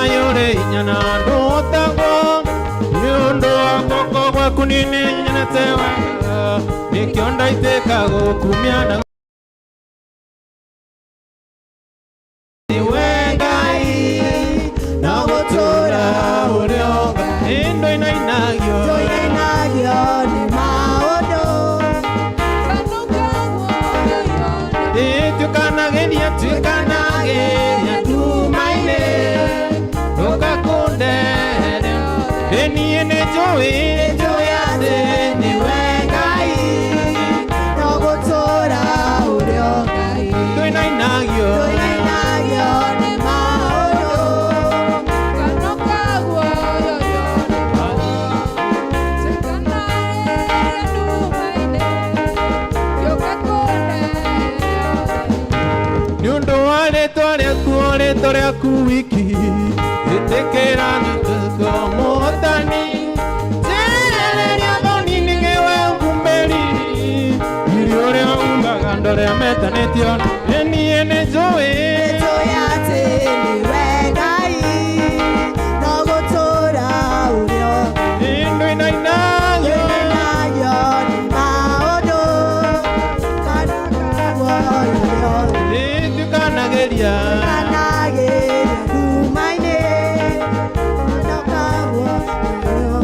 Ngai ũrĩ hinya na ndũhotagwo nĩ ũndũ wa guoko gwaku niĩ nĩnyonete wega nĩkĩo ndaitĩka gũkumia na Niwe Ngai na gũtũũra ũrĩ o Ngai ndoinainagio Ndoinainagio nĩ maũndũ Tukanagĩria tukanagĩria nduma-inĩ ndũgakũndere ĩ niĩ nĩ njũĩ njũĩ atĩ nĩwe Ngai no gũtũũra ũrĩ o Ngai Ndoinainagio Ndoinainagio nĩ maũndũ nĩ ũndũ wa rĩtwa rĩaku o rĩtwa rĩaku wiki ĩtĩkĩra njĩtĩko mũhotani Jerereria thoni nĩwe ngumbĩri irio ũrĩa umbaga andũ arĩa metanĩtio nĩ niĩ nĩ njũĩ Njũĩ atĩ nĩwe Ngai no gũtũũra ũrĩ o Ndoinainagio Ndoinainagio nĩ maũndũ Kanakaguoyoyo Nĩtukanagĩria Kanagĩria nduma-inĩ Kanakaguoyoyo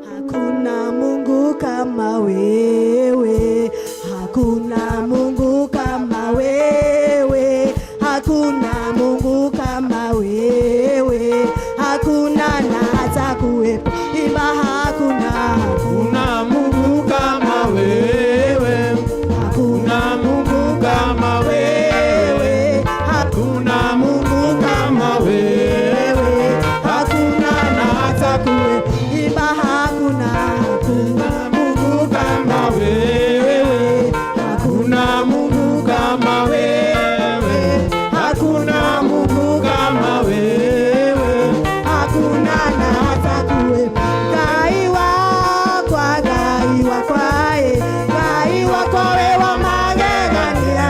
Hakuna Mungu kama wewe, hakuna Mungu kama wewe, hakuna Mungu kama wewe, hakuna na hata kuwepo. Imba hakuna, hakuna, Kuna Mungu kama wewe, hakuna kuna Mungu kama wewe, wewe, kuna Mungu kama wewe, wewe, hakuna na hata kuwepo. Imba hakuna, hakuna Mungu kama wewe, hakuna kuna Mungu kama wewe, hakuna Mungu kama wewe. Hakuna na hata kuwepo. Ngai wakwa, Ngai wakwa, eh. Ngai wakwa we wa magegania.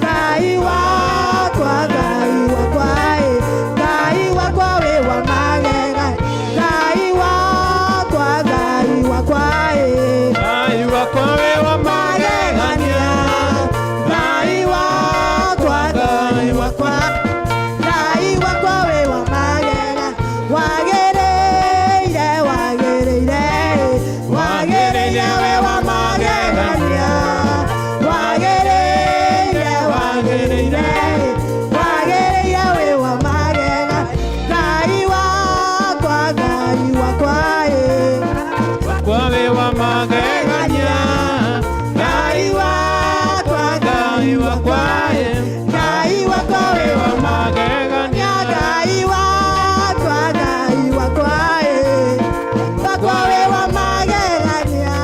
Ngai wakwa, Ngai wakwa, eh. Ngai wakwa we wa magegania. Ngai wakwa, Ngai wakwa, eh. Ngai wakwa we wa magegania, Ngai wakwa, Ngai wakwa, Ngai wakwa we wa magega. Wagĩrĩire, wagĩrĩire, wagĩrĩire we wa magegania. Wagĩrĩire, wagĩrĩire, wagĩrĩire we wa magega. Ngai wakwa, Ngai wakwa, eh. wakwa we wa magegania, Ngai wakwa, Ngai wakwa, eh. Ngai wakwa we wa wa magegania. Ngai wakwa, Ngai wakwa, eh. Wakwa we wa magegania.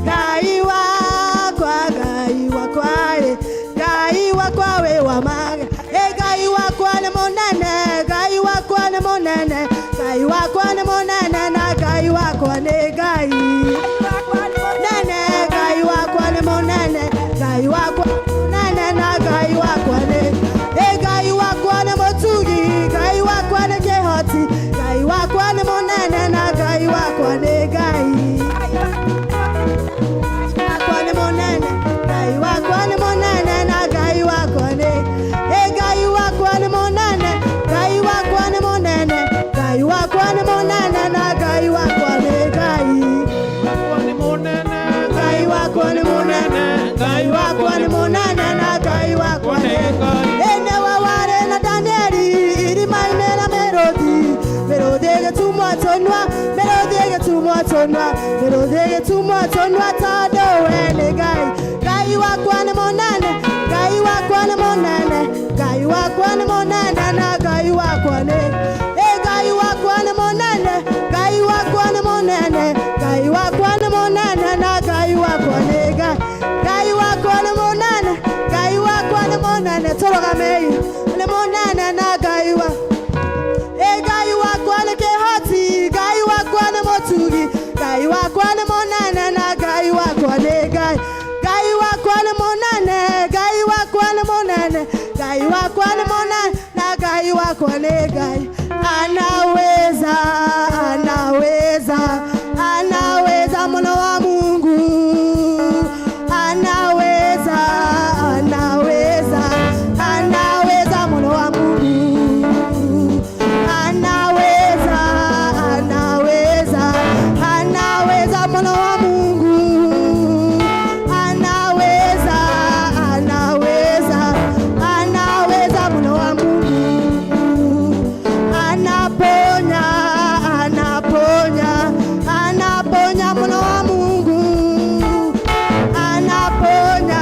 Ngai wakwa, Ngai wakwa, eh. Ngai wakwa we wa mage. Eh, Ngai wakwa nĩ mũnene, Ngai wakwa nĩ mũnene, Ngai wakwa nĩ mũnene na Ngai wakwa nĩ Ngai. Nene, Ngai wakwa nĩ mũnene, Ngai wakwa nene na Ngai wakwa nĩ Ĩ Ngai wakwa nĩ mũtugi, Ngai wakwa nĩ kĩhoti, Ngai wakwa nĩ mũnene na Ngai wakwa nĩ Ngai. Wakwa nĩ mũnene, Ngai wakwa nĩ mũnene na Ngai wakwa nĩ Ĩ Ngai wakwa nĩ mũnene, Ngai wakwa nĩ mũnene, Ngai wakwa nĩ mũnene na Ngai wakwa nĩ Ngai. Wakwa nĩ mũnene, Ngai wakwa nĩ mũnene, Ngai wakwa nĩ mũnene na Ngai wakwa nĩ Ngai. Ĩnĩwe warĩ na Danieli irima-inĩ na mĩrũthi mĩrũthi ĩgĩtumwo tũnua mĩrũthi ĩgĩtumwo tũnua mĩrũthi ĩgĩtumwo tũnua tondũ we nĩ Ngai Ngai wakwa nĩ mũnene Ngai wakwa nĩ mũnene Ngai wakwa nĩ mũnene na Ngai wakwa nĩ Ĩ Ngai wakwa nĩ mũnene Ngai wakwa nĩ mũnene Ngai wakwa nĩ mũnene na Ngai wakwa nĩ Ngai Ngai wakwa nĩ mũnene Ngai wakwa nĩ mũnene tũrũgamei nĩ mũnene na Ngai wa Ĩ Ngai wakwa nĩ kĩhoti Ngai wakwa nĩ mũtugi Ngai wakwa nĩ mũnene na Ngai wakwa nĩ Ngai Ngai wakwa nĩ mũnene Nĩ Ngai anaweza, anaweza, anaweza, mwana wa Mungu anaweza, anaweza, anaweza, mwana wa Mungu anaweza, anaweza, anaweza, mwana wa Mungu anaweza, anaweza, anaweza, mwana wa Mungu anaponya, anaponya, anaponya, mwana wa Mungu anaponya,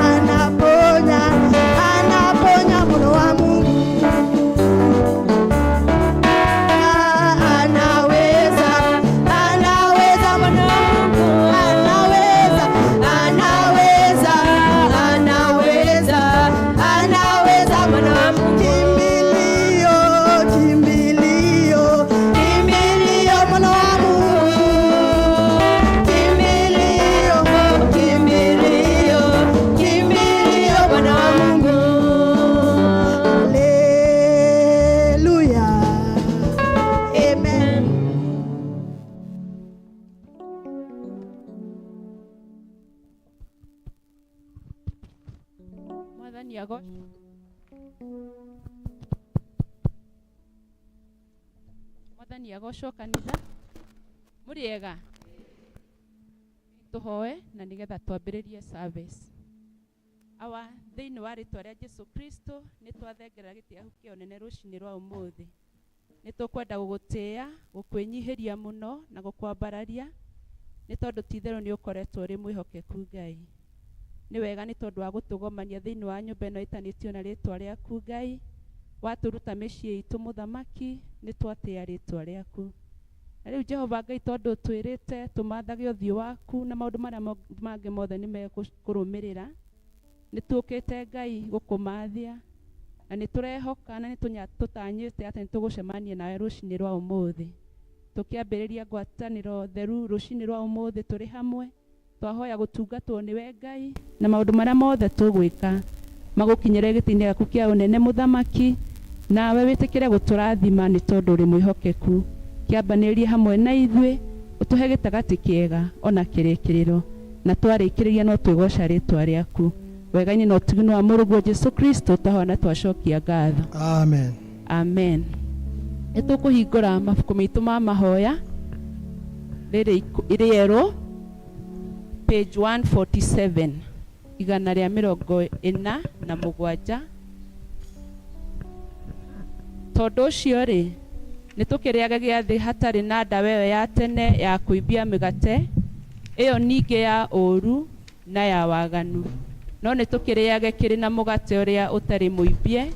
anaponya, anaponya, mwana wa Mungu anaweza, anaweza, mwana wa Mungu anaweza, anaweza, anaweza, anaweza, mwana wa Mungu. Kimbilio, kimbilio, kimbilio, mwana wa Mungu. Kimbilio, kimbilio, kimbilio, mwana wa Mungu. Haleluya. Amen. Mwathani ago Mwathani agocwo. Kanitha, mũrĩega? Tũhoe na nĩgetha twambĩrĩrie service. Awa, thĩinĩ wa rĩtwa rĩa Jesu Kristo, nĩ twathengerera gĩtĩ gĩaku kĩa ũnene rũcinĩ rwa ũmũthĩ. Nĩ tũkwenda gũgũtĩĩa, gũkwĩnyihĩria mũno na gũkwambararia, nĩ tondũ ti-itherũ nĩ ũkoretwo ũrĩ mwĩhokeku. Ngai, nĩ wega nĩ tondũ wa gũtũgomania thĩinĩ wa nyũmba ĩno ĩtanĩtio na rĩtwa rĩaku. Ngai, watũruta mĩciĩ itũ, mũthamaki, nĩ twatĩĩa rĩtwa rĩaku. Na rĩu Jehova Ngai, tondũ twĩrĩte tũmathage ũthiũ waku na maũndũ marĩa mangĩ mothe nĩ mekũrũmĩrĩra, nĩ tũkĩte Ngai gũkũmathia, na nĩ tũrehoka na nĩ tũtanyĩte atĩ nĩ tũgũcemania nawe rũcinĩ rwa ũmũthĩ, tũkĩambĩrĩria ngwatanĩro theru rũcinĩ rwa ũmũthĩ. Tũrĩ hamwe twahoya gũtungatwo nĩwe Ngai, na maũndũ marĩa mothe tũgwĩka magũkinyĩre gĩtĩ-inĩ gĩaku kĩa ũnene, mũthamaki, nawe wĩtĩkĩre gũtũrathima nĩ tondũ ũrĩ mwĩhokeku. Kĩambanĩrie hamwe na ithuĩ, ũtũhe gĩtagatĩ kĩega ona kĩrĩkĩrĩro, na twarĩkĩrĩria no twĩgoca rĩtwa rĩaku wega-inĩ na ũtugino wa mũrũguo Jesu Kristo twahoya na twacokia ngatho. Amen. Amen. Nĩ tũkũhingũra mabuku maitũ ma mahoya rĩrĩ rĩerũ, page 147, 147. Tondũ ũcio rĩ, nĩ tũkĩrĩage gĩathĩ hatarĩ na ndawa ĩyo ya tene ya kũimbia mĩgate ĩyo, ningĩ ya ũũru na ya waganu, no nĩ tũkĩrĩage kĩrĩ na mũgate ũrĩa ũtarĩ mũimbie,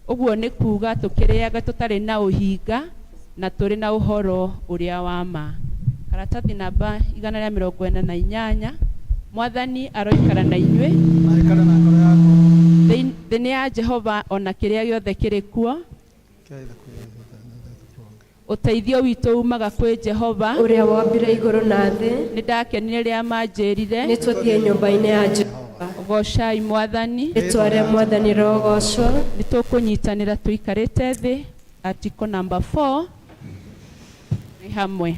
ũguo nĩ kuuga tũkĩrĩage tũtarĩ na ũhinga na tũrĩ na ũhoro ũrĩa wa ma. Karatathi namba 148. Mwathani aroikara na inyuĩ. Maikara na ngoro yaku. Thĩ nĩ ya Jehova ona kĩrĩa gĩothe kĩrĩ kuo. Ũteithio witũ umaga kwĩ Jehova, ũrĩa wombire igũrũ na thĩ. Nĩ ndakenire rĩrĩa manjĩrire, nĩ tũthiĩ nyũmba-inĩ ya Jehova. Gocai Mwathani. Rĩtwa rĩa Mwathani rĩrogocwo. Nĩ tũkũnyitanĩra tũikarĩte thĩ. Article number 4, nĩ hamwe.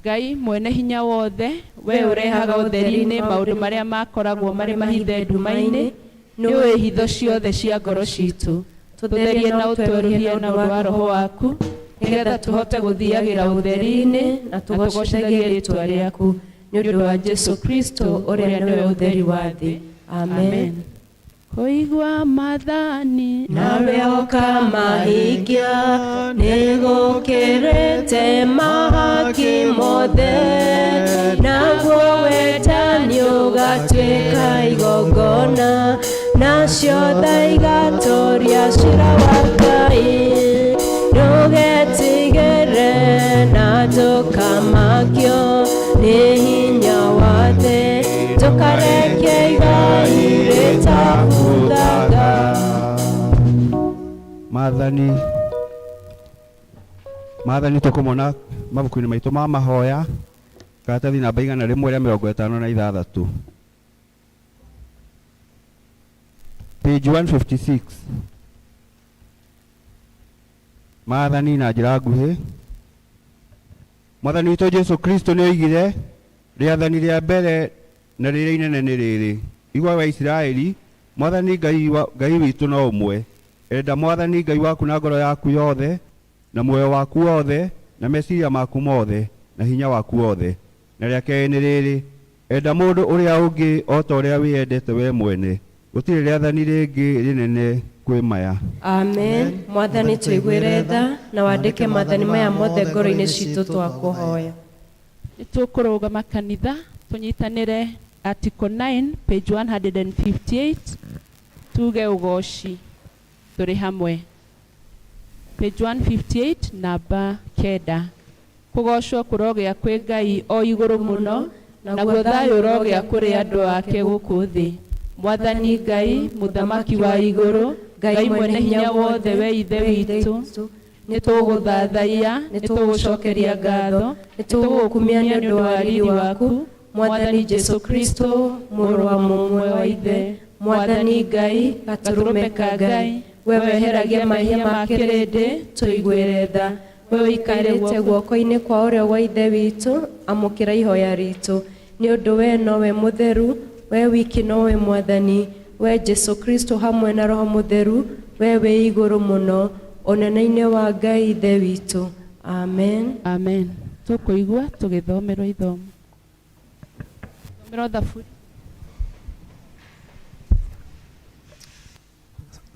Ngai mwene hinya wothe, we ũrehaga ũtheri-inĩ maũndũ marĩa makoragwo marĩ mahithe nduma-inĩ, nĩ ũĩ hitho ciothe cia ngoro citũ. Tũtherie na ũtwerũhie na ũndũ wa Roho waku, nĩgetha tũhote gũthiagĩra ũtheri-inĩ na tũgocithagie rĩtwa rĩaku, nĩ ũndũ wa Jesu Kristo, ũrĩa nĩwe ũtheri wa thĩ. Amen. Kũigua mathani nawe ũkamahingia nĩgũkĩrĩte mahaki mothe, naguo wendani ũgatuĩka igongona, nacio tha igatoria cira wa Ngai. Ndũgetigĩre na ndũkamakio nĩ hinya wa thĩ, ndũkareke igai rĩtabuthaga. Maathani, maathani tũkũmona mabuku-inĩ maitũ ma mahoya, karatathi namba 156, page 156. Maathani na njĩra nguhĩ. Mwathani witũ Jesu Kristo nĩ oigire, rĩathani rĩa mbere na rĩrĩa inene nĩ rĩrĩ, igua we Isiraeli, Mwathani Ngai, wa, Ngai witũ no ũmwe. Enda Mwathani Ngai waku na ngoro yaku yothe, na muoyo waku wothe, na meciria maku mothe, na hinya waku wothe. Na rĩa kerĩ nĩ rĩrĩ, enda mũndũ ũrĩa ũngĩ o ta ũrĩa wĩyendete we mwene. Gũtirĩ rĩathani rĩngĩ rĩnene kwĩ maya. Amen. Mwathani tũiguĩre tha na wandĩke maathani maya mothe ngoro-inĩ citũ twakũhoya. Nĩ tũkũrũgama kanitha tũnyitanĩre article 9 page 158 tuge ũgoci tũrĩ hamwe. Page 158 namba 9. Kũgocwo kũrogĩa kwĩ Ngai o igũrũ mũno, naguo thayũ ũrogĩa kũrĩ andũ ake gũkũ thĩ. Mwathani Ngai, mũthamaki wa igũrũ, Ngai mwene hinya wothe we Ithe witũ, nĩ tũgũthathaiya, nĩ tũgũcokeria ngatho, nĩ tũgũgũkumia nĩ ũndũ wa riri waku, Mwathani Jesu Kristo, mũrũ wa mũmwe wa Ithe. Mwathani Ngai, gatũrũme ka Ngai, we weheragia mahia ma kĩrĩndĩ, tũiguĩre tha. We ũikarĩte guoko-inĩ kwa ũrĩo gwa Ithe witũ, amũkĩra ihoya ritũ. Nĩ ũndũ we nowe mũtheru, we wiki nowe Mwathani, we Jesu Kristo hamwe na Roho Mũtheru, we wĩ igũrũ mũno, ũnene-inĩ wa Ngai Ithe witũ. Amen. Amen. Tũkũigua tũgĩthomerwo ithomo. Thomerwo thaburi.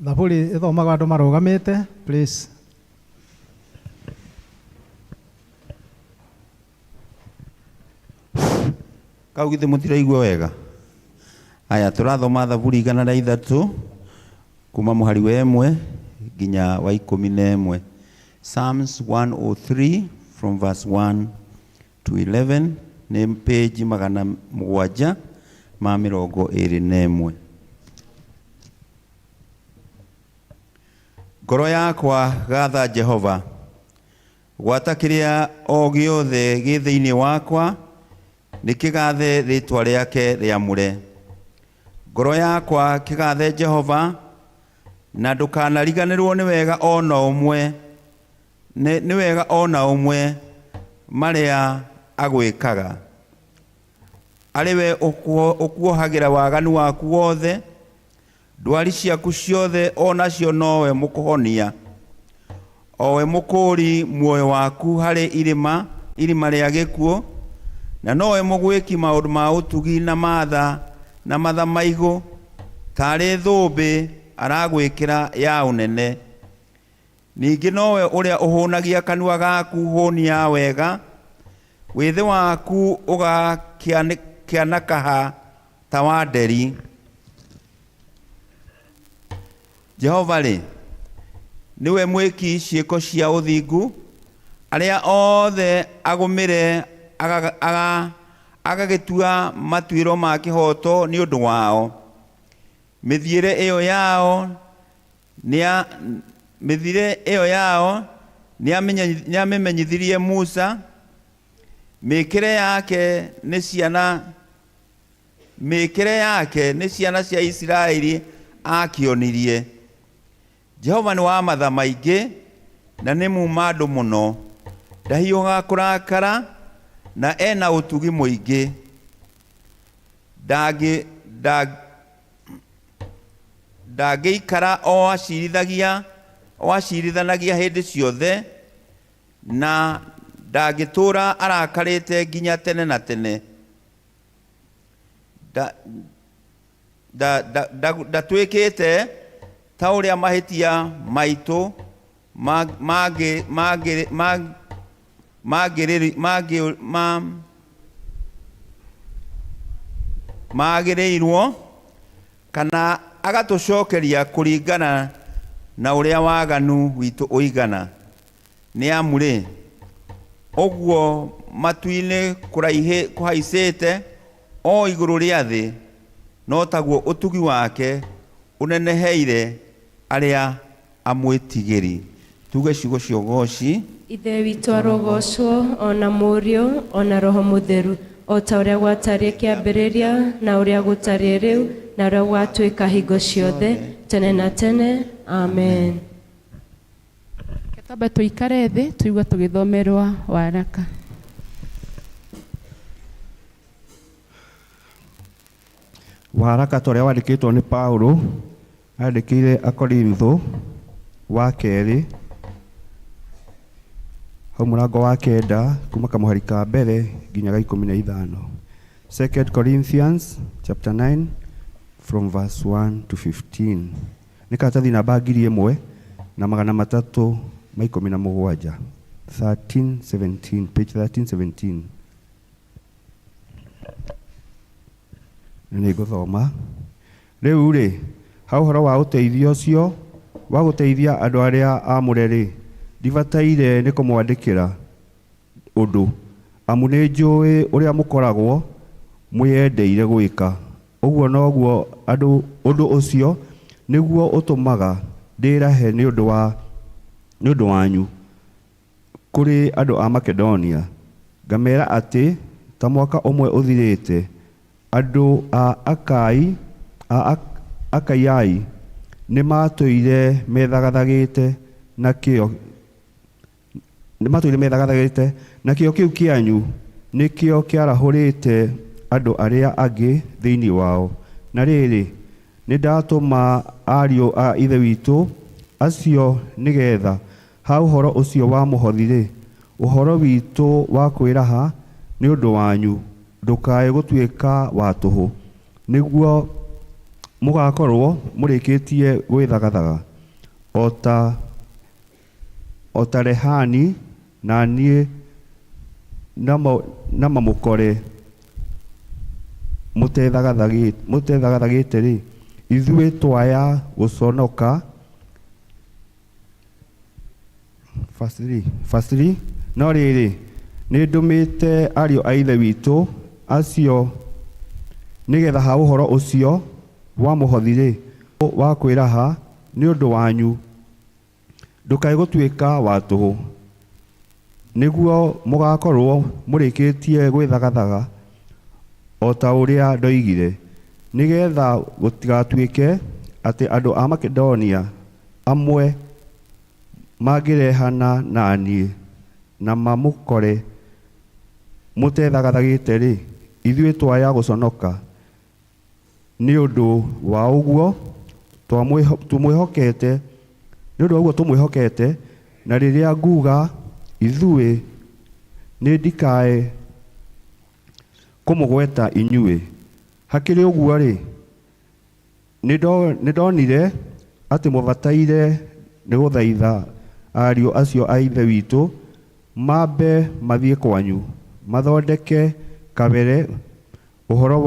Thaburi ĩthomagwo andũ marũgamĩte, please. Kau githĩ mũtiraigua wega? Aya, tũrathoma thaburi 103 kuma mũhari wa 1 nginya wa 11. Psalms 103 from verse 1 to 11 nĩ page 721. Ngoro yakwa gatha Jehova, gwata kĩrĩa o gĩothe gĩ thĩinĩ wakwa nĩ kĩgathe rĩtwa rĩake rĩamũre. Ngoro yakwa kĩgathe Jehova, na ndũkanariganĩrwo nĩ wega ona ũmwe, nĩ wega ona ũmwe marĩa agwĩkaga. Arĩ we ũkuohagĩra waganu waku wothe, ndwari ciaku ciothe onacio nowe mũkũhonia. Owe mũkũũri muoyo waku harĩ irima, irima rĩa gĩkuũ, na nowe mũgwĩki maũndũ ma ũtugi na matha na matha maigũ, tarĩ thũmbĩ aragwĩkĩra ya ũnene. Ningĩ nowe ũrĩa ũhũnagia kanua gaku hũni ya wega, wĩthĩ waku ũgakĩanakaha ta wa nderi. Jehova rĩ, nĩwe mwĩki ciĩko cia ũthingu, arĩa othe agũmĩre agagĩtua matuĩro ma kĩhooto nĩ ũndũ wao. Mĩthiĩre ĩyo yao mĩthiĩre ĩyo yao nĩamĩmenyithirie Musa, mĩkĩre yake nĩ ciana, mĩkĩre yake nĩ ciana cia Isiraeli akĩonirie. Jehova nĩ wa matha maingĩ na nĩ muuma andũ mũno, ndahiũhaga kũrakara na ena ũtugi mũingĩ. Ndangĩikara o acirithagia, o acirithanagia hĩndĩ ciothe, na ndangĩtũũra arakarĩte nginya tene na tene. Ndatwĩkĩte ta ũrĩa mahĩtia maitũ magĩrĩirwo, kana agatũcokeria kũringana na ũrĩa waganu witũ ũigana. Nĩ amu rĩ, ũguo matu-inĩ kũhaicĩte o igũrũ rĩa thĩ, no taguo ũtugi wake ũneneheire arĩa amwĩtigĩri. Tuge ciugo cia ũgoci. Ithe witũ arogocwo, ona Mũriũ, ona Roho Mũtheru, o ta ũrĩa gwatariĩ kĩambĩrĩria, na ũrĩa gũtariĩ rĩu, na ũrĩa gũgatuĩka hingo ciothe, tene na tene. Amen. Twambe tũikare thĩ tũigue tũgĩthomerwo waraka. Waraka ta ũrĩa wandĩkĩtwo nĩ Paulo andĩkĩire Akorintho wa kerĩ hau mũrango wa kenda kuma kamũhari ka mbere nginya ga 15. Second Corinthians chapter 9 from verse 1 to 15. Nĩ karatathi namba 1317, 1317, page 1317. Na nĩ ngũthoma. Rĩu rĩ, ha ũhoro wa ũteithio ũcio wa gũteithia andũ arĩa aamũre rĩ, ndibataire nĩ kũmwandĩkĩra ũndũ, amu nĩ njũĩ ũrĩa mũkoragwo mwĩyendeire gwĩka. Ũguo noguo andũ ũndũ ũcio nĩguo ũtũmaga ndĩrahe nĩ ũndũ wanyu kũrĩ andũ a Makedonia, ngamera atĩ ta mwaka ũmwe ũthirĩte andũ a Akaiai nĩ matũire methagathagĩte na kĩo nĩmatũire kĩu kĩanyu nĩkĩo kĩarahũrĩte andũ arĩa angĩ thĩinĩ wao. Na rĩrĩ, nĩndatũma ariũ a Ithe witũ acio nĩgetha ha ũhoro ũcio wa mũhothi-rĩ, ũhoro witũ wa kwĩraha nĩ ũndũ wanyu ndũkae gũtuĩka wa tũhũ, nĩguo mũgakorwo mũrĩkĩtie gwĩthagathaga o ta Rehani na niĩ na mamũkore mũtethagathagĩte-rĩ, ithuĩ twaya gũconoka. Verse 3. No rĩrĩ, nĩndũmĩte ariũ a Ithe witũ acio nĩgetha ha ũhoro ũcio wa mũhothi-rĩ, wa kwĩraha nĩ ũndũ wanyu ndũkae gũtuĩka wa tũhũ, nĩguo mũgakorwo mũrĩkĩtie gwĩthagathaga o ta ũrĩa ndoigire, nĩgetha gũtigatuĩke atĩ andũ a Makedonia amwe mangĩrehana na niĩ na mamũkore mũtethagathagĩte-rĩ, ithuĩ twaya gũconoka nĩ ũndũ wa ũguo tũmwĩhokete, nĩ ũndũ wa ũguo tũmwĩhokete. Na rĩrĩa nguga ithuĩ nĩ ndikae kũmũgweta inyuĩ. Hakĩrĩ ũguo-rĩ, nĩ ndonire atĩ mũbataire nĩ gũthaitha ariũ acio a Ithe witũ mambe mathiĩ kwanyu mathondeke kabere ũhoro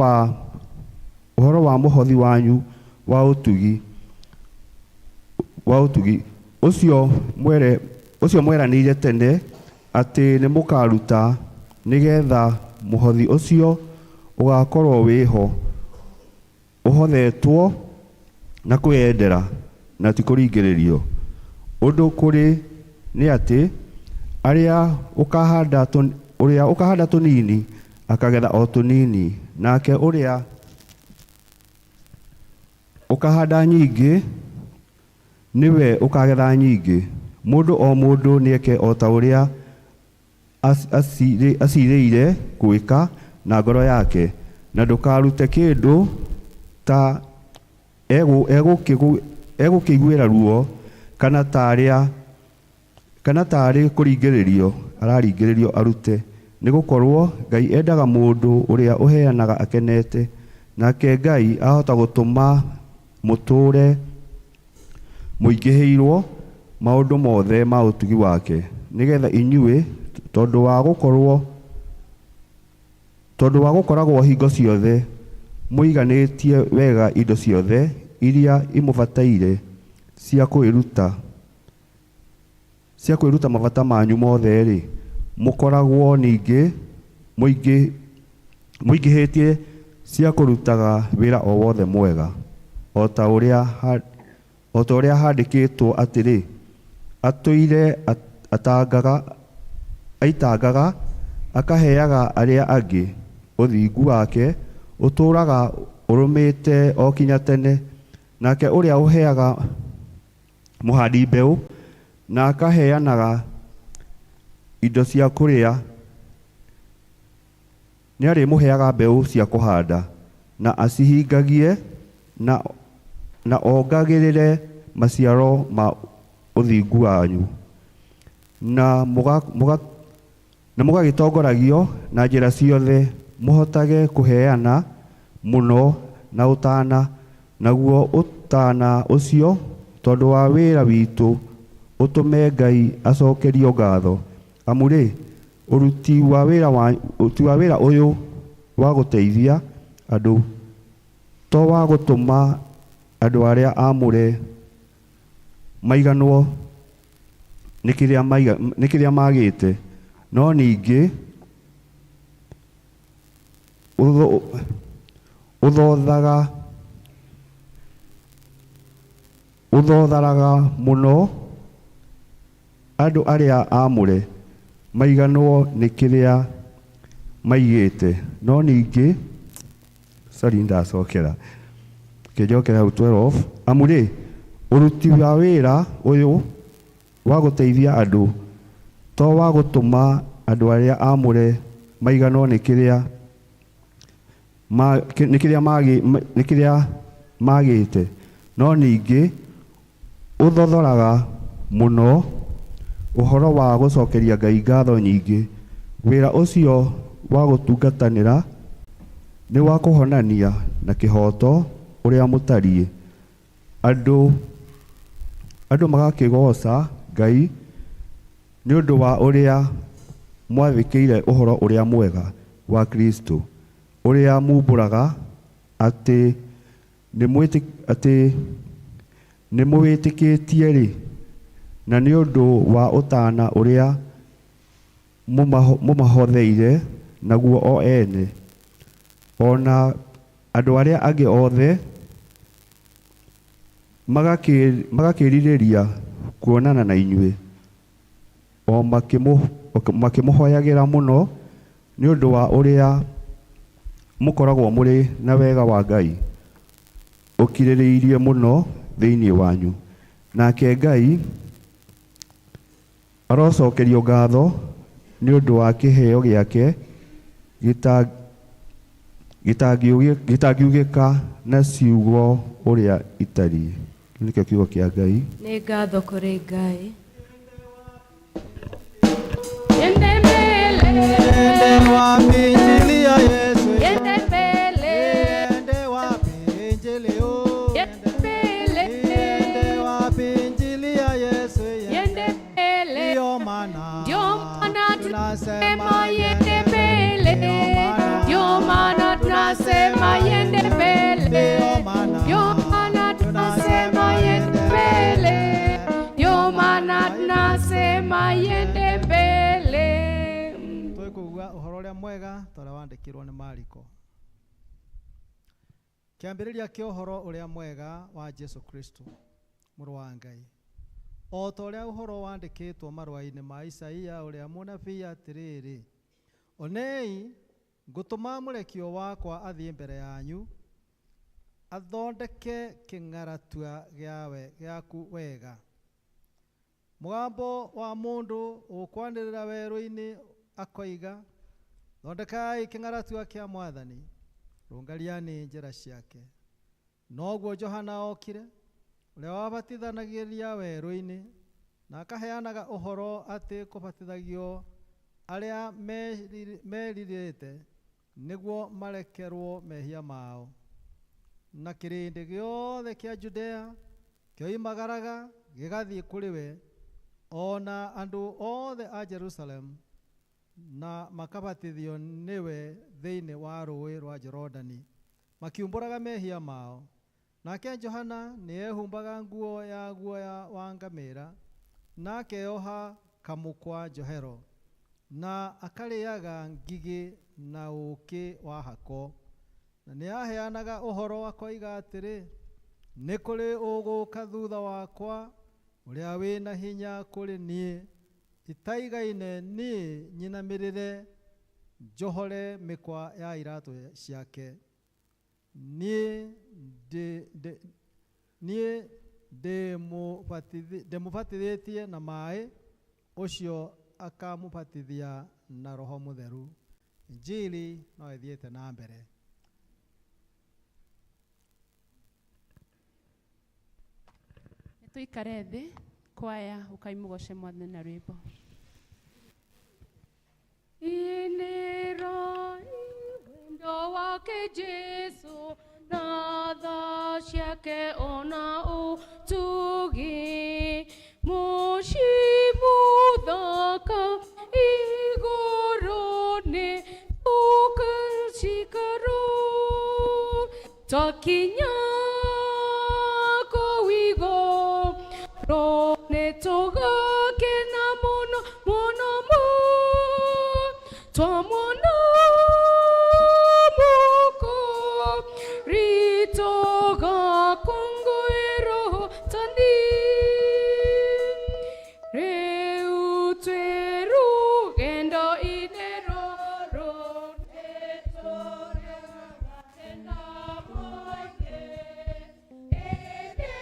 wa mũhothi wanyu wa ũtugi ũcio mweranĩire tene atĩ nĩmũkaruta, nĩgetha mũhothi ũcio ũgakorwo wĩho ũhothetwo na kwĩyendera na ti kũringĩrĩrio. Ũndũ kũrĩ nĩ atĩ ũrĩa ũkahanda tũnini akagetha o tũnini, nake ũrĩa ũkahanda nyingĩ nĩwe ũkagetha nyingĩ. Mũndũ o mũndũ nĩeke o ta ũrĩa acirĩire gwĩka na ngoro yake, na ndũkarute kĩndũ ta egũkĩiguĩra ruo kana tarĩ kũringĩrĩrio araringĩrĩrio arute, nĩgũkorwo Ngai endaga mũndũ ũrĩa ũheanaga akenete, nake Ngai ahota gũtũma mũtũũre mũingĩhĩirwo maũndũ mothe ma ũtugi wake, nĩgetha inyuĩ tondũ wa gũkoragwo hingo ciothe mũiganĩtie wega indo ciothe iria imũbataire cia kwĩruta mabata manyu mothe-rĩ, mũkoragwo ningĩ mũingĩhĩtie cia kũrutaga wĩra o wothe mwega, o ta ũrĩa handĩkĩtwo atĩrĩ, atũire aitangaga akaheaga arĩa angĩ, ũthingu wake ũtũũraga ũrũmĩte o kinya tene, nake ũrĩa ũheaga mũhandi mbeũ na akaheanaga indo cia kũrĩa. Nĩarĩmũheaga mbeũ cia kũhanda na acihingagie na ongagĩrĩre maciaro ma ũthingu wanyu, na mũgagĩtongoragio na njĩra ciothe mũhotage kũheana mũno na ũtana, naguo ũtana ũcio tondũ wa wĩra witũ ũtũme Ngai acokerio ngatho. Amu-rĩ, ũruti wa wĩra ũyũ wa gũteithia andũ to wa gũtũma andũ arĩa aamũre maiganwo nĩ kĩrĩa magĩte, no ningĩ ũthotharaga mũno andũ arĩa aamũre maiganwo nĩ kĩrĩa maigĩte, no ningĩ sorry ndacokera kĩnjokera hau 12. Amu-rĩ, ũruti wa wĩra ũyũ wa gũteithia andũ to wa gũtũma andũ arĩa aamũre maiganwo nĩ kĩrĩa magĩte, no ningĩ ũthothoraga mũno ũhoro wa gũcokeria Ngai ngatho nyingĩ. Wĩra ũcio wa gũtungatanĩra nĩ wa kũhonania na kĩhooto ũrĩa mũtariĩ, andũ magakĩgooca Ngai nĩ ũndũ wa ũrĩa mwathĩkĩire ũhoro ũrĩa mwega wa Kristũ, ũrĩa mumbũraga atĩ nĩmũwĩtĩkĩtie-rĩ, na nĩ ũndũ wa ũtana ũrĩa mũmahotheire naguo o ene, o na andũ arĩa angĩ othe magakĩrirĩria kuonana na inyuĩ, o makĩmũhoyagĩra mũno nĩ ũndũ wa ũrĩa mũkoragwo mũrĩ na wega wa Ngai ũkirĩrĩirie mũno thĩinĩ wanyu. Nake Ngai arocokerio ngatho nĩ ũndũ wa kĩheo gĩake gĩtangiugĩka na ciugo ũrĩa itariĩ. Nĩkĩo kiugo kĩa Ngai. Nĩ ngatho kũrĩ Ngai. Yende mbele, Yende wapi injili ya Yesu? Yende mbele, Yende wapi injili yo? Yende mbele, Yende wapi injili ya Yesu? Yende mbele. Ndio maana Ndio maana tunasema yende mbele, ndio maana tunasema yende mbele, Ndio maana ndio maana tunasema yende mbele, ndio maana tunasema yende mbele. Twĩkũigua ũhoro ũrĩa mwega ta ũrĩa wandĩkirwo nĩ Mariko. Kĩambĩrĩria kĩa ũhoro ũrĩa mwega wa Jesu Kristo mũrũ wa Ngai, o ta ũrĩa ũhoro wandĩkĩtwo marũa-inĩ ma Isaia ũrĩa mũnabii atĩrĩrĩ, onei ngũtũma mũrekio wakwa athiĩ mbere yanyu, athondeke kĩng'aratua gĩaku wega. Mũgambo wa mũndũ ũkwanĩrĩra werũ-inĩ akoiga, thondekai kĩng'aratua kĩa Mwathani, rũngariani njĩra ciake. Noguo Johana okire, ũrĩa wabatithanagĩria werũ-inĩ, na akaheanaga ũhoro atĩ kũbatithagio arĩa merirĩte nĩguo marekerwo mehia mao. Na kĩrĩndĩ gĩothe kĩa Judea kĩoimagaraga gĩgathiĩ kũrĩ we, o na andũ othe a Jerusalemu, na makabatithio nĩwe thĩinĩ wa rũũĩ rwa Jorodani, makiumbũraga mehia mao. Nake Johana nĩehumbaga nguo ya guoya wa ngamĩra, na akeoha kamũkwa njohero, na akarĩaga ngigĩ na ũũkĩ wa hako. Na nĩaheanaga ũhoro akoiga atĩrĩ, nĩ kũrĩ ũgũũka thutha wakwa, ũrĩa wĩna hinya kũrĩ niĩ, itaigaine niĩ nyinamĩrĩre njohore mĩkwa ya iratũ ciake. Niĩ Ndĩmũbatithĩtie na maĩ, ũcio akamũbatithia na Roho Mũtheru. Injili no ĩthiĩte na mbere. Nĩ tũikare thĩ kwaya ũkaimũgoce Mwathani na rwĩmbo. Inĩra wendo wake Jesu na tha ciake ona ũtugi, mũciĩ mũthaka igũrũ nĩ tũgacikaro, twakinya kũu igũrũ nĩ tũgakena mũno mũno mũno, twamwona Mũkũũri tũgakũngũĩra ũhotani. Rĩu twĩ rũgendo-inĩ rũrũ nĩtũrĩ mathĩna maingĩ, ĩndĩ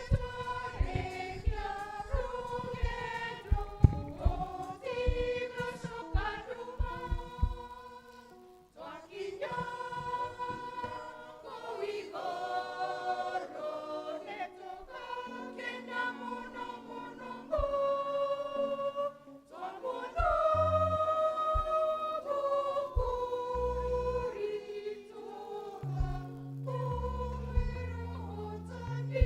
twarĩkia rũgendo gũtigacoka nyuma. Twakinya kũu igũrũ nĩtũgakena mũno mũno mũno, twamwona Mũkũũri tũgakũngũĩra ũhotani.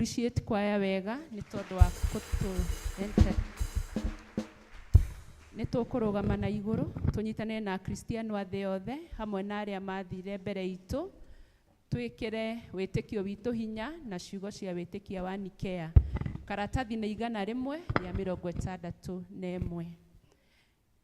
Appreciate kwaya wega nĩ tondũ wa kũtũ enter. Nĩ tũkũrũgama na igũrũ tũnyitanĩre na Akristiano a thĩ yothe hamwe na arĩa mathire mbere itũ, twĩkĩre wĩtĩkio witũ hinya na ciugo cia wĩtĩkia wa Nikea. Karatathi nĩ 161.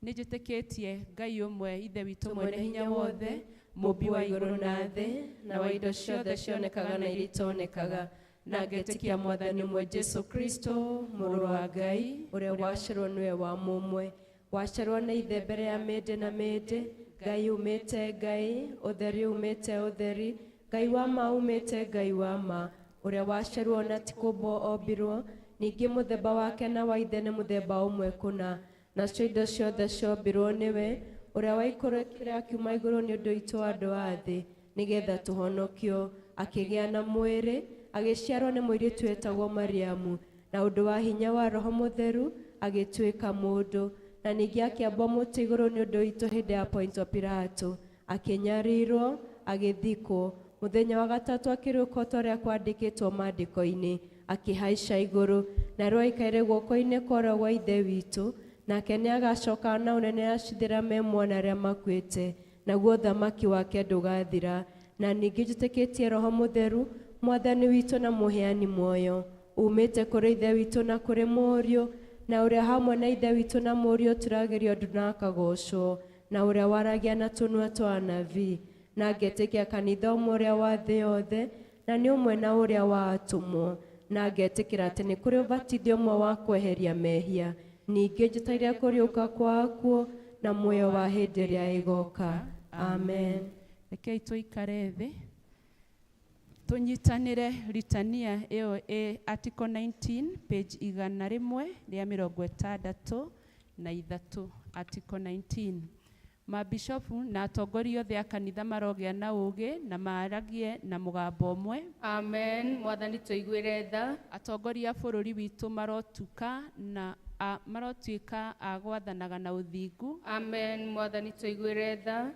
Nĩ njĩtĩkĩtie Ngai ũmwe, Ithe witũ mwene hinya wothe, mũmbi wa igũrũ na thĩ, na wa indo ciothe cionekaga na iria itonekaga, na ngetĩkia Mwathani ũmwe Jesu Kristo, mũrũ wa Ngai, ũrĩa wacerwo nĩwe wa mũmwe, wacerwo nĩ Ithe mbere ya mĩndĩ na mĩndĩ, Ngai umĩte Ngai, ũtheri umĩte ũtheri, Ngai wa ma umĩte Ngai wa ma, ũrĩa wacerwo na ti kũmbwo ombirwo, ningĩ mũthemba wake na wa Ithe nĩ mũthemba ũmwe kũna, nacio indo ciothe ciombirwo nĩwe, ũrĩa waikũrũkire akiuma igũrũ nĩ ũndũ witũ andũ a thĩ, nĩgetha tũhonokio, akĩgĩa na mwĩrĩ, agĩciarwo nĩ mũirĩtu wetagwo Mariamu, na ũndũ wa hinya wa Roho Mũtheru agĩtuĩka mũndũ, na ningĩ akĩambwo mũtĩ igũrũ nĩ ũndũ witũ hĩndĩ ya Pontio Pilato, akĩnyarirwo, agĩthikwo, mũthenya wa gatatũ akĩriũka ta ũrĩa kwandĩkĩtwo maandĩko-inĩ, akĩhaica igũrũ, na rĩu aikaire guoko-inĩ kwa ũrĩo gwa Ithe witũ, nake nĩagacoka na ũnene acithĩra me mwana arĩa makuĩte, naguo ũthamaki wake ndũgathira. Na ningĩ njĩtĩkĩtie Roho Mũtheru, Mwathani witũ na mũheani muoyo, umĩte kũrĩ Ithe witũ na kũrĩ Mũriũ, na ũrĩa hamwe na Ithe witũ na Mũriũ tũragĩrio ndu na akagocwo, na ũrĩa waragia na tũnua twa anabii, na ngetĩkia kanitha ũmwe ũrĩa wa thĩ yothe, na nĩ ũmwe na ũrĩa wa atũmwo, na ngetĩkĩra atĩ nĩ kũrĩ ũbatithio ũmwe wa kweheria mehia, ningĩ njĩtaire kũriũka kwa akuũ na muoyo wa hĩndĩ ĩrĩa ĩgoka. Amen. Rekei tũikare thĩ tũnyitanĩre litania ĩyo ĩ article 19 page 163, article 19. Mabishopu na atongoria othe a kanitha marogĩa na ũũgĩ na maaragie na mũgambo ũmwe. Amen. Mwathani tũiguĩre tha. Atongoria a bũrũri witũ marotuka na marotuĩka a gwathanaga na ũthingu. Amen. Mwathani tũiguĩre tha.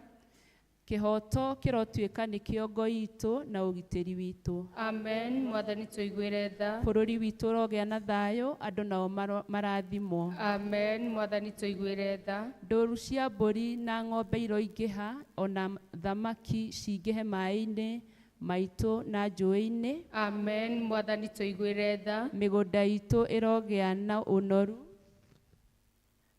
Kĩhoto kĩrotuĩka nĩ kĩongo itũ na ũgitĩri witũ. Amen. Mwathani tũiguĩre tha. Bũrũri witũ ũrogĩa na thayũ, andũ nao marathimwo. Amen. Mwathani tũiguĩre tha. Ndũru cia mbũri na ng'ombe iroingĩha, ona thamaki cingĩhe maĩ-inĩ maitũ na njũĩ-inĩ. Amen. Mwathani tũiguĩre tha. Mĩgũnda itũ ĩrogĩa na ũnoru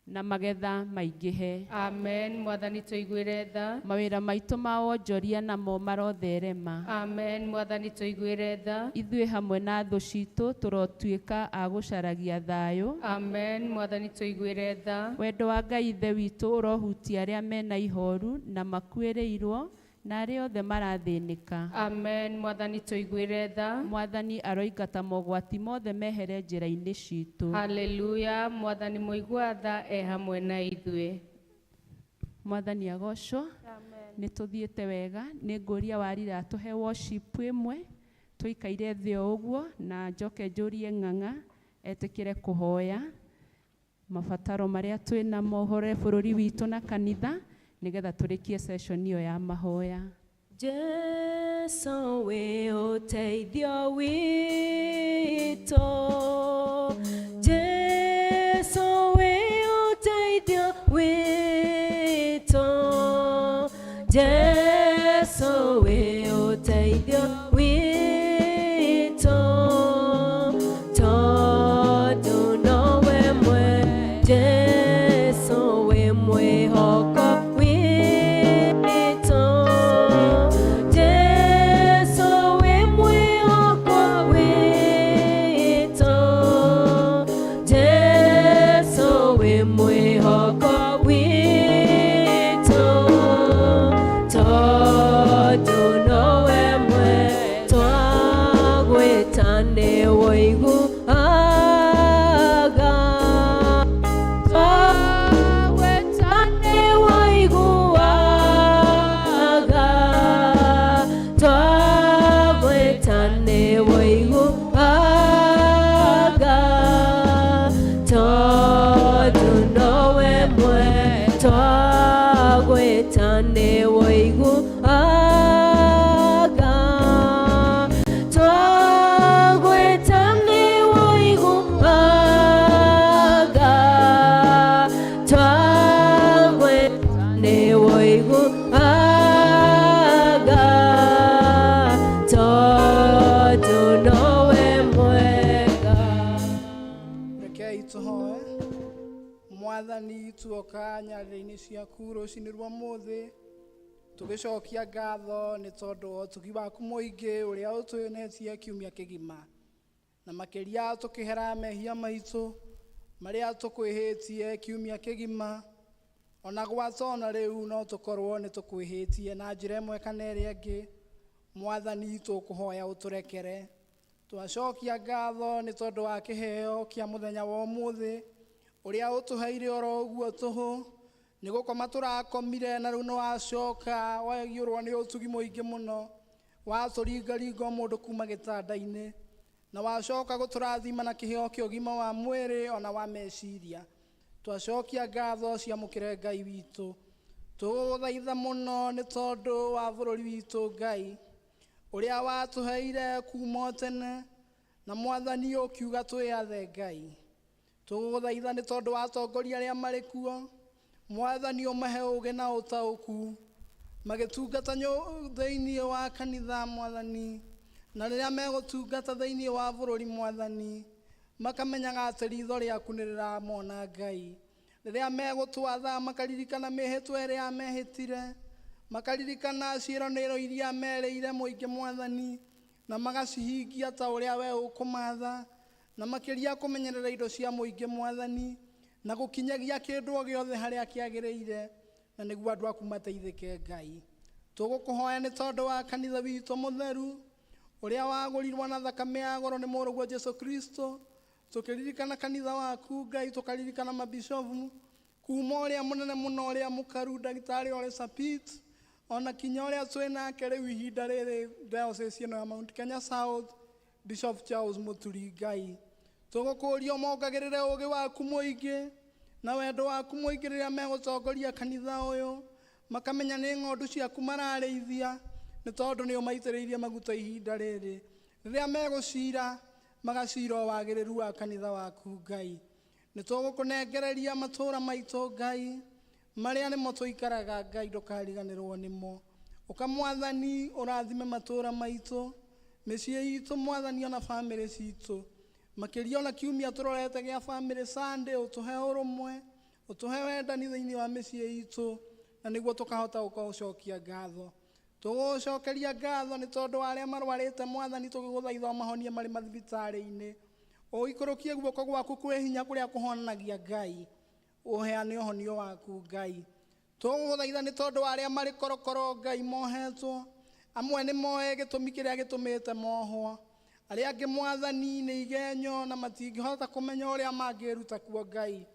na magetha maingĩhe. Amen. Mwathani tũiguĩre tha. Mawĩra maitũ ma wonjoria namo marotherema. Amen. Mwathani tũiguĩre tha. Ithuĩ hamwe na thũ citũ tũrotuĩka a gũcaragia thayũ. Amen. Mwathani tũiguĩre tha. Wendo wa Ngai Ithe witũ ũrohutia arĩa mena ihoru na makuĩrĩirwo na arĩa othe marathĩnĩka. Amen. Mwathani tũiguĩre tha. Mwathani aroingata mogwati mothe mehere njĩra-inĩ citũ. Haleluya. Mwathani mũigua tha e hamwe na ithuĩ. Mwathani agocwo. Nĩ tũthiĩte wega. Nĩ ngũria warira tũhe worship ĩmwe tũikaire thĩ o ũguo, na njoke njũrie ng'ang'a etĩkĩre kũhoya mabataro marĩa twĩ namo hore bũrũri witũ na kanitha, nĩgetha tũrĩkie session ĩyo ya mahoya. Jesu wĩ ũteithio witũ, Jesu wĩ ũteithio witũ, Jesu wĩ ũteithio witũ, tondũ nowe mwe, Jesu wĩ mwĩhoko witũ, Jesu wĩ mwĩhoko witũ. Rekei tũhoe. Mwathani, tuoka nyarĩrĩ-inĩ ciaku rũcinĩ rwa mũthĩ, tũgĩcokia ngatho nĩ tondũ wa ũtugi waku mũingĩ ũrĩa ũtũyonetie kiumia kĩgima, na makĩria tũkĩhera mehia maitũ marĩa tũkwĩhĩtie kiumia kĩgima. Ona gwata ona rĩu no tũkorwo nĩ tũkwĩhĩtie na njĩra ĩmwe kana ĩrĩa ĩngĩ. Mwathani, tũkũhoya ũtũrekere. Twacokia ngatho nĩ tondũ wa kĩheo kĩa mũthenya wa ũmũthĩ ũrĩa ũtũheire oro ũguo tũhũ. Nĩ gũkoma tũrakomire na rĩu nĩ wacoka waiyũrwo nĩ ũtugi mũingĩ mũno, watũringaringa o mũndũ kuma gĩtanda-inĩ, na wacoka gũtũrathima na kĩheo kĩa ũgima wa mwĩrĩ ona wa meciria. Twacokia ngatho, ciamũkĩre Ngai witũ. Tũgũthaitha mũno nĩ tondũ wa bũrũri witũ, Ngai ũrĩa watũheire kuma o tene, na Mwathani ũkiuga twĩyathe. Ngai, tũgũthaitha nĩ tondũ wa atongoria arĩa marĩ kuo. Mwathani, ũmahe ũũgĩ na ũtaũku magĩtungata thĩinĩ wa kanitha, Mwathani, na rĩrĩa megũtungata thĩinĩ wa bũrũri, Mwathani, makamenyaga atĩ ritho rĩaku nĩ rĩramona. Ngai, rĩrĩa megũtwatha makaririkana mĩhĩtwa ĩrĩa mehĩtire, makaririkana ciĩranĩro iria merĩire mũingĩ, Mwathani, na magacihingia ta ũrĩa we ũkũmatha, na makĩria kũmenyerera indo cia mũingĩ, Mwathani, na gũkinyagia kĩndũ o gĩothe harĩa kĩagĩrĩire, na nĩguo andũ aku mateithĩke. Ngai, tũgũkũhoya nĩ tondũ wa kanitha witũ mũtheru ũrĩa wagũrirwo na thakame ya goro nĩ mũrũguo Jesu Kristo. Tũkĩririkana kanitha waku, Ngai, tũkaririkana mabishofu kuma ũrĩa mũnene mũno ũrĩa mũkaru ndagĩtarĩ Ole Sapit, ona kinya ũrĩa twĩ nake rĩu ihinda rĩrĩ diocese ĩno ya Mount Kenya South, Bishop Charles Mũturi. Ngai, tũgũkũria ũmongagĩrĩre ũũgĩ waku mũingĩ na wendo waku mũingĩ rĩrĩa megũtongoria kanitha ũyũ, makamenya nĩ ng'ondu ciaku mararĩithia, nĩ tondũ nĩ ũmaitĩrĩirie maguta ihinda rĩrĩ. Rĩrĩa megũcira, magacira o wagĩrĩru wa kanitha waku. Ngai, nĩ tũgũkũnengereria matũũra maitũ, Ngai, marĩa nĩmo tũikaraga. Ngai, ndũkariganĩrwo nĩmo. Ũka Mwathani, ũrathime matũũra maitũ, mĩciĩ itũ, Mwathani, ona bamĩrĩ citũ, makĩria ona kiumia tũrorete gĩa Family Sunday. Ũtũhe ũrũmwe, ũtũhe wendani thĩinĩ wa mĩciĩ itũ, na nĩguo tũkahota gũcokia ngatho. Tũgũcokeria ngatho nĩ tondũ wa arĩa marwarĩte, Mwathani, tũgĩgũthaitha ũmahonie marĩ mathibitarĩ-inĩ. Ũikũrũkie guoko gwaku kwĩ hinya kũrĩa kũhonanagia, Ngai, ũheane ũhonio waku. Ngai, tũgũgũthaitha nĩ tondũ wa arĩa marĩ korokoro, Ngai, mohetwo. Amwe nĩ moĩ gĩtũmi kĩrĩa gĩtũmĩte mohwo, arĩa angĩ, Mwathani, nĩ igenyo na matingĩhota kũmenya ũrĩa mangĩruta kuo. Ngai,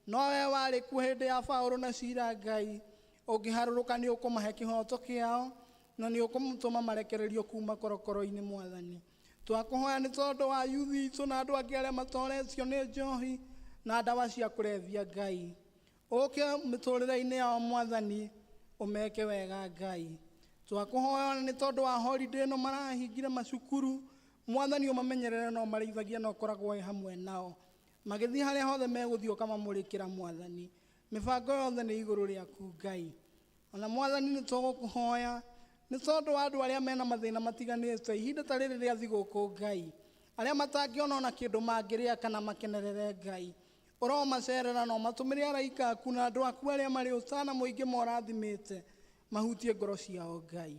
no we warĩ kuo hĩndĩ ya Paũlũ na Cira. Ngai, ũngĩharũrũka nĩ ũkũmahe kĩhoto kĩao na nĩ ũkũmũtũma marekererio kuma korokoro-inĩ. Mwathani, twakũhoya nĩ tondũ wa yuthi itũ na andũ angĩ arĩa matoretio nĩ njohi na ndawa cia kũrebia. Ngai, ũke mĩtũrĩre-inĩ yao, Mwathani, ũmeke wega. Ngai, twakũhoya ona nĩ tondũ wa holiday ĩno marahingire macukuru. Mwathani, ũmamenyerere na ũmarĩithagie na ũkoragwo wĩ hamwe nao magĩthiĩ harĩa hothe megũthiĩ, ũkamamũrĩkĩra. Mwathani, mĩbango yothe nĩ igũrũ rĩaku. Ngai, ona Mwathani, nĩ tũgũkũhoya nĩ tondũ wa andũ arĩa mena mathĩna matiganĩte ihinda ta rĩrĩ rĩa thigũkũ. Ngai, arĩa matangĩona ona kĩndũ mangĩrĩa kana makenerere, Ngai, ũromacerera na ũmatũmĩre araika aku na andũ aku arĩa marĩ ũtana mũingĩ morathimĩte mahutie ngoro ciao. Ngai,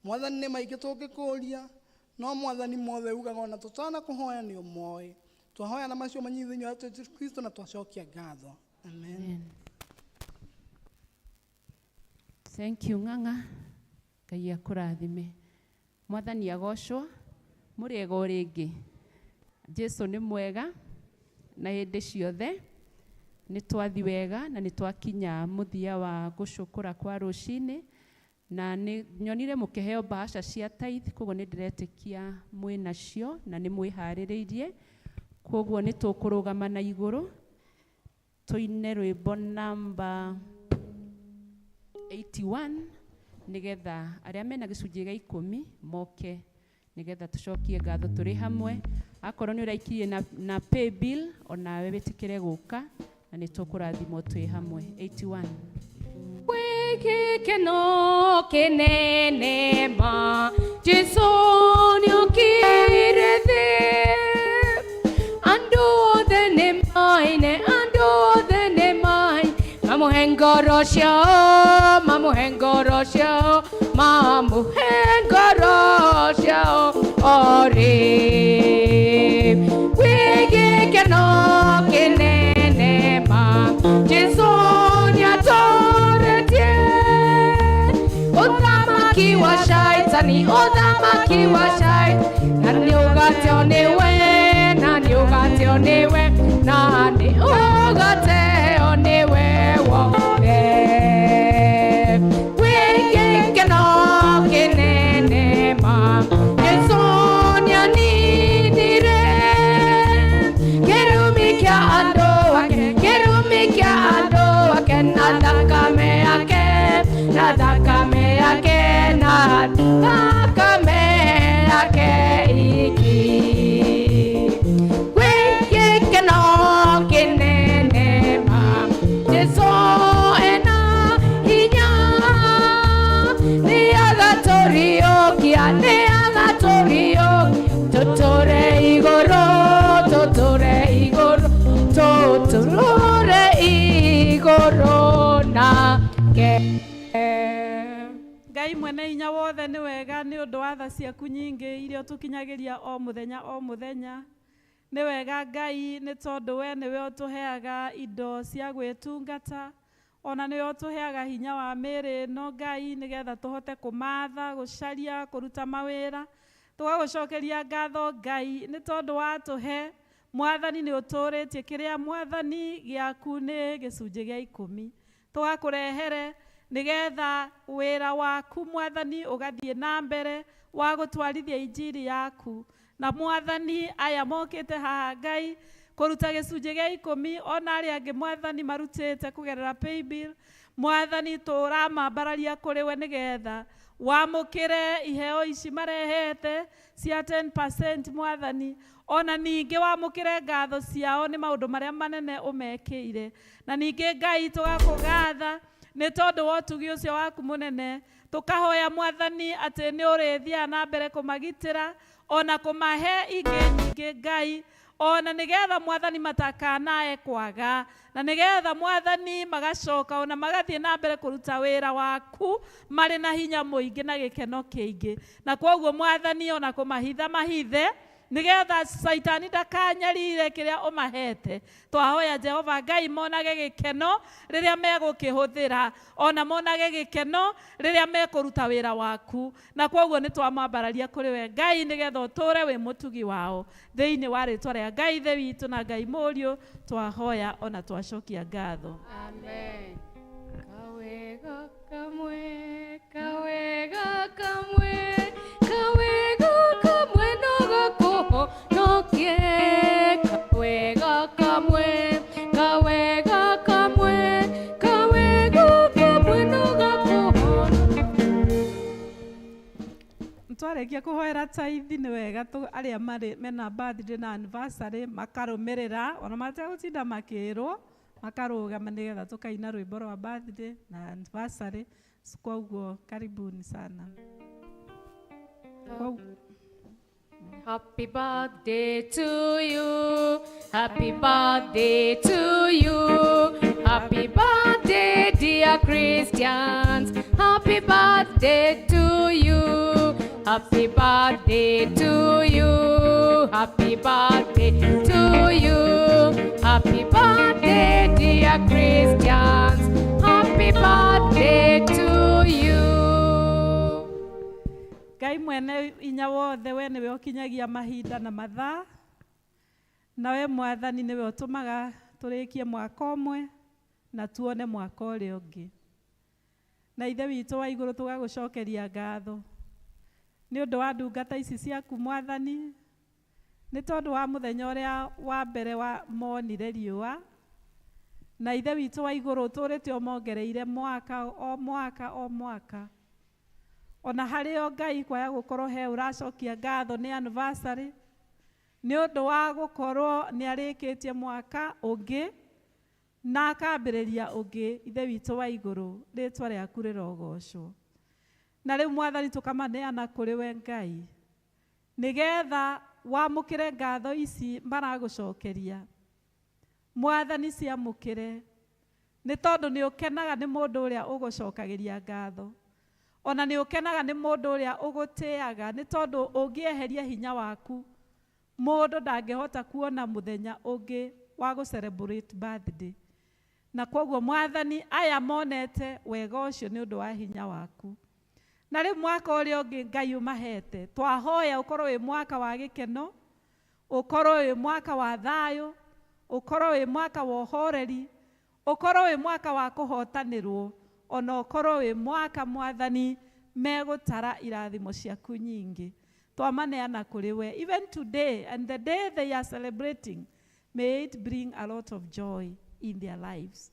Mwathani, nĩ maingĩ tũngĩkũria, no Mwathani, mothe ugaga ona tũtana kũhoya nĩ ũmoĩ. Twahoya na macio manyi thĩinĩ wa Yesu Kristo na twacokia ngatho. Amen. Amen. Thank you, Ng'ang'a. Ngai akũrathime. Mwathani agocwo. Mũrĩega o rĩngĩ. Jesu nĩ mwega na hĩndĩ ciothe. Nĩ twathi wega na nĩ twakinya mũthia wa gũcũkũra kwa rũcinĩ, na nĩ nyonire mũkĩheo bahasha cia tithe, koguo nĩ ndĩretĩkia mwĩ nacio na nĩ mwĩharĩrĩirie. Koguo nĩ tũkũrũgama na igũrũ tũine rwĩmbo namba 81, nĩgetha arĩa mena gĩcunjĩ gĩa 10 moke, nĩgetha tũcokie ngatho tũrĩ hamwe. Akorwo nĩ ũraikirie na pay bill, onawe wĩtĩkĩre gũka na nĩ tũkũrathimwo twĩ hamwe. 81. Gĩkeno kĩnene ma Jesu nĩokire thĩ, andũ othe nĩ maine, andũ othe nĩ maine. Mamũhe ngoro ciao, mamũhe ngoro ciao, mamũhe ngoro ciao ore. Gwĩ gĩkeno kĩnene ma, Jesũ nĩatoretie. Ũthamaki wa Shaitani, ũthamaki wa Shaitani, na nĩũgateo nĩwe, na nĩũgateo nĩwe, na nĩũgateo nĩwe wothe. Gwĩ gĩkeno kĩnene ma, Jesũ nĩaninire kĩrumi kĩa andũ ake, kĩrumi kĩa andũ ake, na thakame yake, na thakame yake, na thakame yake iki. Gwĩ gĩkeno kĩnene ma, Jesũ ena hinya, nĩagatũriũkia, nĩagatũriũkia, tũtũre igũrũ, tũtũre igũrũ, tũtũre igũrũ nake. Ngai mwene hinya wothe nĩ wega nĩ ũndũ wa tha ciaku nyingĩ iria ũtũkinyagĩria o mũthenya o mũthenya. Nĩ wega Ngai nĩ tondũ we nĩwe ũtũheaga indo cia gwĩtungata, ona nĩwe ũtũheaga hinya wa mĩĩrĩ ĩno Ngai nĩgetha tũhote kũmatha, gũcaria, kũruta mawĩra. Tũgagũcokeria ngatho Ngai nĩ tondũ watũhe Mwathani nĩ ũtũrĩtie kĩrĩa Mwathani gĩaku nĩ gĩcunjĩ gĩa 10. Tũgakũrehere nĩgetha wĩra waku Mwathani ũgathiĩ na mbere wa gũtwarithia injiri yaku. Na Mwathani aya mokĩte haha Ngai kũruta gĩcunjĩ gĩa 10 ona arĩa angĩ Mwathani marutĩte kũgerera paybill, Mwathani tũramambararia kũrĩ we nĩgetha wamũkĩre iheo ici marehete cia 10% Mwathani, ona ningĩ wamũkĩre ngatho ciao nĩ maũndũ marĩa manene ũmekĩire. Na ningĩ Ngai tũgakũgatha nĩ tondũ wa ũtugi ũcio waku mũnene, tũkahoya Mwathani atĩ nĩ ũrĩthiaga na mbere kũmagitĩra ona kũmahe ingĩ nyingĩ Ngai, ona nĩgetha Mwathani matakanae kwaga, na nĩgetha Mwathani magacoka ona magathiĩ na mbere kũruta wĩra waku marĩ na hinya mũingĩ na gĩkeno kĩingĩ. Na kwoguo Mwathani ona kũmahitha mahithe nĩgetha Caitani ndakanyarire kĩrĩa ũmahete. Twahoya Jehova Ngai monage gĩkeno rĩrĩa megũkĩhũthĩra, ona monage gĩkeno rĩrĩa mekũruta wĩra waku. Na kwoguo nĩ twamambararia kũrĩ we Ngai nĩgetha ũtũre wĩ mũtugi wao. Thĩinĩ wa rĩtwa rĩa Ngai Ithe witũ na Ngai Mũriũ twahoya ona twacokia ngatho. Amen. Kawega kamwe, kawega kamwe, kawega kamwe no gakuhonokie. Kawega kamwe, kawega kamwe, kawega kamwe no gakuhonokie. Twarĩkia kũhoera taithi nĩ wega arĩa marĩ mena birthday na anniversary makarũmĩrĩra ona mategũtinda makĩrwo, makarũgama nĩgetha tũkaina rwĩmbo rwa birthday na anniversary. Koguo karibuni sana. Happy birthday to you. Happy birthday to you. Happy birthday, dear Christians. Happy birthday to you. Happy birthday to you. Happy birthday to you. Happy birthday, dear Christians. Happy birthday to you. Ngai mwene inya wothe we nĩwe ũkinyagia mahinda na mathaa, nawe Mwathani nĩwe ũtũmaga tũrĩkie mwaka ũmwe na tuone mwaka ũrĩa ũngĩ. Na Ithe witũ wa igũrũ tũgagũcokeria ngatho nĩ ũndũ wa ndungata ici ciaku Mwathani, nĩ tondũ wa mũthenya ũrĩa wa mbere wa monire riũa. Na Ithe witũ wa igũrũ ũtũrĩte ũmongereire mwaka o mwaka o mwaka. Ona harĩ o Ngai kwaya gũkorwo he ũracokia ngatho nĩ anniversary nĩ ũndũ wa gũkorwo nĩ arĩkĩtie mwaka ũngĩ na akambĩrĩria ũngĩ. Ithe witũ wa igũrũ rĩtwa rĩaku rĩrogocwo. Na rĩu Mwathani tũkamaneana kũrĩ we Ngai nĩgetha wamũkĩre ngatho ici maragũcokeria. Mwathani ciamũkĩre nĩ tondũ nĩ ũkenaga nĩ mũndũ ũrĩa ũgũcokagĩria ngatho ona nĩ ũkenaga nĩ mũndũ ũrĩa ũgũtĩaga nĩ tondũ ũngĩeheria hinya waku mũndũ ndangĩhota kuona mũthenya ũngĩ wa gũ celebrate birthday na kwoguo Mwathani aya monete wega ũcio nĩ ũndũ wa hinya waku na rĩu mwaka ũrĩa ũngĩ Ngai ũmahete twahoya ũkorwo wĩ mwaka wa gĩkeno ũkorwo wĩ mwaka wa thayũ ũkorwo wĩ mwaka wa ũhoreri ũkorwo wĩ mwaka wa kũhotanĩrwo ona ũkorwo wĩ mwaka Mwathani megũtara irathimo ciaku nyingĩ twamaneana kũrĩ we even today and the day they are celebrating may it bring a lot of joy in their lives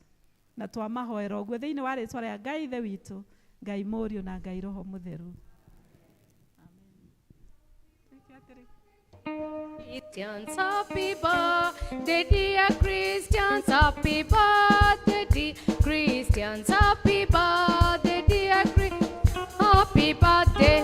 na twamahoera ũguo thĩinĩ wa rĩtwa rĩa Ngai Ithe witũ Ngai Mũriũ na Ngai Roho Mũtheru. Christians, happy birthday, dear Christians, happy birthday, dear Christians, happy birthday, dear Christians, happy birthday,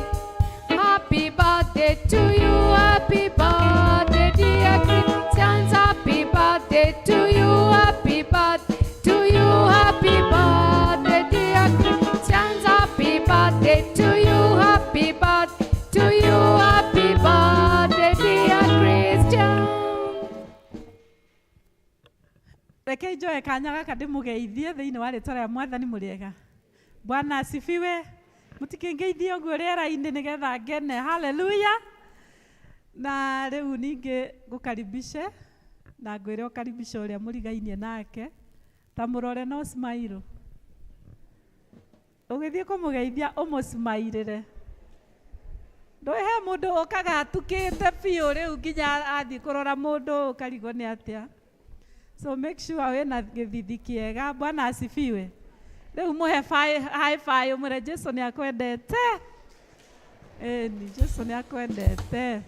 happy birthday to you, happy birthday, dear Christians, happy birthday to you, happy birthday to you, happy birthday, dear Christians, happy birthday to you, happy birthday to you, happy birthday, dear Christian. Reke njoe kanya gaka ndĩmũgeithie thĩinĩ wa rĩtwa rĩa Mwathani mũrĩega. Bwana asifiwe. Mũtikĩngeithie ũguo rĩera-inĩ nĩgetha ngene. Haleluya. Na rĩu ningĩ ngũkaribishe na ngwĩre ũkaribishe ũrĩa mũrigainie nake ta mũrore no smile. Ũgĩthiĩ kũmũgeithia ũmũsmairĩre. Ndũĩ he mũndũ ũkaga atukĩte biũ rĩu nginya athiĩ kũrora mũndũ ũkarigwo nĩ atĩa. So make sure wĩna gĩthithi kĩega. Bwana asifiwe. Rĩu mũhe high five ũmwĩre Jesu nĩ akwendete. Ĩni, Jesu nĩ akwendete.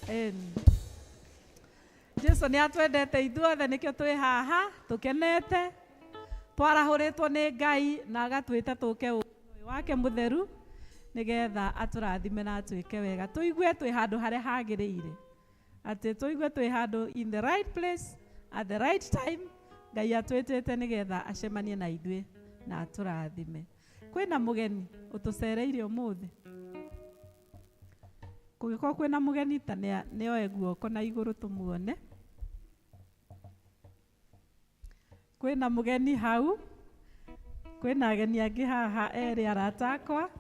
Ĩni. Jesu nĩ atwendete ithuothe nĩkĩo twĩ haha tũkenete twarahũrĩtwo nĩ Ngai na agatwĩta tũke ũyũ wake mũtheru nĩgetha atũrathime na atwĩke wega tũigue twĩ handũ harĩa hagĩrĩire atĩ tũigue twĩ handũ in the right place at the right time Ngai atwĩtĩte nĩgetha acemanie na ithuĩ na atũrathime. Kwĩna mũgeni ũtũcereire ũmũthĩ kũngĩkorwo kwĩna mũgeni ta nĩoe guoko na igũrũ tũmuone. Kwĩna mũgeni hau, kwĩna ageni angĩ haha erĩ arata akwa,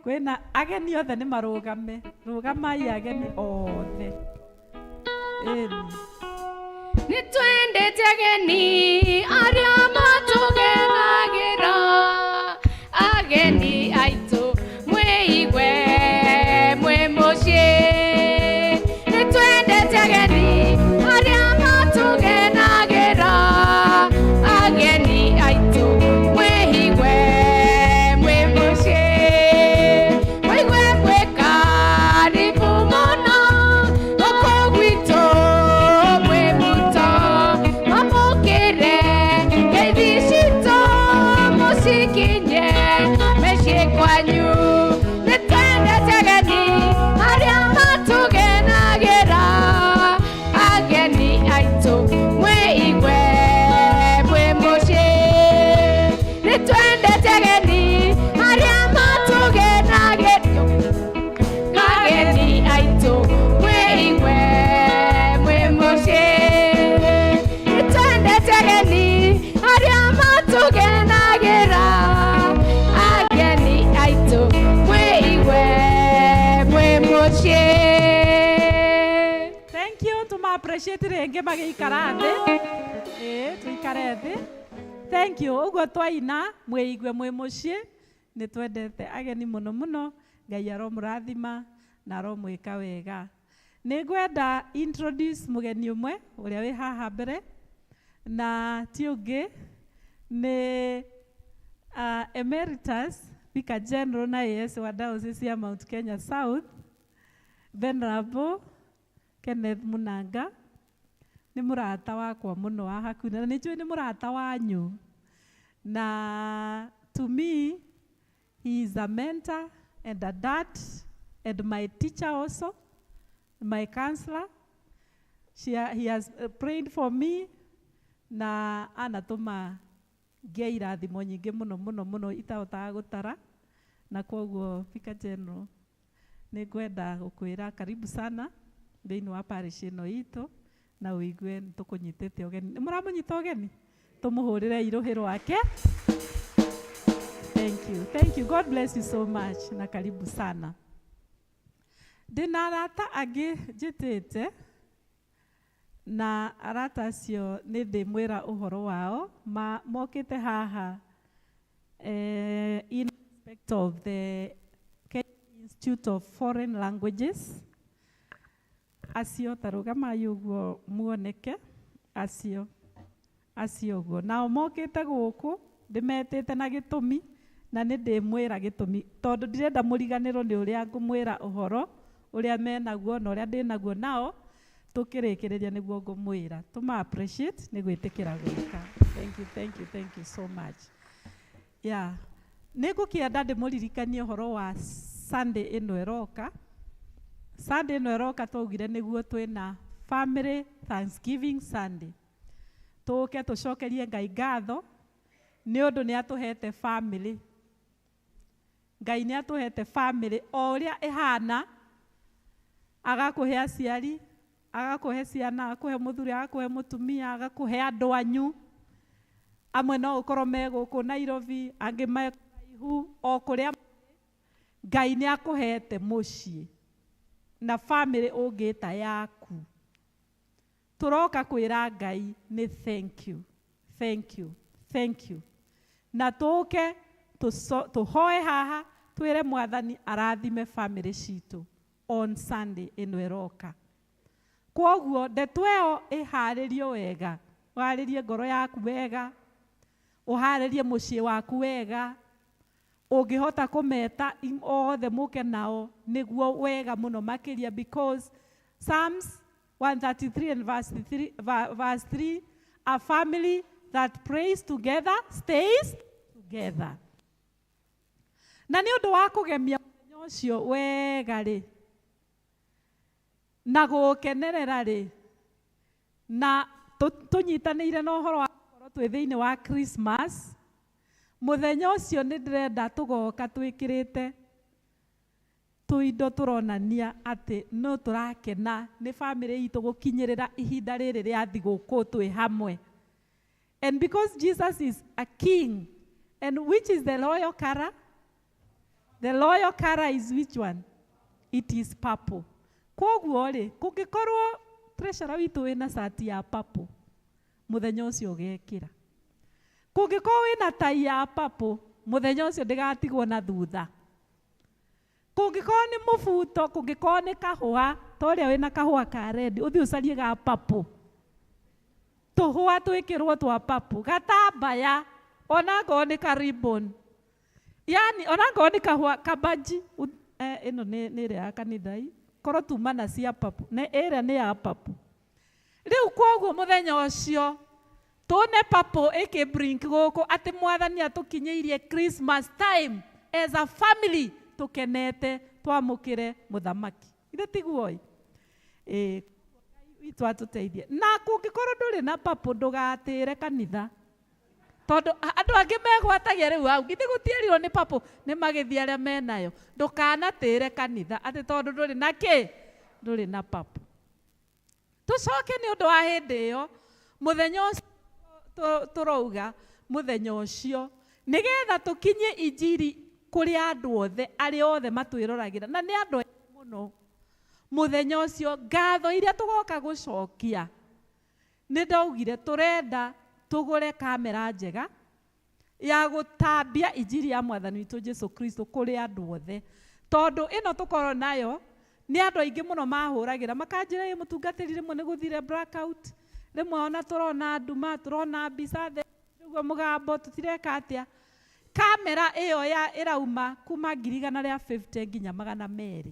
kwĩna ageni othe nĩ marũgame, rũgamai ageni othe. Ĩni. Nĩ twendete ageni arĩa matũgenagĩra ageni aitũ mwĩigue mwĩ mũciĩ. Nĩ twendete ageni arĩa matũgenagĩra ageni aitũ mwĩigue mwĩ mũciĩ. Mwĩigue mwĩ karibu mũno gũkũ gwitũ mwĩ muto mamũkĩre ngeithi citũ mũcikinye mĩciĩ kwanyu. Nĩ twendete ageni arĩa matũgenagĩra ageni aitũ mwĩigue mwĩ mũciĩ. Nĩ twendete ageni arĩa matũgenagĩra ageni aitũ mwĩigue mwĩ mũciĩ. Nĩ twendete ageni arĩa matũgenagĩra ageni aitũ mwĩigue mwĩ mũciĩ. Thank you tũma appreciate rĩngĩ magĩikara thĩ. Ĩĩ tũikare thĩ. Thank you. Ũguo twaina mwĩigue mwĩ mũciĩ nĩ twendete ageni mũno mũno. Ngai aromũrathima na aromwĩka wega. Nĩ ngwenda introduce mũgeni ũmwe ũrĩa wĩ haha mbere na ti ũngĩ nĩ Emeritus Vicar General na AS wa Diocese ya Mount Kenya South Venerable Kenneth Munanga. Nĩ mũrata wakwa mũno wa hakuhĩ na nĩ njũĩ nĩ mũrata wanyu na to me he is a mentor and a dad and my teacher also, my counselor. He has prayed for me Na anatũma ngĩe irathimo nyingĩ mũno mũno mũno itahotaga gũtara. Na kwoguo Vicar General, nĩ ngwenda gũkwĩra karibu sana thĩinĩ wa parish ĩno itũ, na ũigue nĩ tũkũnyitĩte ũgeni. Nĩ mũramũnyita ũgeni? Tũmũhũrĩre irũhĩ rwake. Thank you, thank you. God bless you so much, na karibu sana. Ndĩna arata angĩ njĩtĩte, na arata acio nĩ ndĩmwĩra ũhoro wao. Mokĩte haha in respect of the Kenya Institute of Foreign Languages. Acio ta rũgamai ũguo muoneke, acio acio ũguo nao mokĩte gũkũ, ndĩmetĩte na gĩtũmi, na nĩ ndĩmwĩra gĩtũmi, tondũ ndirenda mũriganĩrwo nĩ ũrĩa ngũmwĩra ũhoro ũrĩa menaguo na ũrĩa ndĩnaguo nao. Tũkĩrĩkĩrĩria nĩguo ngũmwĩra tũma appreciate nĩ gwĩtĩkĩra gwĩka. Thank you, thank you, thank you so much. Yeah, nĩ ngũkĩenda ndĩmũririkanie ũhoro wa Sunday ĩno ĩroka. Sunday ĩno ĩroka twaugire nĩguo twĩna Family Thanksgiving Sunday. Tũke tũcokerie Ngai ngatho nĩ ũndũ nĩ atũhete family. Ngai nĩ atũhete family o ũrĩa ĩhana, agakũhe aciari, agakũhe ciana, agakũhe mũthuri, agakũhe mũtumia, agakũhe andũ anyu. Amwe no ũkorwo me gũkũ Nairobi, angĩ me kũraihu, o kũrĩa Ngai nĩ akũhete mũciĩ na family ũngĩta yaku. Tũroka kwĩra Ngai nĩ thank you, thank you, thank you. Na tũke tũhoe haha, twĩre Mwathani arathime family citũ on Sunday ĩno ĩroka. Kwoguo ndeto ĩyo ĩharĩrio wega, ũharĩrie ngoro yaku wega, ũharĩrie mũciĩ waku wega, ũngĩhota kũmeta othe mũke nao nĩguo wega mũno makĩria, because Psalms 133 and verse 3, verse 3, a family that prays together stays together. Na nĩ ũndũ wa kũgemia mũthenya ũcio wega rĩ, na gũũkenerera rĩ, na tũnyitanĩire na ũhoro wa gũkorwo twĩ thĩinĩ wa Christmas, mũthenya ũcio nĩ ndĩrenda tũgoka twĩkĩrĩte tũindo tũronania atĩ no tũrakena nĩ family itũ gũkinyĩrĩra ihinda rĩrĩ rĩa thigũkũ twĩ hamwe. And because Jesus is a king, and which is the royal color? The royal color is which one? It is purple. Kwoguo rĩ, kũngĩkorwo treasurer witũ wĩna cati ya purple, mũthenya ũcio ũgekĩra. Kũngĩkorwo wĩna tai ya purple, mũthenya ũcio ndĩgatigwo na thutha. Kũngĩkorwo nĩ mũbuto, kũngĩkorwo nĩ kahũa, ta ũrĩa wĩna kahũa ka red, ũthiĩ ũcarie ga purple. Tũhũa twĩkĩrwo twa purple, gatambaya, ona ngorwo nĩ ka ribbon. Yani ona ngorwo nĩ kahũa kabaji, ĩno nĩ ĩrĩa ya kanitha i, korwo tuma na cia purple, nĩ ĩrĩa nĩ ya purple. Rĩu kwoguo mũthenya ũcio tuone purple ĩkĩ blink gũkũ atĩ Mwathani atũkinyĩirie Christmas time as a family tũkenete twamũkĩre mũthamaki. Ithe tiguo ĩ? Ĩ, witũ atũteithie. Na kũngĩkorwo ndũrĩ na purple, ndũgatĩre kanitha, tondũ andũ angĩ megwatagia rĩu hau, githĩ gũtierirwo nĩ purple, nĩ magĩthiĩ arĩa menayo. Ndũkanatĩre kanitha atĩ tondũ ndũrĩ na kĩ, ndũrĩ na purple. Tũcoke nĩ ũndũ wa hĩndĩ ĩyo, mũthenya ũcio tũrauga mũthenya ũcio nĩgetha tũkinyie injiri kũrĩ andũ othe arĩa othe matwĩroragĩra, na nĩ andũ aingĩ mũno. Mũthenya ũcio ngatho iria tũgoka gũcokia, nĩ ndaugire tũrenda tũgũre kamera njega ya gũtambia injiri ya Mwathani witũ Jesu Kristo kũrĩ andũ othe, tondũ ĩno tũkorwo nayo nĩ andũ aingĩ mũno mahũragĩra makanjĩra, ĩ mũtungatĩri, rĩmwe nĩ gũthire blackout, rĩmwe ona tũrona nduma, tũrona mbica ũguo mũgambo tũtireka atĩa. Kamera ĩyo ya ĩrauma kuma 150,000 nginya 200,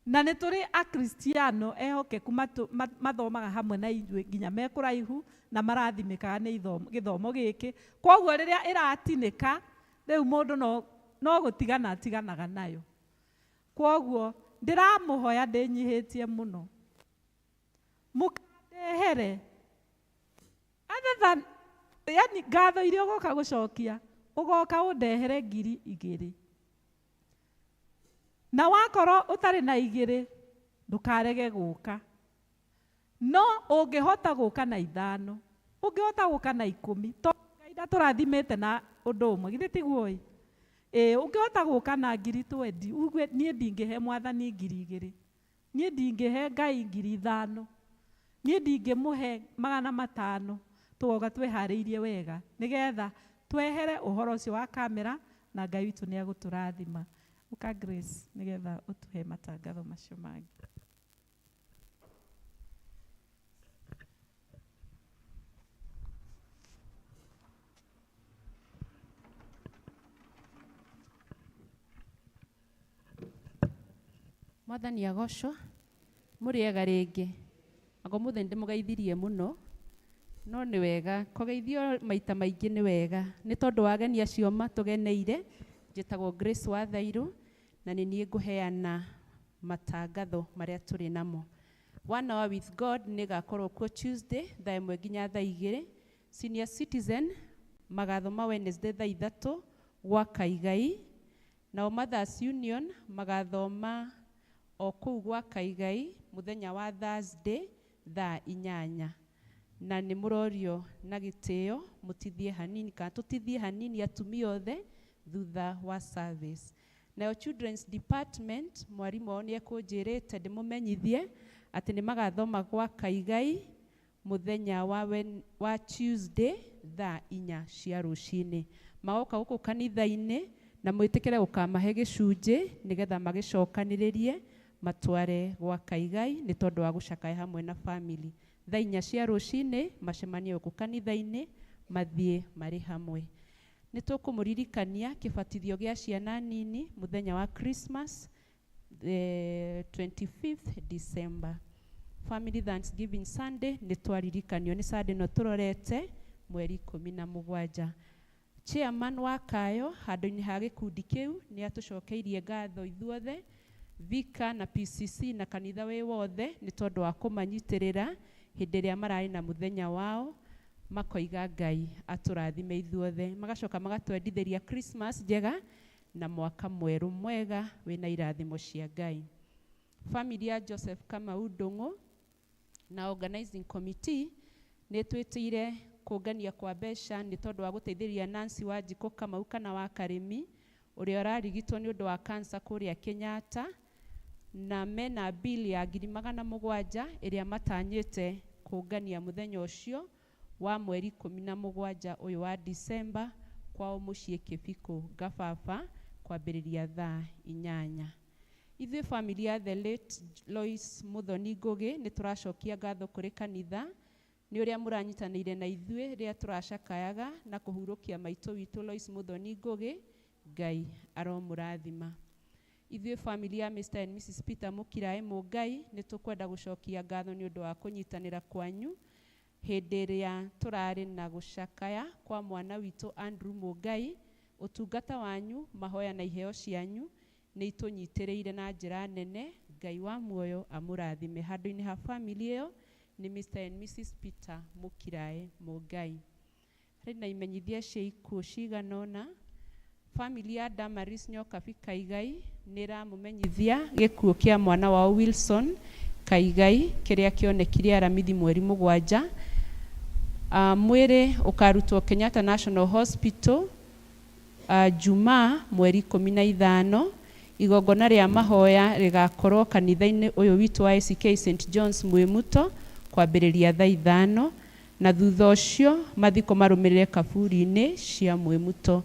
na nĩ tũrĩ akristiano ehokeku mathomaga hamwe na ithuĩ nginya me kũraihu na marathimĩkaga nĩ gĩthomo gĩkĩ. Kwoguo rĩrĩa ĩratinĩka rĩu mũndũ no gũtigana atiganaga nayo. Kwoguo ndĩramũhoya ndĩnyihĩtie mũno, mũkandehere Nĩgetha yani ngatho iria ũgoka gũcokia ũgoka ũndehere 2,000. Na wakorwo ũtarĩ na 2 ndũkarege gũka. No ũngĩhota gũka na 5, ũngĩhota gũka na 10, tondũ Ngai ndatũrathimĩte na ũndũ ũmwe, githĩ tiguo ĩ? Ĩĩ, ũngĩhota gũka na 20,000, ugue niĩ ndingĩhe mwathani 2,000, niĩ ndingĩhe Ngai 5,000, niĩ ndingĩmũhe 500, tũgoka twĩharĩirie wega nĩgetha twehere ũhoro ũcio wa kamera na Ngai witũ nĩ egũtũrathima. Ũka Grace nĩgetha ũtũhe matangatho macio mangĩ. Mwathani agocwo mũrĩega rĩngĩ anga ũmũthĩ nĩndĩmũgeithirie mũno no nĩ wega kũgeithio maita maingĩ nĩ wega nĩ tondũ wa ageni acio matũgeneire. Njĩtagwo Grace Wathairũ na nĩ niĩ ngũheana matangatho marĩa tũrĩ namo. One Hour with God nĩ ĩgakorwo kuo Tuesday thaa 1 nginya thaa 2. Senior Citizen magathoma Wednesday thaa 3 gwa Kaigai. Nao Mothers Union magathoma o kũu gwa Kaigai mũthenya wa Thursday thaa 8. Na nĩ mũrorio na gĩtĩo mũtithie hanini kana tũtithie hanini atumia othe thutha wa service. Nayo Children's Department mwarimũ wao nĩ ekũnjĩrĩte ndĩmũmenyithie atĩ nĩ magathoma gwa Kaigai mũthenya wa Tuesday thaa 4 cia rũcinĩ. Magoka gũkũ kanitha-inĩ na mwĩtĩkĩre gũkamahe gĩcunjĩ nĩgetha magĩcokanĩrĩrie matware gwa Kaigai nĩ tondũ wa gũcakaya hamwe na family. Thaa 4 cia rũcinĩ macemanie gũkũ kanitha-inĩ mathiĩ marĩ hamwe. Nĩ tũkũmũririkania kĩbatithio gĩa ciana nini mũthenya wa Christmas 25th December. Family Thanksgiving Sunday nĩ twaririkanio nĩ Sunday no tũrorete mweri 17. Chairman wa Kayo handũ-inĩ ha gĩkundi kĩu nĩ atũcokeirie ngatho ithuothe Vika na PCC na kanitha wĩ wothe nĩ tondũ wa kũmanyitĩrĩra hĩndĩ ĩrĩa mararĩ na mũthenya wao makoiga Ngai atũrathime ithuothe. Magacoka magatwendithĩria Christmas njega na mwaka mwerũ mwega wĩna irathimo cia Ngai. Family ya Joseph Kamau Ndung'u na organizing committee nĩ twĩtĩire kũngania kwa mbeca nĩ tondũ wa gũteithĩrĩria Nancy Wanjikũ Kamau kana wa Karĩmi ũrĩa ũrarigitwo nĩ ũndũ wa cancer kũrĩa Kenyatta, na mena bill ya 700,000 ĩrĩa matanyĩte kũngania mũthenya ũcio wa mweri 17 ũyũ wa December kwao mũciĩ Kĩbikũ Ngababa kwambĩrĩria thaa 8. Ithuĩ family ya the late Lois Muthoni Ngugi nĩ tũracokia ngatho kũrĩ kanitha nĩ ũrĩa mũranyitanĩire na ithuĩ rĩrĩa tũracakayaga na kũhurũkia maitũ witũ Lois Muthoni Ngugi. Ngai aromũrathima. Ithuĩ family ya Mr and Mrs Peter Mũkiraĩ Mũngai nĩ tũkwenda gũcokia ngatho nĩ ũndũ wa kũnyitanĩra kwanyu hĩndĩ ĩrĩa tũrarĩ na gũcakaya kwa mwana witũ Andrew Mũngai. Ũtungata wanyu, mahoya na iheo cianyu nĩ itũnyitĩrĩire na njĩra nene. Ngai wa muoyo amũrathime. Handũ-inĩ ha family ĩyo nĩ Mr and Mrs Peter Mũkiraĩ Mũngai. Harĩ na imenyithia cia ikuũ cigana ũna. Family ya Damaris Nyokabi Kaigai nĩ ĩramũmenyithia gĩkuũ kĩa mwana wao Wilson Kaigai kĩrĩa kĩonekire Aramithi mweri 7. Mwĩrĩ ũkarutwo Kenyatta National Hospital Jumaa mweri 15. Igongona rĩa mahoya rĩgakorwo kanitha-inĩ ũyũ witũ wa ACK St John's Mwĩmuto kwambĩrĩria thaa 5, na thutha ũcio mathiko marũmĩrĩre kaburi-inĩ cia Mwĩmuto.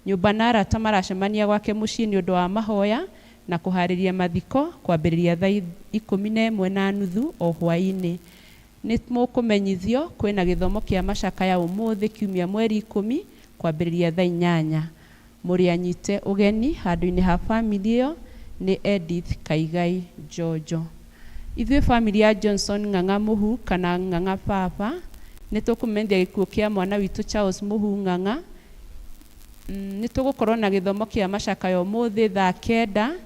Nyũmba na arata maracemania gwake mũciĩ nĩ ũndũ wa mahoya na kũharĩria mathiko kwambĩrĩria thaa 11:30 o hwaĩ-inĩ. Nĩ mũkũmenyithio kwĩna gĩthomo kĩa macakaya ũmũthĩ kiumia mweri 10 kwambĩrĩria thaa 8. Mũrĩ anyite ũgeni handũ-inĩ ha family ĩyo nĩ Edith Kaigai Njonjo. Ithuĩ family ya Johnson Ng'ang'a Mũhu kana Ng'ang'a Baba nĩ tũkũmenyithia gĩkuũ kĩa mwana witũ Charles Mũhu Ng'ang'a. Nĩ tũgũkorwo na gĩthomo kĩa macakaya ũmũthĩ thaa 9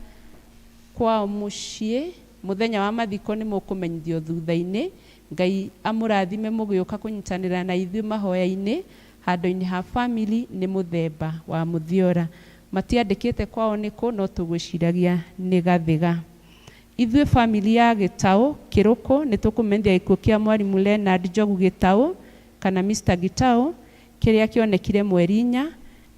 kwao mũciĩ. Mũthenya wa mathiko nĩ mũkũmenyithio thutha-inĩ. Ngai amũrathime mũgĩũka kũnyitanĩra na ithuĩ mahoya-inĩ handũ-inĩ ha family nĩ mũthemba wa mũthiora. Matiandĩkĩte kwao nĩkũ no tũgwĩciragia nĩ Gathiga. Ithuĩ family ya Gĩtaũ Kĩrũkũ nĩ tũkũmenyithia gĩkuũ kĩa mwarimũ Leonard Njogu Gĩtaũ kana Mr. Gĩtaũ kĩrĩa kĩonekire mweri 4.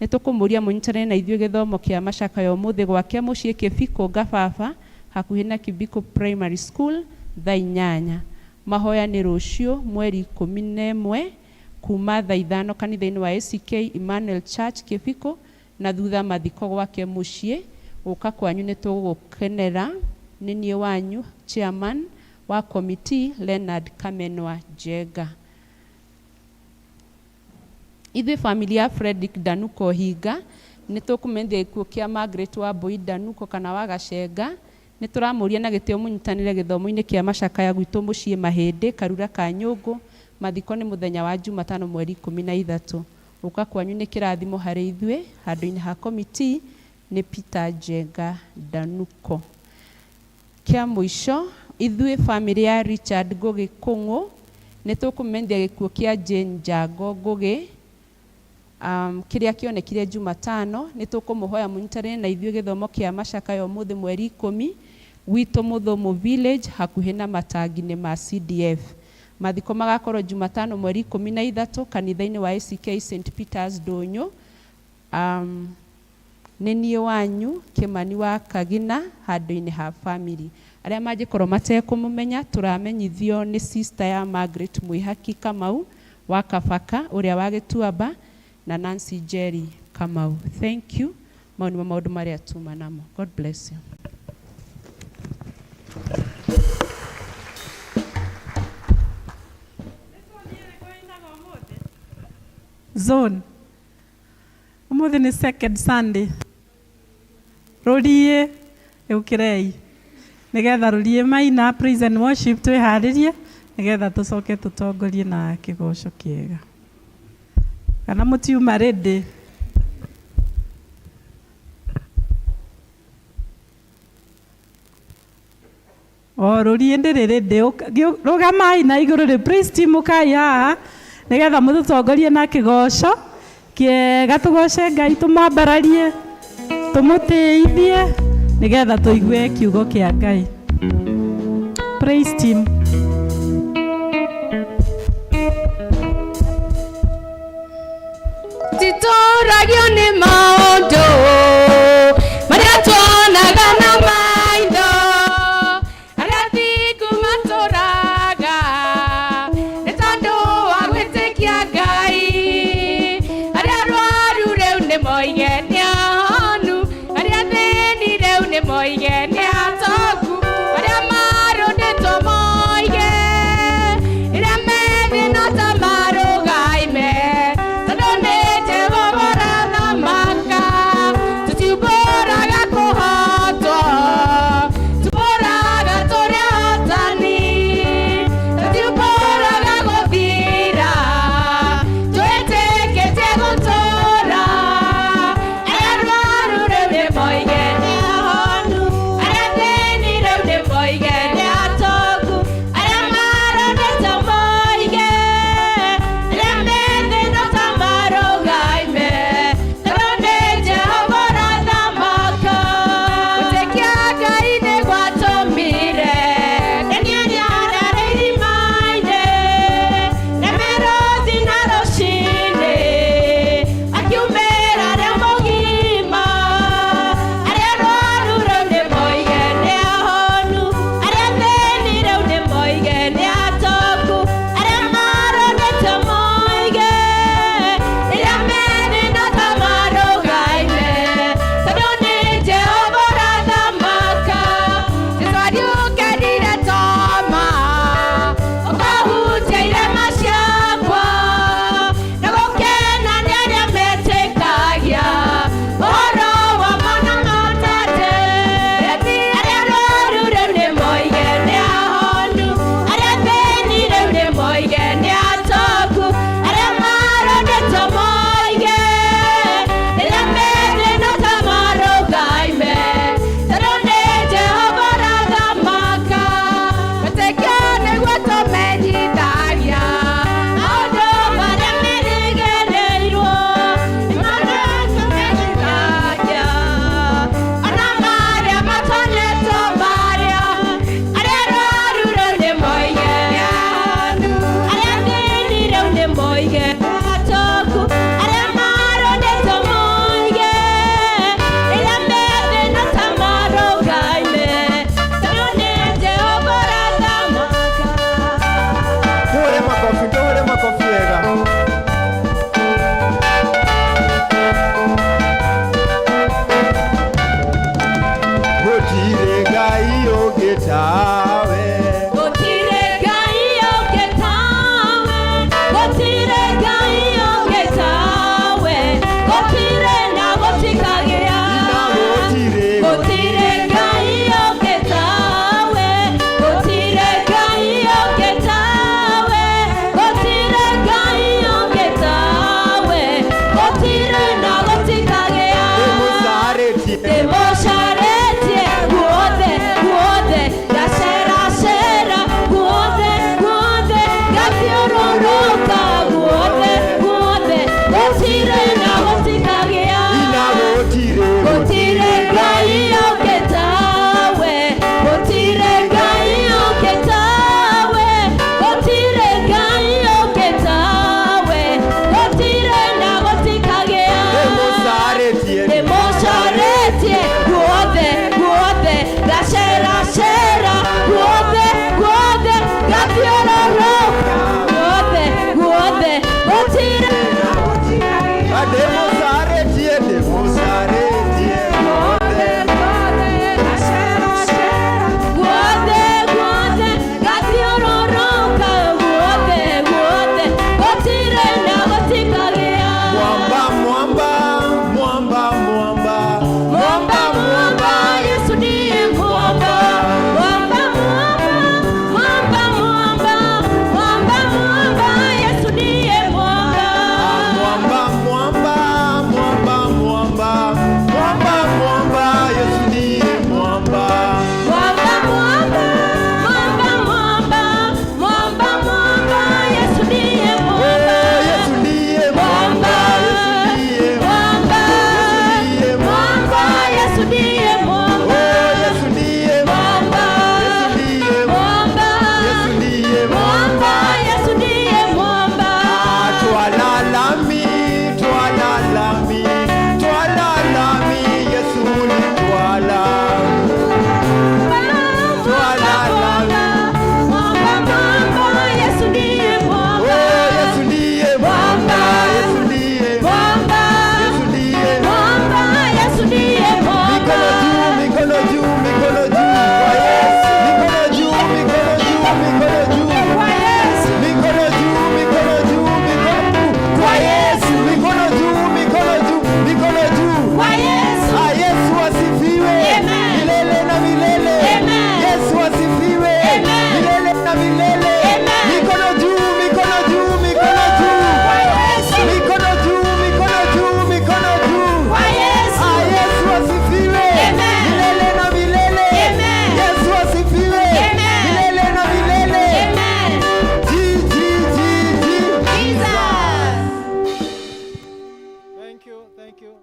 Nĩ tũkũmũria mũnyitanĩre na ithuĩ gĩthomo kĩa macakaya ũmũthĩ gwake mũciĩ Kĩbikũ Ngababa hakuhĩ na Kibiko Primary School thaa 8. Mahoya nĩ rũciũ mweri 11 kuma thaa 5 kanitha-inĩ wa ACK Emmanuel Church Kĩbikũ na thutha mathiko gwake mũciĩ. Gũka kwanyu nĩ tũgũkenera. Nĩ niĩ wanyu chairman wa committee Leonard Kamenwa Njenga. Ithuĩ family ya Fredrick Danuko Hinga nĩ tũkũmenyithia gĩkuũ kĩa Margaret Wambui Danuko kana wa Gacenga. Nĩ tũramũria na gĩtĩo mũnyitanĩre gĩthomo-inĩ kĩa macakaya gwitũ mũciĩ Mahĩndĩ Karura ka Nyũngũ. Mathiko nĩ mũthenya wa Jumatano mweri 13. Gũka kwanyu nĩ kĩrathimo harĩ ithuĩ. Handũ-inĩ ha committee nĩ Peter Njenga Danuko. Kĩa mũico ithuĩ family ya Richard Ngũgĩ Kũng'ũ nĩ tũkũmenyithia gĩkuũ kĩa Jane Njango Ngũgĩ kĩrĩa kĩonekire Jumatano. Nĩ tũkũmũhoya mũnyitanĩre na ithuĩ gĩthomo kĩa macakaya ũmũthĩ mweri 10 gwitũ Mũthũmũ Village hakuhĩ na matangi-inĩ ma CDF. Mathiko magakorwo Jumatano mweri 13 kanitha-inĩ wa ACK St Peters Ndũnyũ. Nĩ niĩ wanyu Kĩmani wa Kagina handũ-inĩ ha family. Arĩa mangĩkorwo matekũmũmenya tũramenyithio nĩ sister ya Margaret Mwĩhaki Kamau wa Kabaka ũrĩa wa Gĩtuamba na Nancy Njeri Kamau. Thank you. Mau nĩmo maũndũ marĩa tuma namo. God bless you. Zone umuthi ni second Sunday rurie yukirei nigetha rurie maina praise and worship twiharirie nigetha tucoke tutongorie na kigoco kiega kana mutiuma ready. O rurie ndiri ready rugamai na iguru ri praise team ukai haha nigetha mututongorie na kigoco kiega tugoce Ngai tumwambararie tumutĩithie nigetha tuigue kiugo kia Ngai. Praise team. Titũragio nĩ maũndũ marĩa tuonaga na maitho, arĩa thingu matũraga nĩ tondũ wa gwĩtĩkia Ngai, arĩa arwaru rĩu nĩ moige nĩ ahonu, arĩa athĩni rĩu nĩ moige nĩ atongu, arĩa marũndĩtwo moige rĩrĩa methĩ no ta marũgaime, tondũ nĩ Jehova ũrathamaka. Moige atoku arĩa marondetwo moige rĩrĩa me thĩna ta marũgaime tondũ nĩ Jehova ũrathamaka. Tuhure makofi, tuhure makofi wega. Gũtirĩ Ngai ũngĩ tawe. Gũtirĩ Ngai ũngĩ tawe, gũtirĩ Ngai ũngĩ tawe, gũtirĩ na gũtikagĩa. Na gũtirĩ. Gũtirĩ Ngai ũngĩ tawe, gũtirĩ Ngai ũngĩ tawe, gũtirĩ Ngai ũngĩ tawe, gũtirĩ na gũtikagĩa. Ndĩmũcarĩtie. Ndĩmũcarĩtie guothe guothe, ngaceracera guothe guothe, ngathiũrũrũka guothe guothe, gũtirĩ na gũtikagĩa. Na gũtirĩ. Gũtirĩ Ngai ũngĩ tawe, gũtirĩ Ngai ũngĩ tawe, gũtirĩ Ngai ũngĩ tawe, gũtirĩ na gũtikagĩa. Ndĩmũcarĩtie. Ndĩmũcarĩtie guothe guothe, ngaceracera guothe guothe, ngathiũrũrũka guothe guothe, gũtirĩ na gũtikagĩa. Ndĩmũcarĩtie, ndĩmũcarĩtie guothe. Guothe guothe, ngathiũrũrũka guothe guothe, gũtirĩ na gũtikagĩa. Mwamba, mwamba, mwamba, mwamba. Mwamba, mwamba, Yesu ndiye mwamba. Mwamba, mwamba, mwamba, mwamba, mwamba, mwamba, Yesu ndiye mwamba. Mwamba, mwamba, mwamba, mwamba. Mwamba, mwamba, Yesu ndiye mwamba. Mwamba, mwamba, mwamba, mwamba, mwamba, mwamba, Yesu ndiye mwamba. Yesu ndiye Mwamba, mwamba. Yesu ndiye mwamba, mwamba, Yesu ndiye mwamba. Yesu ndiye Mwamba, Yesu ndiye mwamba, Yesu ndiye mwamba, Yesu ndiye mwamba. Twalalami, twalalami, twalalami, Yesu ulitwala. Twalalami. Mwamba, mwamba, Yesu ndiye mwamba. Oh, Yesu ndiye Mwamba, Yesu ndiye mwamba, Yesu ndiye mwamba, Yesu ndiye mwamba. Mikono juu, mikono juu, mikono juu kwa Yesu. Mikono juu, mikono juu, mikono juu Kwa Yesu. Mikono juu, mikono juu, mikono juu kwa Yesu. Mikono juu, mikono juu, mikono juu. Kwa Yesu. Ah, Yesu asifiwe. Amen. Milele na milele. Amen. Yesu asifiwe. Amen. Milele na milele. Amen. Mikono juu, mikono juu, mikono juu. Kwa Yesu. Mikono juu, mikono juu, mikono juu. Kwa Yesu. Ah, Yesu asifiwe. Amen. Milele na milele. Amen. Yesu asifiwe. Amen. Milele na milele. Amen. G G G G. Jesus. Thank you, thank you.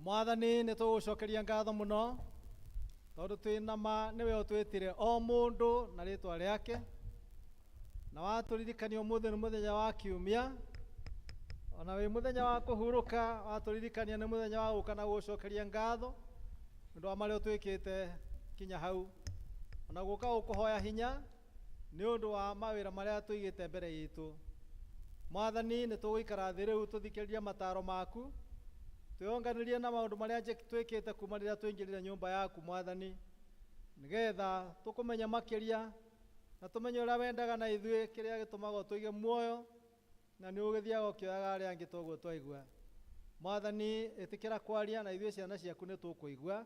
Mwathani nä tå gå cokeria ngatho må no tondå twä na ma nä we å twä tire o må ndå na rä twa rä ake na watå ririkania å må thä nä må thenya wa kiumia ona wä må thenya wa kå hurå ka watå ririkania nä må thenya wa gå ka na gå cokeria ngatho nä ũndũ wa marĩa ũtwĩkĩte kinya hau ona gũka gũkũhoya hinya nĩ ũndũ wa mawĩra marĩa tũigĩte mbere itũ. Mwathani nĩ tũgũikara thĩ rĩu tũthikĩrĩrie mataro maku twĩonganĩrie na maũndũ marĩa twĩkĩte kuma rĩrĩa tũingĩrire nyũmba yaku Mwathani, nĩgetha tũkũmenya makĩria na tũmenye ũrĩa wendaga na ithuĩ kĩrĩa gĩtũmaga ũtũige muoyo na nĩ ũgĩthiaga ũkĩoyaga arĩa angĩ toguo twaigua. Mwathani ĩtĩkĩra kwaria na ithuĩ ciana ciaku nĩ tũkũigua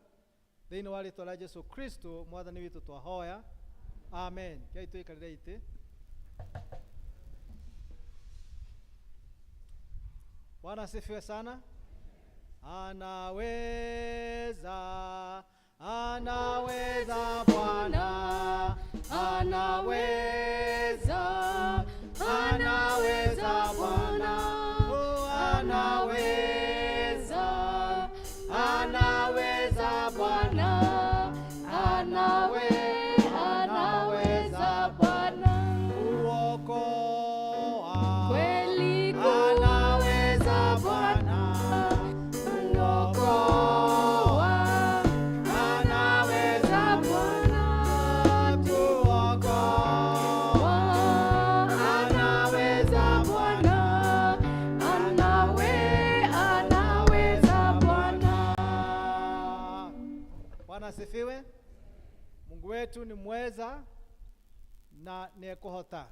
thĩinĩ wa rĩtwa rĩa Jesu Kristo Mwathani witũ twahoya, amen. Kĩai tũikarĩre itĩ. Bwana asifiwe sana. Anaweza, anaweza Bwana, anaweza, anaweza Bwana, oh, anaweza, anaweza Bwana, anaweza Bwana, kuokoa, Mungu wetu ni mweza na nĩ ekũhota.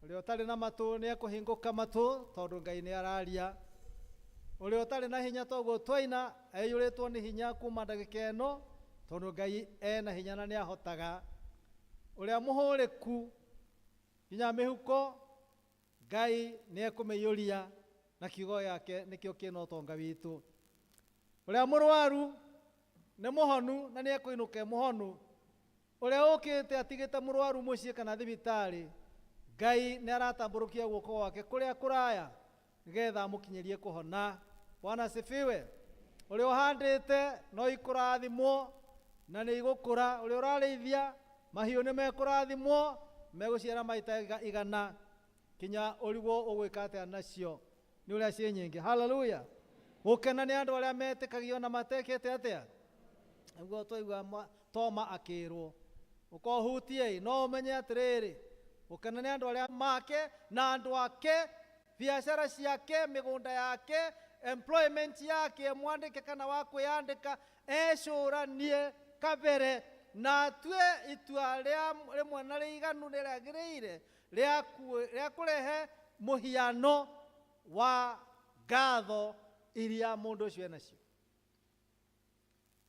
Ũrĩa ũtarĩ na matũ nĩ ekũhingũka matũ tondũ Ngai nĩ araria. Ũrĩa ũtarĩ na hinya toguo twaina aiyũrĩtwo nĩ hinya kuma ndagĩka ĩno tondũ Ngai ena hinya na nĩ ahotaga. Ũrĩa mũhũrĩku nginya mĩhuko Ngai nĩ ekũmĩiyũria na kiugo gĩake nĩkĩo kĩna ũtonga witũ. Ũrĩa mũrwaru nĩ mũhonu na nĩ ekũinũka e mũhonu. Ũrĩa ũkĩte atigĩte mũrwaru mũciĩ kana thibitarĩ, Ngai nĩ aratambũrũkia guoko gwake kũrĩa kũraya nĩgetha amũkinyĩrie kũhona. Bwana asifiwe. Ũrĩa ũhandĩte no ikũrathimwo na nĩ igũkũra. Ũrĩa ũrarĩithia mahiũ nĩ mekũrathimwo, megũciara maita igana kinya ũrigwo ũgwĩka atĩa nacio nĩ ũrĩa ciĩ nyingĩ. Haleluya. Gũkena nĩ andũ arĩa metĩkagio na matekĩte atĩa. Nĩguo twaigua Toma akĩrwo ũkohutie no ũmenye atĩrĩrĩ, gũkena nĩ andũ arĩa make na andũ ake, biacara ciake, mĩgũnda yake, employment yake, mwandĩke kana wa kwĩyandĩka, ecũranie kabere na atue itua rĩa rĩmwe na rĩiganu rĩrĩagĩrĩire rĩa kũrehe mũhiano wa ngatho iria mũndũ ũcio enacio.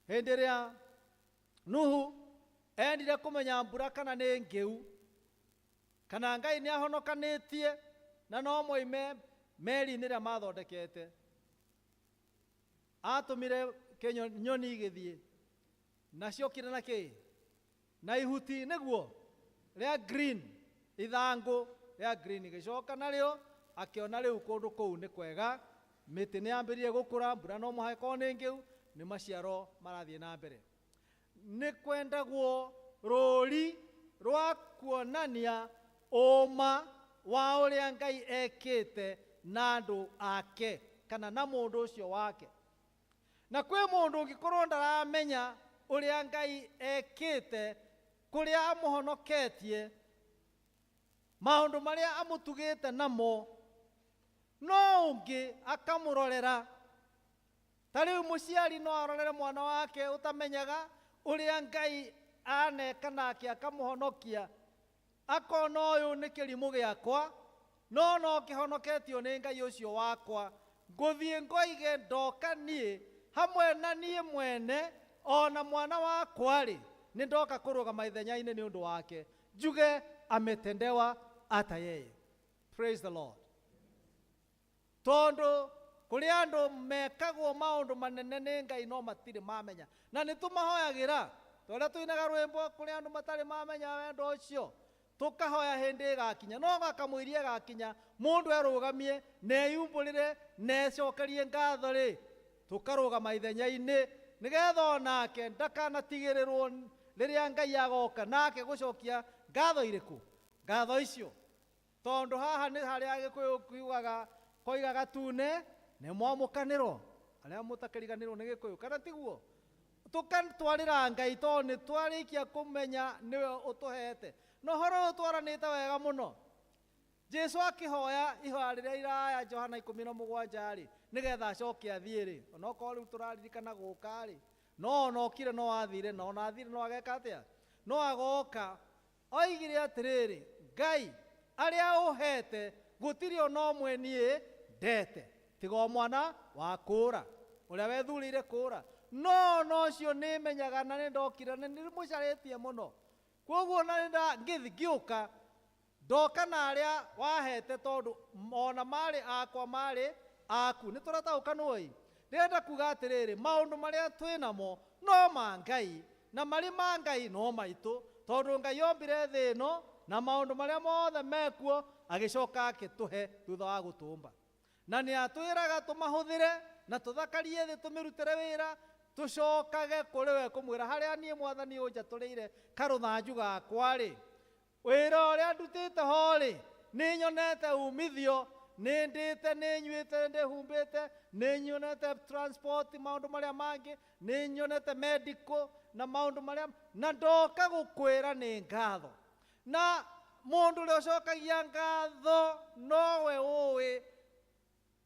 Hĩndĩ ĩrĩa Nuhu endire kũmenya mbura kana nĩ ngĩu kana Ngai nĩ ahonokanĩtie na no moime meri-inĩ ĩrĩa mathondekete, atũmire nyoni igĩthiĩ na ciokire na kĩ na ihuti nĩguo rĩa green, ithangũ rĩa green gĩcoka narĩo akĩona rĩu kũndũ kũu nĩ kwega, mĩtĩ nĩ yambĩrĩrie gũkũra, mbura no mũhaka ĩkorwo nĩ ngĩu, nĩ maciaro marathiĩ na mbere. Nĩ kwendagwo rũri rwa kuonania ũma wa ũrĩa Ngai ekĩte na andũ ake kana na mũndũ ũcio wake. Na kwĩ mũndũ ũngĩkorwo ndaramenya ũrĩa Ngai ekĩte, kũrĩa amũhonoketie, maũndũ marĩa amũtugĩte namo, no ũngĩ akamũrorera. Ta rĩu mũciari no arorere mwana wake ũtamenyaga ũrĩa Ngai aneka nake akamũhonokia, akona ũyũ nĩ kĩrimũ gĩakwa, no no kĩhonoketio nĩ Ngai ũcio wakwa, ngũthiĩ ngoige ndoka niĩ hamwe na niĩ mwene ona mwana wakwa rĩ, nĩ ndoka kũrũgama ithenya-inĩ nĩ ũndũ wake, njuge ametendewa ata yeye. Praise the Lord. Tondũ kũrĩ andũ mekagwo maũndũ manene nĩ Ngai no matirĩ mamenya, na nĩ tũmahoyagĩra tũrĩa tũinaga rwĩmbo kũrĩ andũ matarĩ mamenya wendo ũcio, tũkahoya hĩndĩ ĩgakinya, no gakamũiria ĩgakinya mũndũ erũgamie na eyumbũrĩre na ecokerie ngatho rĩ, tũkarũgama ithenya-inĩ nĩgetha onake ndakanatigĩrĩrwo rĩrĩa Ngai agoka nake gũcokia ngatho irĩkũ, ngatho icio. Tondũ haha nĩ harĩa Gĩkũyũ kiugaga koiga gatune nĩ mwamũkanĩrwo, arĩa mũtakĩriganĩrwo nĩ Gĩkũyũ kana tiguo, tũkatwarĩra Ngai tondũ nĩ twarĩkia kũmenya nĩwe ũtũhete. Na ũhoro ũyũ twaranĩte wega mũno. Jesu akĩhoya ihoya rĩrĩa iraya Johana 17 rĩ, nĩgetha acoke athiĩ rĩ, onokorwo rĩu tũraririkana gũka rĩ, no onokire no athire, na ona athire no ageka atĩa, no agoka. Oigire atĩrĩrĩ, Ngai arĩa ũhete gũtirĩ ona ũmwe niĩ ndete, tiga o mwana wa kũũra ũrĩa wethurĩire kũũra, no ona ũcio nĩmenyaga na nĩndokire na nĩndĩmũcarĩtie mũno, koguo na ngĩthi ngĩũka ndoka na arĩa wahete tondũ ona marĩ akwa marĩ aku. Nĩ tũrataũkanwo ĩ? Ndĩrenda kuga atĩrĩrĩ, maũndũ marĩa twĩ namo no ma Ngai na marĩ ma Ngai no maitũ, tondũ Ngai ombire thĩ ĩno na maũndũ marĩa mothe mekuo agĩcoka akĩtũhe thutha wa gũtũmba, na nĩ atwĩraga tũmahũthĩre na tũthakarie thĩ, tũmĩrutĩre wĩra, tũcokage kũrĩ we kũmwĩra harĩa niĩ Mwathani ũnjatũrĩire karũthanju gakwa rĩ, wĩra ũrĩa ndutĩte ho rĩ, nĩ nyonete umithio, nĩ ndĩte, nĩ nyuĩte, ndĩhumbĩte, nĩ nyonete transport, maũndũ marĩa mangĩ, nĩ nyonete medical na maũndũ marĩa, na ndoka gũkwĩra nĩ ngatho. Na mũndũ ũrĩa ũcokagia ngatho nowe ũĩ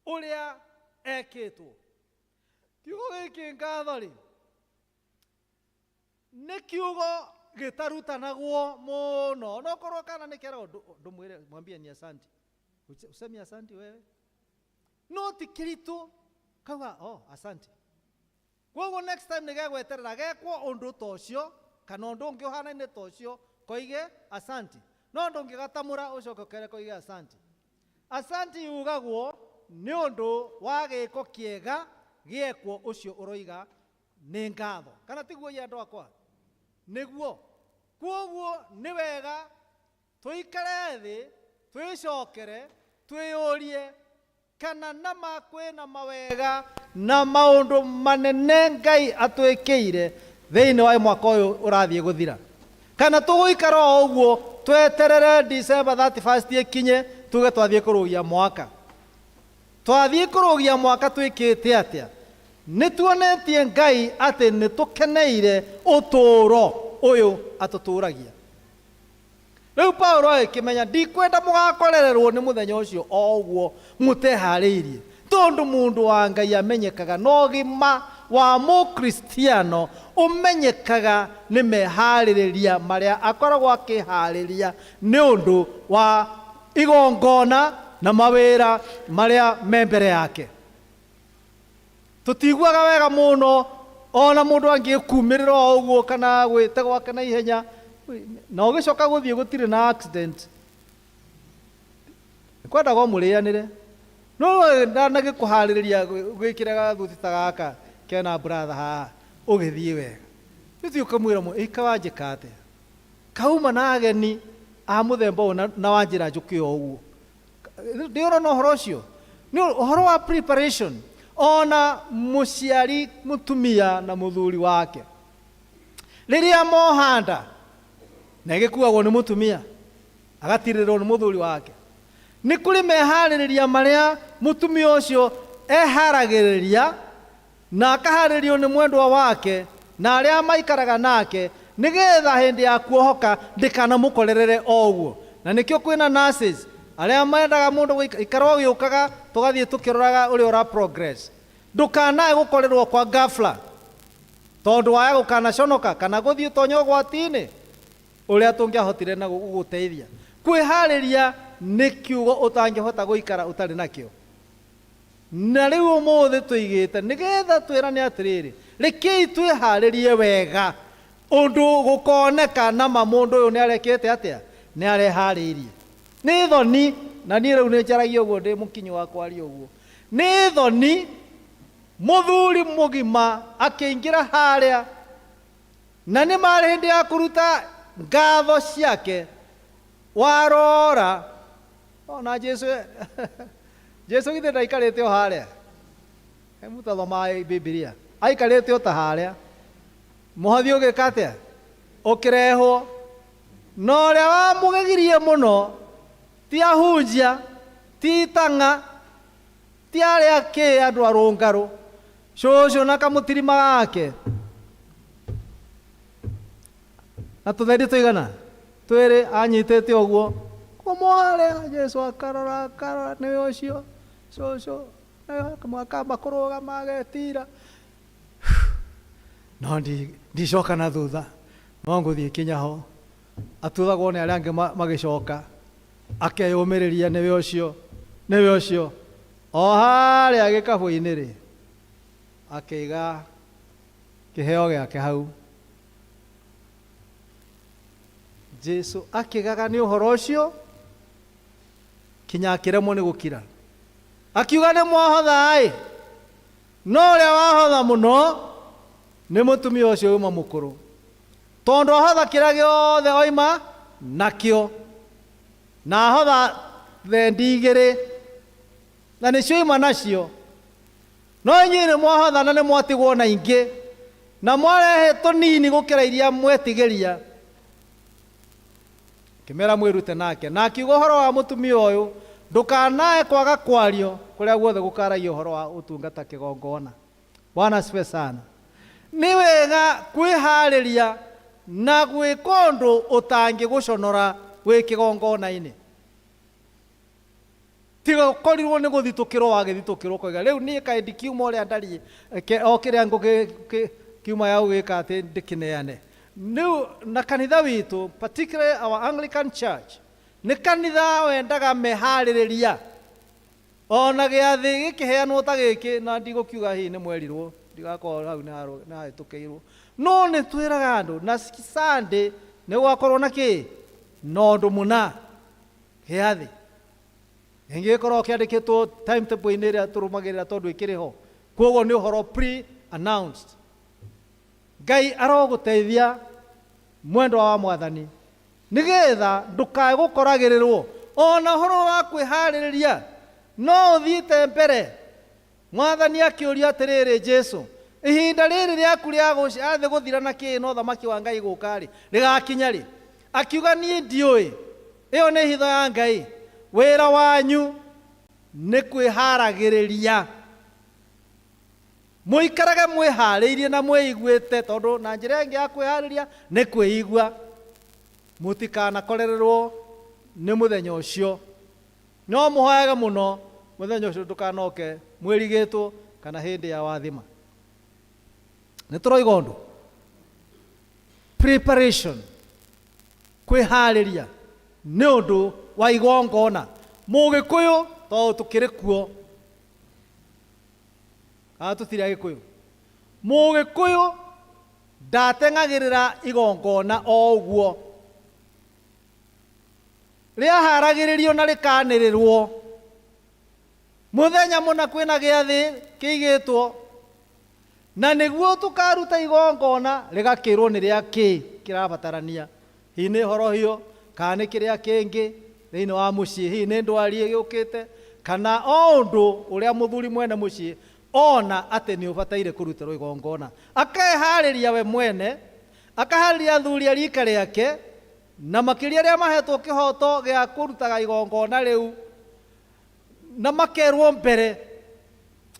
ũrĩa ekĩtwo. Kiugo gĩkĩ ngatho rĩ, nĩ kiugo Gĩtarutanagwo mũno no korwo kana nĩ keragwo ndũmwĩre mwambie ni asanti. Usemi asanti wewe no ti kĩritũ kauga oh asante. Koguo next time nĩ gegweterera gekwo ũndũ ta ũcio kana ũndũ ũngĩ ũhanaine ta ũcio koige asanti, no ndũngĩgatamũra ũcoke ũkere koige asanti. Asanti yugagwo nĩ ũndũ wa gĩko kĩega gĩekwo ũcio ũroiga nĩ ngatho, kana tiguo iye andũ akwa? Nĩguo. Koguo nĩ wega tũikare thĩ twĩcokere twĩyũrie kana nama kwĩna mawega na maũndũ manene Ngai atwĩkĩire thĩinĩ wa mwaka ũyũ ũrathiĩ gũthira, kana tũgũikara o ũguo tweterere December 31 ĩkinye tuge twathiĩ kũrũgia mwaka. Twathiĩ kũrũgia mwaka twĩkĩte atĩa? Nĩ tuonetie Ngai atĩ nĩ tũkeneire ũtũũro ũyũ atũtũragia. Rĩu Paulo agĩkĩmenya ndikwenda mũgakorererwo nĩ mũthenya ũcio o ũguo mũteharĩirie, tondũ mũndũ wa Ngai amenyekaga na ũgima wa mũkristiano ũmenyekaga nĩ meharĩrĩria marĩa akoragwo akĩharĩria nĩ ũndũ wa igongona na mawĩra marĩa me mbere yake. Tũtiguaga wega mũno ona mũndũ angĩkumĩrĩra o ũguo kana gwĩte gwake na ihenya na ũgĩcoka gũthiĩ gũtirĩ na accident, kwendaga ũmũrĩanĩre no ndanagĩkũharĩrĩria gwĩkĩra gathuti ta gaka kena brother haha ũgĩthiĩ wega nĩthiĩ ũkamwĩra ĩka wanjĩka atĩa kauma na ageni a mũthemba ũyũ na wanjĩra njũke o ũguo. Ndĩũrona ũhoro ũcio nĩ ũhoro wa preparation. Ona mũciari mũtumia na mũthuri wake rĩrĩa mohanda na ĩgĩkuagwo nĩ mũtumia agatirĩrwo nĩ mũthuri wake, nĩ kũrĩ meharĩrĩria marĩa mũtumia ũcio eharagĩrĩria na akaharĩrio nĩ mwendwa wake na arĩa maikaraga nake nĩgetha hĩndĩ ya kuohoka ndĩkanamũkorerere o ũguo. Na nĩkĩo kwĩna nurses arĩa mendaga mũndũ ikara ũgĩũkaga tũgathiĩ tũkĩroraga ũrĩa ũra progress, ndũkanae gũkorerwo kwa ghafla tondũ waya gũkanaconoka kana gũthiĩ ũtonya ũgwati-inĩ ũrĩa tũngĩahotire na gũgũteithia. Kwĩharĩria nĩ kiugo ũtangĩhota gũikara ũtarĩ nakĩo. Na rĩu ũmũthĩ tũigĩte nĩgetha twĩrane atĩrĩrĩ, rekei twĩharĩrie wega ũndũ gũkoneka nama mũndũ ũyũ nĩ arekĩte atĩa, nĩ areharĩirie. Nĩ thoni, na niĩ rĩu nĩ njaragia ũguo ndĩ mũkinyi wa kwaria ũguo, nĩ thoni mũthuri mũgima akĩingĩra harĩa na nĩ marĩ hĩndĩ ya kũruta ngatho ciake warora ona Jesu. Jesu githĩ ndaikarĩte o harĩa? Mũtathomaga Bibilia, aikarĩte o ta harĩa mũhothi ũgĩka atĩa, ũkĩrehwo, na ũrĩa wamũgegirie mũno ti ahunjia, ti itang'a, ti arĩa kĩ andũ arũngarũ, cũcũ na kamũtirima gake na tũthendi tũigana twĩrĩ anyitĩte ũguo kũmwarĩa. Jesu akarora akarora, nĩwe ũcio cũcũ, akamba kũrũgama agetira, no ndicoka na thutha, no ngũthiĩ kinya ho. Atuthagwo nĩ arĩa angĩ magĩcoka, akeyũmĩrĩria, nĩwe ũcio, nĩwe ũcio. O harĩa gĩkabũ-inĩ rĩ, akĩiga kĩheo gĩake hau. Jesu akĩgaga nĩ ũhoro ũcio kinya akĩremwo nĩ gũkira, akiuga nĩ mwahotha ĩ, no ũrĩa wahotha mũno nĩ mũtumia ũcio uma mũkũrũ, tondũ ahotha kĩrĩa gĩothe oima nakĩo, na ahotha thendi igĩrĩ na nĩcio oima nacio, no inyuĩ nĩ mwahotha na nĩ mwatigwo na ingĩ, na mwarehe tũnini gũkĩra iria mwetigĩria. Kĩmera mwĩrute nake. Na akiuga ũhoro wa mũtumia ũyũ, ndũkanae kwaga kwario kũrĩa guothe gũkaragia ũhoro wa ũtungata kĩgongona. Bwana asifiwe sana. Nĩ wega kwĩharĩria na gwĩka ũndũ ũtangĩgũconora wĩ kĩgongona-inĩ. Tiga ũkorirwo nĩ gũthitũkĩrwo wagĩthitũkĩrwo ũkoiga rĩu niĩ kaĩ ndikiuma ũrĩa ndariĩ, o kĩrĩa ngũkĩ kiuma ya gũgĩka atĩ ndĩkĩneane. Rĩu na kanitha witũ, particularly our Anglican Church, nĩ kanitha wendaga meharĩrĩria. Ona gĩathĩ gĩkĩheanwo ta gĩkĩ, na ndigũkiuga hihi nĩ mwerirwo, ndigakorwo hau nĩ hahĩtũkĩirwo. No nĩ twĩraga andũ, na Sunday nĩ gwakorwo na kĩ? Na ũndũ mũna, gĩathĩ. Kĩngĩgĩkorwo kĩandĩkĩtwo timetable-inĩ ĩrĩa tũrũmagĩrĩra tondũ ĩkĩrĩ ho. Kwoguo nĩ ũhoro pre-announced. Ngai arogũteithia mwendwa wa Mwathani, nĩgetha ndũkae gũkoragĩrĩrwo. Ona ũhoro wa kwĩharĩrĩria no ũthiĩte mbere. Mwathani akĩũria atĩrĩrĩ, Jesu, ihinda rĩrĩ rĩaku rĩa thĩ gũthira na kĩĩ na ũthamaki wa Ngai gũka-rĩ, rĩgakinya rĩ? Akiuga, niĩ ndiũĩ. Ĩyo nĩ hitho ya Ngai. Wĩra wanyu nĩ kwĩharagĩrĩria. Mũikarage mwĩharĩirie na mwĩiguĩte, tondũ na njĩra ĩngĩ ya kwĩharĩria nĩ kwĩigua. Mũtikanakorererwo nĩ mũthenya ũcio. No mũhoyage mũno mũthenya ũcio ndũkanoke mwĩrigĩtwo kana hĩndĩ ya wathima. Nĩ tũroiga ũndũ. Preparation, kwĩharĩria nĩ ũndũ wa igongona. Mũgĩkũyũ tondũ tũkĩrĩ kuo, kana tũtirĩ Agĩkũyũ? Mũgĩkũyũ ndateng'agĩrĩra igongona o ũguo. Rĩaharagĩrĩrio na rĩkanĩrĩrwo. Mũthenya mũna kwĩna gĩathĩ kĩigĩtwo, na nĩguo tũkaruta igongona rĩgakĩrwo nĩ rĩa kĩ kĩrabatarania. Hihi nĩ horohio, kana nĩ kĩrĩa kĩngĩ thĩinĩ wa mũciĩ, hihi nĩ ndwari ĩgĩũkĩte, kana o ũndũ ũrĩa mũthuri mwene mũciĩ ona atĩ nĩ ũbataire kũrutĩrwo igongona. Akeharĩria we mwene, akaharĩria athuri a rika rĩake, na makĩria arĩa mahetwo kĩhoto gĩa kũrutaga igongona rĩu, na makerwo mbere,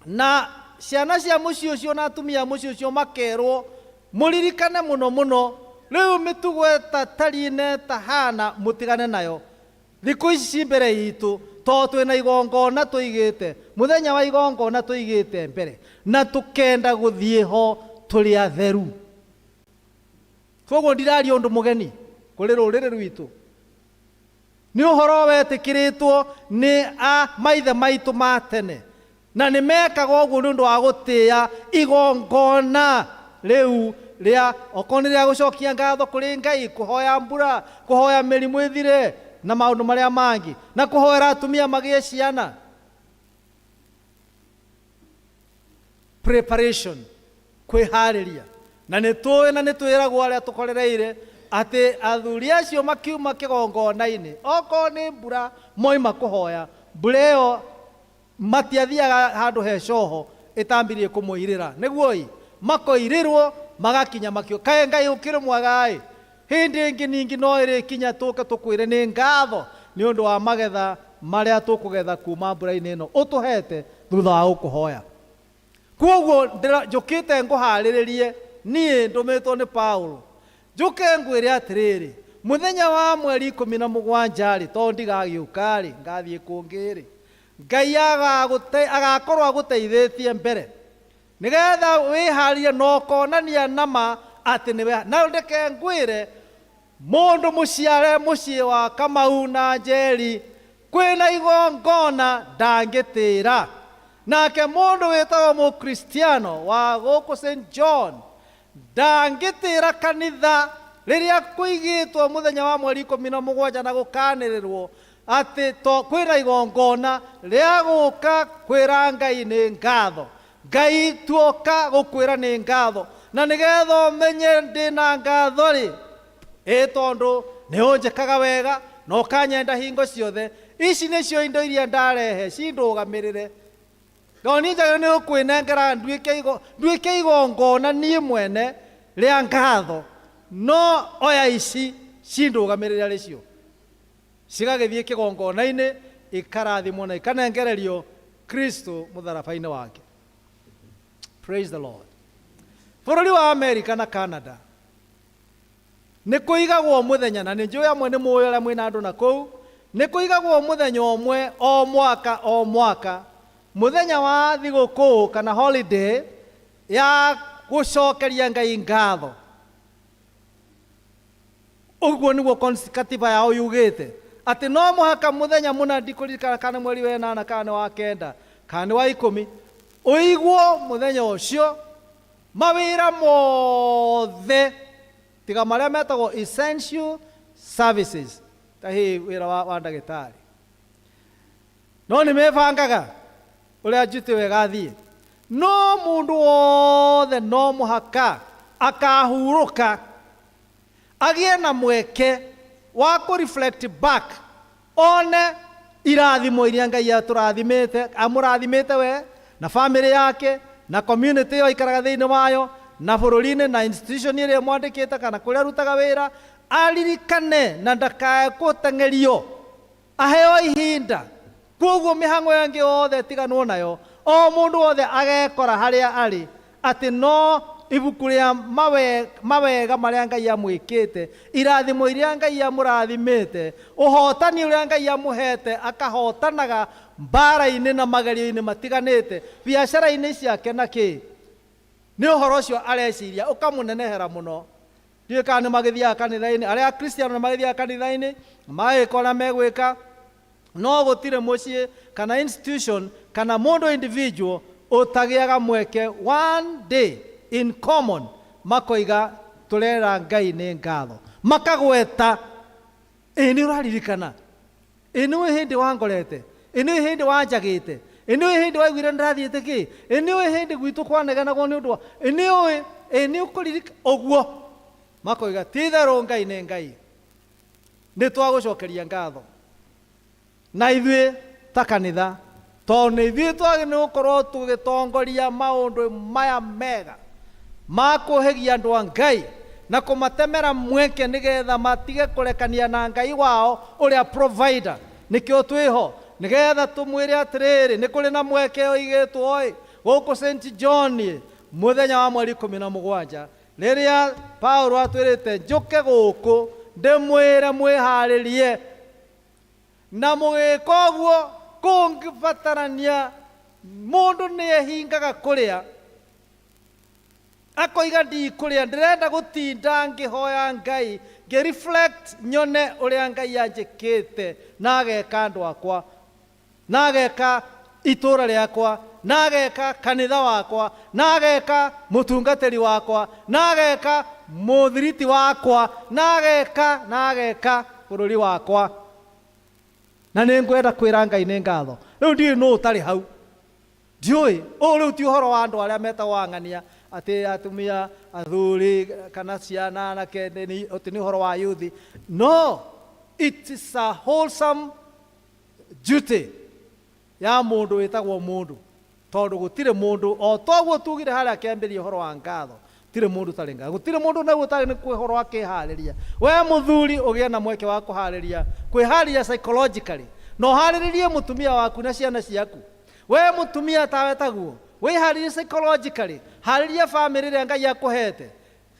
na ciana cia mũciĩ ũcio na atumia a mũciĩ ũcio makerwo mũririkane mũno mũno, rĩu mĩtugo ĩtatariĩ na ĩtahana mũtigane nayo. Thikũ ici ci mbere itũ, tondũ twĩna igongona tũigĩte, mũthenya wa igongona tũigĩte mbere, na tũkenda gũthiĩ ho tũrĩ atheru. Koguo ndiraria ũndũ mũgeni kũrĩ rũrĩrĩ rwitũ. Nĩ ũhoro wetĩkĩrĩtwo nĩ a maithe maitũ ma tene, na nĩ mekaga ũguo nĩ ũndũ wa gũtĩĩa igongona rĩu rĩa, okorwo nĩ rĩa gũcokia ngatho kũrĩ Ngai, kũhoya mbura, kũhoya mĩrimũ ĩthire, na maũndũ marĩa mangĩ, na kũhoera atumia magĩe ciana. Preparation, kwĩharĩria. Na nĩ tũĩ na nĩ twĩragwo arĩa tũkorereire atĩ athuri acio makiuma kĩgongona-inĩ, okorwo nĩ mbura moima kũhoya, mbura ĩyo matiathiaga handũ he coho ĩtambirie kũmoirĩra. Nĩguo ĩ, makoirĩrwo magakinya makio. Kaĩ Ngai ũkĩrĩ mwega ĩ, hĩndĩ ĩngĩ ningĩ no ĩrĩkinya tũke tũkwĩre nĩ ngatho nĩ ũndũ wa magetha marĩa tũkũgetha kuma mbura-inĩ ĩno ũtũhete thutha wa gũkũhoya. Koguo njũkĩte ngũharĩrĩrie niĩ ndũmĩtwo nĩ Paulo, njũke ngwĩre atĩrĩrĩ, mũthenya wa mweri 17 rĩ, tondũ ndigagĩũka rĩ, ngathiĩ kũngĩ rĩ, Ngai agakorwo agũteithĩtie mbere nĩgetha wĩharĩrie na ũkonania nama atĩ nĩwe. Na ndeke ngwĩre, mũndũ mũciare mũciĩ wa Kamau na Njeri kwĩna igongona ndangĩtĩra. Nake mũndũ wĩtagwo mũkristiano wa gũkũ St John ndangĩtĩra kanitha rĩrĩa kũigĩtwo mũthenya wa mweri 17 na gũkanĩrĩrwo atĩ to kwĩna igongona rĩa gũka kwĩra Ngai nĩ ngatho. Ngai tuoka gũkwĩra nĩ ngatho, na nĩgetha ũmenye ndĩna ngatho rĩ, ĩ tondũ nĩ ũnjĩkaga wega na ũkanyenda hingo ciothe. Ici nĩcio indo iria ndarehe cindũgamĩrĩre. No niĩ njagĩrĩirwo nĩ gũkwĩnengera nduĩke igongona niĩ mwene rĩa ngatho, no oya ici cindũgamĩrĩre arĩ cio. Cigagĩthiĩ kĩgongona-inĩ, ikarathimwo na ikanengererio Kristo mũtharaba-inĩ wake. Praise the Lord. Bũrũri wa America na Canada nĩ kũigagwo mũthenya, na nĩ njũĩ amwe nĩ mũĩ arĩa mwĩna andũ na kũu, nĩ kũigagwo mũthenya ũmwe o mwaka o mwaka, mũthenya wa thigũkũ kana holiday ya gũcokeria Ngai ngatho. Ũguo nĩguo katiba yao yugĩte atĩ no mũhaka mũthenya mũna, ndikũririkana kana nĩ mweri wa ĩnana kana nĩ wa kenda kana nĩ wa ikũmi, ũigwo mũthenya ũcio mawĩra mothe tiga marĩa metagwo essential services, ta hĩ wĩra wa ndagĩtarĩ. No nĩ mebangaga ũrĩa njuti wega athiĩ, no mũndũ wothe no mũhaka akahurũka, agĩe na mweke wa kũ reflect back, one irathimo iria Ngai atũrathimĩte, amũrathimĩte we na family yake na community ĩyo aikaraga thĩinĩ wayo na bũrũri-inĩ na institution ĩrĩa mwandĩkĩte kana kũrĩa arutaga wĩra, aririkane na ndakae gũteng'erio, aheo ihinda. Koguo mĩhang'o yangĩ yothe tiganwo nayo, o mũndũ wothe agekora harĩa arĩ atĩ no ibuku rĩa mawega marĩa Ngai amwĩkĩte, irathimo iria Ngai amũrathimĩte, ũhotani ũrĩa Ngai amũhete, akahotanaga mbara-inĩ na magerio-inĩ matiganĩte, biacara-inĩ ciake na kĩ, nĩ ũhoro ũcio areciria ũkamũnenehera mũno. Ndiũĩ kana nĩ magĩthiaga kanitha-inĩ, arĩa akristiano nĩ magĩthiaga kanitha-inĩ magĩka ũrĩa megwĩka, no gũtirĩ mũciĩ kana institution kana mũndũ individual ũtagĩaga mweke one day in common makoiga tũrera Ngai nĩ ngatho, makagweta ĩ nĩ ũraririkana, ĩ nĩ hĩndĩ wangorete, ĩ nĩ hĩndĩ wanjagĩte, ĩ nĩ hĩndĩ waiguire ndĩrathiĩte kĩ, ĩ nĩ hĩndĩ gwitũ kwanegenagwo nĩ ũndũ wa, ĩ nĩ ũĩ, ĩ nĩ ũkũririka ũguo, makoiga ti itherũ Ngai nĩ Ngai, nĩ twagũcokeria ngatho. Na ithuĩ ta kanitha, tondũ nĩ ithuĩ twagĩrĩirwo nĩ gũkorwo tũgĩtongoria maũndũ maya mega ma kũhĩgia andũ a Ngai na kũmatemera mweke nĩgetha matige kũrekania na Ngai wao ũrĩa provider. Nĩkĩo twĩho nĩgetha tũmwĩre atĩrĩrĩ, nĩ kũrĩ na mweke ũigĩtwo ĩ gũkũ St John mũthenya wa mweri 17, rĩrĩa Paulo atwĩrĩte njũke gũkũ ndĩmwĩre mwĩharĩrie, na mũgĩka ũguo kũngĩbatarania mũndũ nĩ ehingaga kũrĩa, akoiga ndikũrĩa, ndĩrenda gũtinda ngĩhoya Ngai, ngĩ reflect nyone ũrĩa Ngai anjĩkĩte na ageka andũ akwa, na ageka itũra rĩakwa, na ageka kanitha wakwa, na ageka mũtungatĩri wakwa, na ageka mũthiriti wakwa, na ageka na ageka bũrũri wakwa, na nĩ ngwenda kwĩra Ngai nĩ ngatho. Rĩu ndiũĩ nũ ũtarĩ hau, ndiũĩ ũũ. Rĩu ti ũhoro wa andũ arĩa metagwo ang'ania atĩ atumia, athuri kana ciana anake, atĩ nĩ ũhoro wa youth. No it is a wholesome duty ya mũndũ wĩtagwo mũndũ, tondũ gũtirĩ mũndũ, o toguo tugire harĩa kĩambĩrĩria ũhoro wa ngatho, gũtirĩ mũndũ ũtarĩ ngatho, gũtirĩ mũndũ naguo ũtarĩ nĩ ũhoro wa kĩharĩria. We mũthuri ũgĩe na mweke wa kũharĩria, kwĩharĩria psychologically, na ũharĩrĩrie mũtumia waku na ciana ciaku. We mũtumia tawe taguo wĩharĩrie psychologically, harĩria famĩlĩ ĩrĩa Ngai akũhete,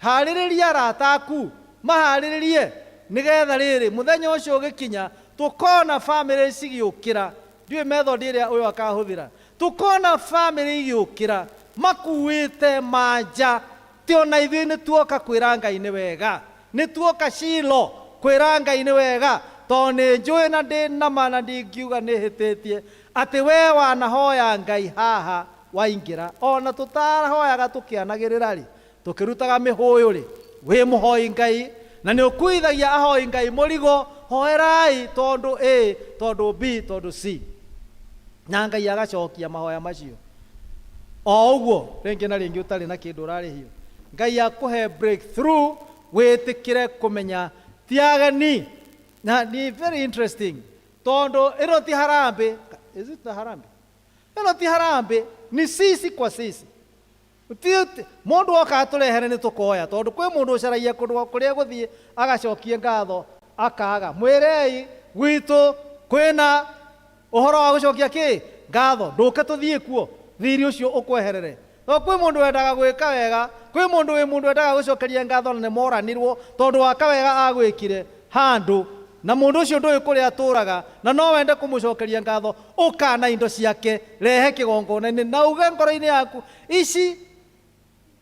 harĩrĩria arata aku, maharĩrĩrie nĩgetha rĩrĩ mũthenya ũcio ũgĩkinya tũkona famĩlĩ cigĩũkĩra. Ndiũĩ method ĩrĩa ũyũ akahũthĩra, tũkona famĩlĩ igĩũkĩra makuĩte manja, ti ona ithuĩ nĩ tuoka kwĩra Ngai nĩ wega, nĩ tuoka Shilo kwĩra Ngai nĩ wega, tondũ nĩ njũĩ na ndĩ nama na ndingiuga nĩ hĩtĩtie atĩ we wanahoya Ngai haha waingĩra, ona tũtarahoyaga tũkĩanagĩrĩra rĩ, tũkĩrutaga mĩhũyũ rĩ, wĩ mũhoi Ngai na nĩ ũkuithagia ahoi Ngai mũrigo, hoerai tondũ A, tondũ B, tondũ C, na Ngai agacokia mahoya macio o ũguo rĩngĩ na rĩngĩ ũtarĩ na kĩndũ ũrarĩhio. Ngai akũhe breakthrough, wĩtĩkĩre kũmenya ti ageni. Na ni very interesting tondũ ĩno ti harambĩ. Is it the harambĩ? Ĩno ti harambĩ, ni sisi kwa sisi. Mũndũ oka atũrehere nĩ tũkoya, tondũ kwĩ mũndũ ũcaragia kũndũ kũrĩa gũthiĩ agacokie ngatho akaga. Mwĩrei gwitũ kwĩna ũhoro wa gũcokia kĩ ngatho, ndũke tũthiĩ kuo thiri ũcio ũkweherere. To kwĩ mũndũ wendaga gwĩka wega, kwĩ mũndũ wĩ mũndũ wendaga gũcokeria ngatho na nĩ moranirwo tondũ wa kawega agwĩkire handũ, na mũndũ ũcio ndũĩ kũrĩa atũraga na no wende kũmũcokeria ngatho, ũka na indo ciake, rehe kĩgongona-inĩ na uge ngoro-inĩ yaku, ici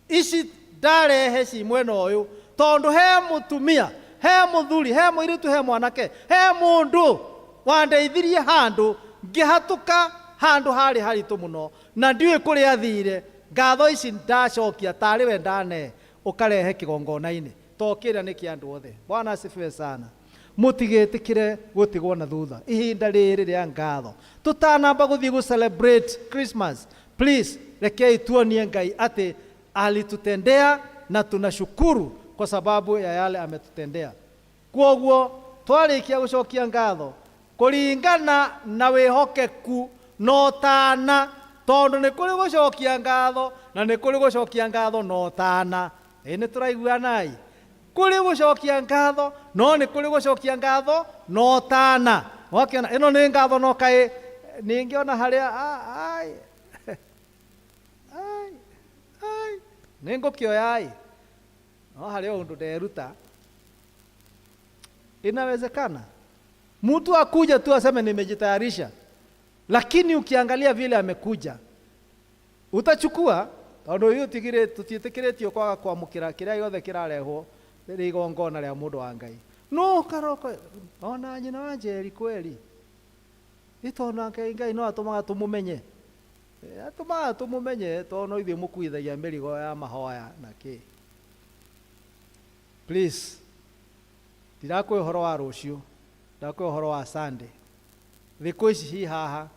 ici ndarehe ci mwena ũyũ tondũ he mũtumia He mũthuri, he mũirĩtu, he mwanake, he mũndũ wandeithirie handũ ngĩhatũka handũ harĩ haritũ mũno na ndiũĩ kũrĩa athire. Ngatho ici ndacokia tarĩ we ndane ũkarehe kĩgongona-inĩ to kĩrĩa nĩ kĩa andũ othe. Bwana asifiwe sana. Mũtigetĩkĩre gũtigwo na thutha ihinda rĩrĩ rĩa ngatho tũtanamba gũthiĩ gũ celebrate Christmas. Please, rekei tuonie Ngai atĩ alitutendea na tunashukuru kwa sababu ya yale ametutendea. Kwoguo twarĩkia gũcokia ngatho kũringana na wĩhokeku na ũtana, tondũ nĩ kũrĩ gũcokia ngatho na nĩ kũrĩ gũcokia ngatho na ũtana. Ĩ nĩ tũraiguanai? Kũrĩ gũcokia ngatho no nĩ kũrĩ gũcokia ngatho na ũtana. Wakĩona ĩno nĩ ngatho no kaĩ ningĩona harĩa ai ai ai nĩ ngũkĩoya ĩ no harĩ ũndũ nderuta. Inawezekana mtu akuja tu aseme nimejitayarisha, lakini ukiangalia vile amekuja utachukua tondu uyu tigire tutiĩtĩkĩrĩtio kwaga kwamũkĩra kĩrĩa gĩothe kĩrarehwo rĩ igongona rĩa mũndũ wa Ngai. No karoko ona nyina wa Njeri kweli ĩ tondũ nake Ngai no atũmaga tũmũmenye. Atũmaga tũmũmenye tondũ no ithuĩ mũkuithagia mĩrigo ya mahoya na kĩ. Please, ndirakwĩ ũhoro wa rũciũ, ndakwĩ ũhoro wa Sunday. Thikũ ici ci haha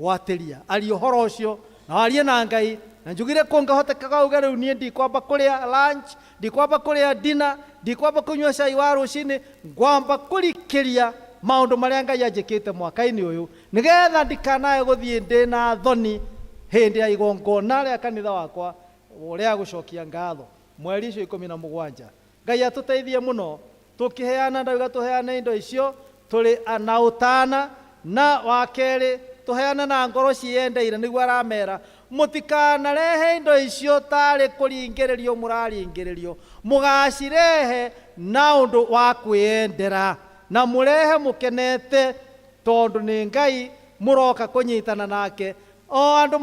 gwatĩria aria ũhoro ũcio na warie na Ngai na njugire kũngĩhoteka uge rĩu niĩ ndikwamba kũrĩa lunch, ndikwamba kũrĩa dinner, ndikwamba kũnyua cai wa rũcinĩ, ngwamba kũrikĩria maũndũ marĩa Ngai anjĩkĩte mwaka-inĩ ũyũ nĩgetha ndikanae gũthiĩ ndĩna thoni hĩndĩ ya igongona rĩa kanitha wakwa rĩa gũcokia ngatho mweri ũcio 17. Ngai atũteithie mũno tũkĩheana, ndauga tũheane indo icio tũrĩ na ũtana, na wa kerĩ tũheane na ngoro ciendeire. Nĩguo aramera mũtikanarehe indo icio tarĩ kũringĩrĩrio mũraringĩrĩrio, mũgacirehe na ũndũ wa kwĩyendera na mũrehe mũkenete, tondũ nĩ Ngai mũroka kũnyitana nake. O andũ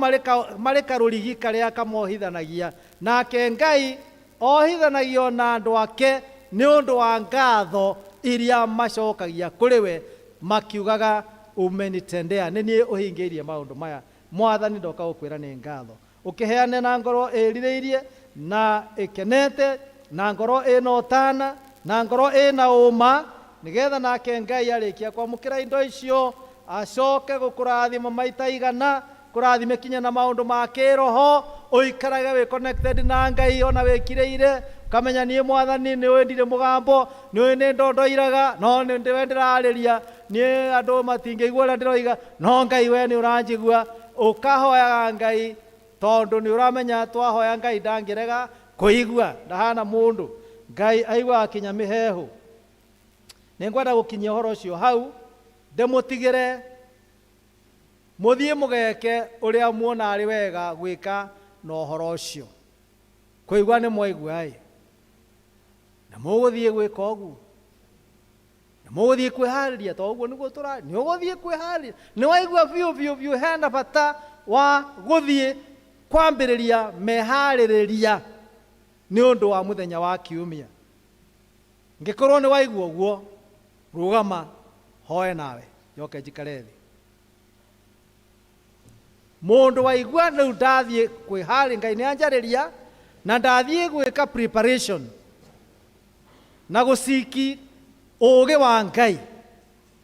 marĩ karũrigi karĩa kamohithanagia, nake Ngai ohithanagio na andũ ake nĩ ũndũ wa ngatho iria macokagia kũrĩ we makiugaga umenitendea, nĩ niĩ ũhingĩirie maũndũ maya. Mwathani ndoka gũkwĩra nĩ ngatho. Ũkĩheane na ngoro ĩrirĩirie na ĩkenete na ngoro ĩna ũtana na ngoro ĩna ũma, nĩgetha nake Ngai arĩkia kwamũkĩra indo icio acoke gũkũrathima maita igana, kũrathime kinya na maũndũ ma kĩroho, ũikarage wĩ connected na Ngai ona wĩkirĩire, ũkamenya niĩ Mwathani nĩ ũĩ ndirĩ mũgambo, nĩ ũĩ nĩ ndondoiraga, no nĩ we ndĩrarĩria, niĩ andũ matingĩigua ũrĩa ndĩroiga, no Ngai we nĩ ũranjigua. Ũkahoyaga Ngai tondũ nĩ ũramenya twahoya Ngai ndangĩrega kũigua, ndahana mũndũ. Ngai aiguaga kinya mĩheehũ. Nĩ ngwenda gũkinyia ũhoro ũcio hau, ndĩmũtigĩre mũthiĩ mũgeke ũrĩa muona arĩ wega gwĩka na ũhoro ũcio. Kũigua nĩ mwaigua ĩ, na mũgũthiĩ gwĩka ũguo, na mũgũthiĩ kwĩharĩria, to ũguo nĩguo tũra, nĩ ũgũthiĩ kwĩharĩria. Nĩ waigua biũ biũ biũ hena bata wa gũthiĩ kwambĩrĩria meharĩrĩria nĩ ũndũ wa mũthenya wa kiumia. Ngĩkorwo nĩ waigua ũguo, rũgama hoe nawe njoke njikare thĩ. Mũndũ waigua rĩu ndathiĩ kwĩharĩria, Ngai nĩ anjarĩria na ndathiĩ gwĩka preparation na gũciki ũũgĩ wa Ngai.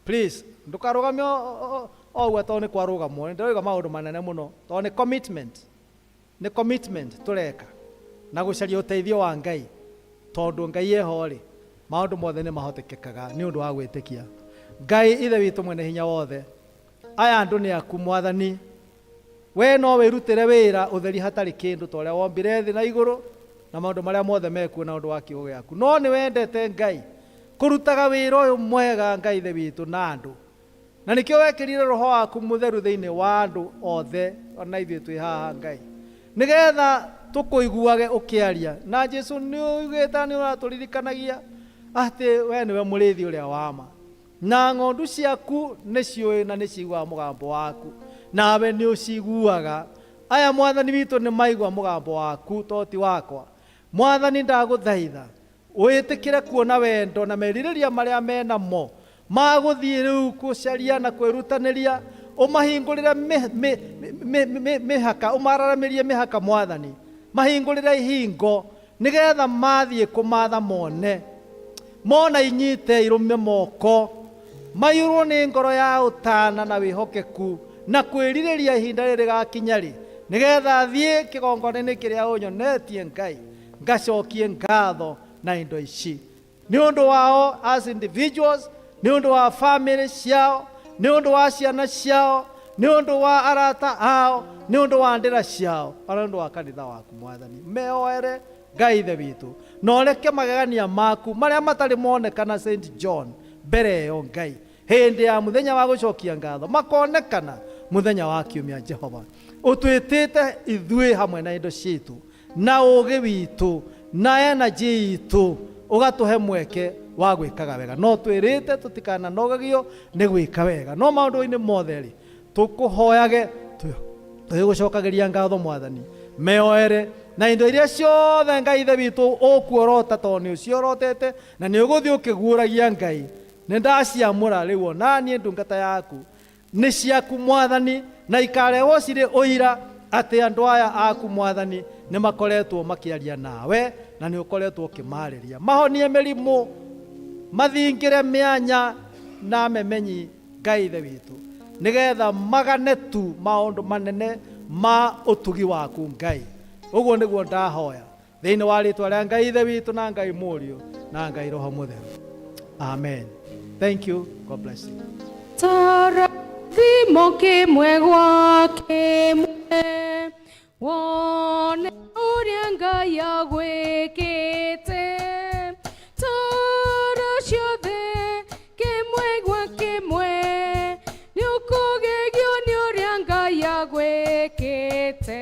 Please, ndũkarũgame o ũguo tondũ nĩ kwarũgamwo. Nĩ ndĩroiga maũndũ manene mũno tondũ nĩ commitment, nĩ commitment tũreka na gũcaria ũteithio wa Ngai, tondũ Ngai eho rĩ, maũndũ mothe nĩ mahotekekaga nĩ ũndũ wa gwĩtĩkia. Ngai ithe witũ mwene hinya wothe, aya andũ nĩ aku Mwathani, we no wĩrutĩre wĩra ũtheri hatarĩ kĩndũ ta ũrĩa wombire thĩ na igũrũ na maũndũ marĩa mothe mekuo na ũndũ wa kiugo gĩaku. No nĩ wendete Ngai kũrutaga wĩra ũyũ mwega Ngai ithe witũ na andũ, na nĩkĩo wekĩrire roho waku mũtheru thĩinĩ wa andũ othe ona ithuĩ twĩ haha Ngai, nĩgetha tũkũiguage ũkĩaria. Na Jesu nĩ ũigĩte nĩ ũratũririkanagia atĩ we nĩwe mũrĩithi ũrĩa wa ma, na ng'ondu ciaku nĩ ciũĩ na nĩ ciguaga mũgambo waku, nawe nĩ ũciguaga. Aya Mwathani witũ nĩ maigua mũgambo waku to ti wakwa. Mwathani ndagũthaitha Wĩtĩkĩre kuona wendo na merirĩria marĩa menamo ma gũthiĩ rĩu gũcaria na kwĩrutanĩria, ũmahingũrĩre mĩhaka, ũmararamĩrie mĩhaka Mwathani, mahingũrĩre ihingo nĩgetha mathiĩ kũmatha mone, mona inyite irũme moko, maiyũrwo nĩ ngoro ya ũtana na wĩhokeku na kwĩrirĩria ihinda rĩrĩ rĩgakinya rĩ, nĩgetha thiĩ kĩgongona-inĩ kĩrĩa ũnyonetie Ngai, ngacokie ngatho na indo ici nĩ ũndũ wao as individuals, nĩ ũndũ wa family ciao, nĩ ũndũ wa ciana ciao, nĩ ũndũ wa arata ao, nĩ ũndũ wa ndĩra ciao, ona nĩ ũndũ wa kanitha waku Mwathani. Meoere Ngai Ithe witũ, na ũreke magegania maku marĩa matarĩ monekana St John mbere ĩyo Ngai, hĩndĩ ya mũthenya wa gũcokia ngatho makonekana mũthenya wa kiumia. Jehova, ũtwĩtĩte ithuĩ hamwe na indo citũ na ũgĩ witũ na energy itũ, ũgatũhe mweke wa gwĩkaga wega. No twĩrĩte tũtikananogagio nĩ gwĩka wega, no maũndũ-inĩ mothe rĩ tũkũhoyage tũgĩgũcokagĩria ngatho Mwathani. Meoere na indo iria ciothe Ngai Ithe witũ ũkuorota, tondũ nĩ ũciorotete na nĩ ũgũthiĩ ũkĩguũragia Ngai. Nĩ ndaciamũra rĩu onaniĩ ndungata yaku, nĩ ciaku Mwathani, na ikarehwo cirĩ ũira atĩ andũ aya aku Mwathani nĩ makoretwo makĩaria nawe na nĩ ũkoretwo ũkĩmarĩria. Mahonie mĩrimũ, mathingĩre mĩanya na memenyi Ngai Ithe witũ, nĩgetha magane tu maũndũ manene ma ũtugi waku Ngai. Ũguo nĩguo ndahoya thĩinĩ wa rĩtwa rĩa Ngai Ithe witũ na Ngai Mũriũ na Ngai Roho Mũtheru. Amen. Thank you. God bless you. Tarathimo kĩmwe gwa kĩmwe, wone ũrĩa Ngai agwĩkĩte. Tara ciothe kĩmwe gwa kĩmwe, nĩũkũgegio nĩ ũrĩa Ngai agwĩkĩte.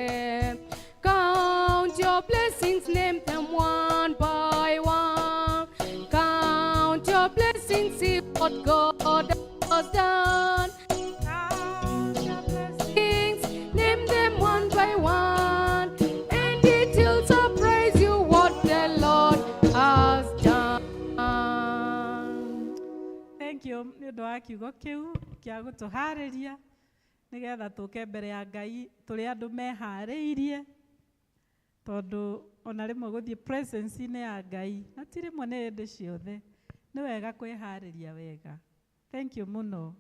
Count your blessings, name them one by one. Count your blessings, see what God has done. Count your blessings, name them one by one, and it will surprise you what the Lord has done. Thank you nĩ ũndũ wa kiugo kĩu kĩa gũtũharĩria nĩgetha tũke mbere ya Ngai tũrĩ andũ meharĩirie, tondũ ona rĩmwe gũthiĩ presence-inĩ ya Ngai na ti rĩmwe, nĩ hĩndĩ ciothe, nĩ wega kwĩharĩria wega. Thank you mũno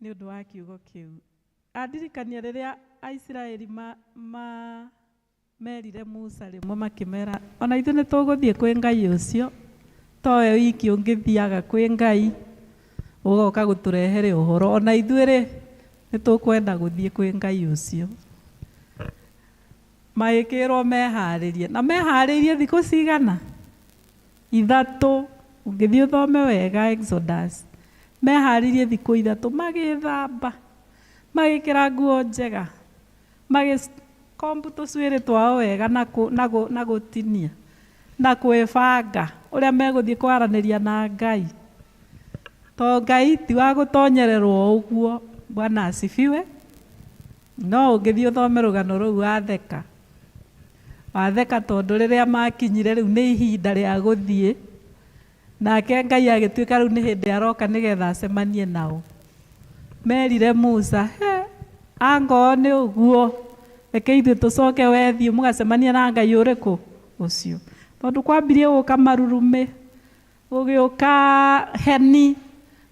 nĩ ũndũ wa kiugo kĩu. Andirikania rĩrĩa Aisiraeli ma merire Musa rĩmwe, makĩmera ona ithuĩ nĩ tũgũthiĩ kwĩ Ngai ũcio, towe wiki ũngĩthiaga kwĩ Ngai ũgoka gũtũrehere ũhoro, ona ithuĩ rĩ nĩ tũkwenda gũthiĩ kwĩ Ngai ũcio. Magĩkĩrwo meharĩrie, na meharĩirie thikũ cigana? 3. Ũngĩthiĩ ũthome wega Exodus, meharĩirie thikũ 3, magĩthamba, magĩkĩra nguo njega, magĩkombu tũcuĩrĩ twao wega na gũtinia na kwĩbanga ũrĩa megũthiĩ kwaranĩria na Ngai, to Ngai ti wa gũtonyererwo ũguo. Bwana asifiwe. No ũngĩthiĩ ũthome rũgano rũu watheka, watheka, tondũ rĩrĩa makinyire rĩu nĩ ihinda rĩa gũthiĩ, nake Ngai agĩtuĩka rĩu nĩ hĩndĩ aroka nĩgetha acemanie nao. Merire Musa, he angoo nĩ ũguo, reke ithuĩ tũcoke, wethiĩ mũgacemania na Ngai ũrĩkũ ũcio, tondũ kwambirie gũka marurumĩ, gũgĩũka heni,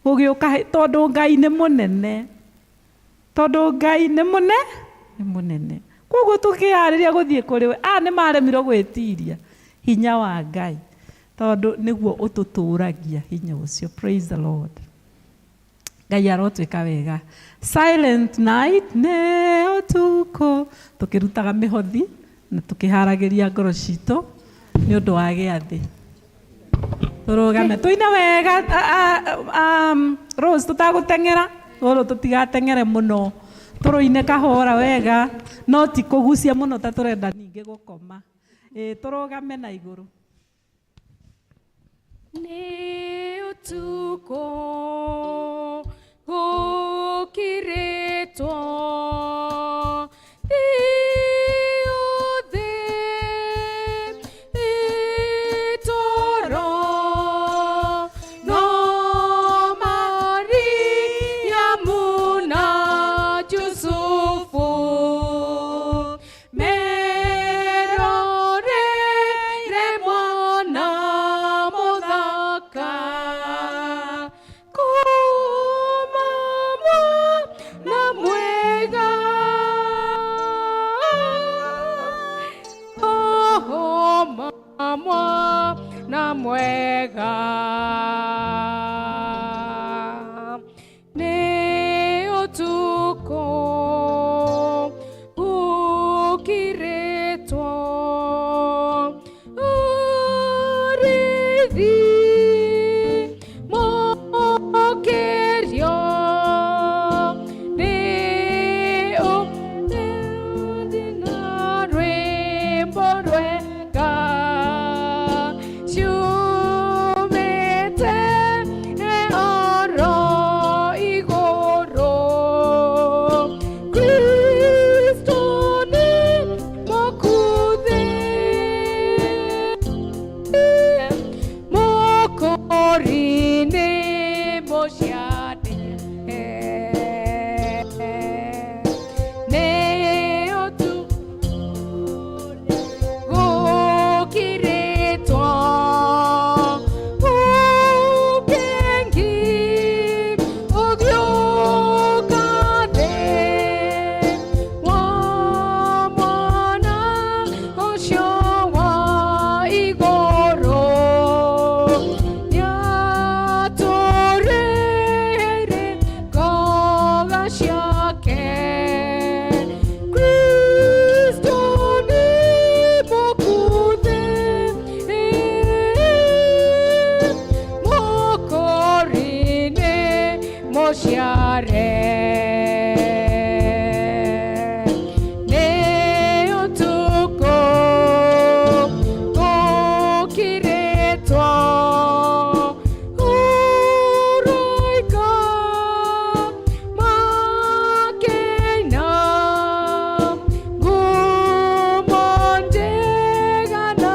gũgĩũka, tondũ Ngai nĩ mũnene, tondũ Ngai nĩ mũnene. Koguo tũkĩharĩria gũthiĩ kũrĩ we, aya nĩ maremirwo gwĩtiria hinya wa Ngai, tondũ nĩguo ũtũtũragia hinya ũcio. Praise the Lord. Ngai arotwĩka wega. Silent night, nĩ ũtukũ, tũkĩrutaga mĩhothi na tũkĩharagĩria ngoro citũ nĩ ũndũ wa gĩathĩ. Tũrũgame tũine wega, Rose, tũtagũteng'era tũrũ, tũtigateng'ere mũno, tũrũine kahora wega, no ti kũgucia mũno ta tũrenda ningĩ gũkoma. Ĩ tũrũgame na igũrũ. Nĩ ũtukũ gũkirĩtwo, thĩ yothe. Nĩ ũtukũ gũkirĩtwo ũroiga makĩina ngumo njega na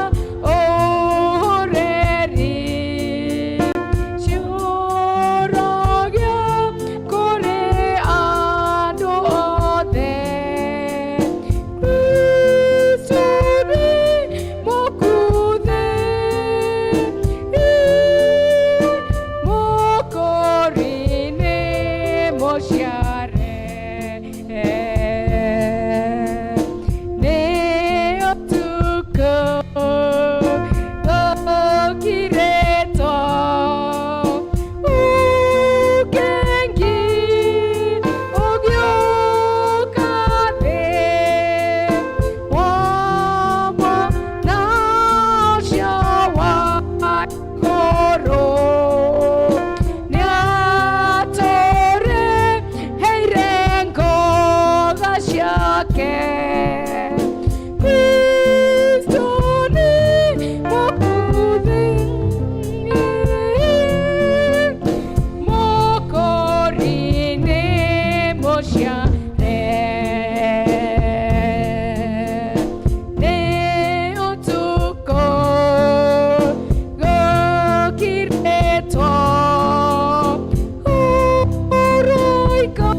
ũhoreri ciũragia kũrĩ andũ othe Kristo nĩ mũkuthĩ mũkũri nĩ mũciare nĩ ũtukũ gũkirĩtwo ũkengi ũgĩũka thĩ wa mwana ũcio wa igũrũ nĩatũrĩheire ngoga ciake Kristo nĩ mũkuthĩ mũkũri nĩ mũciare nĩ ũtukũ gũkirĩtwo ũroiga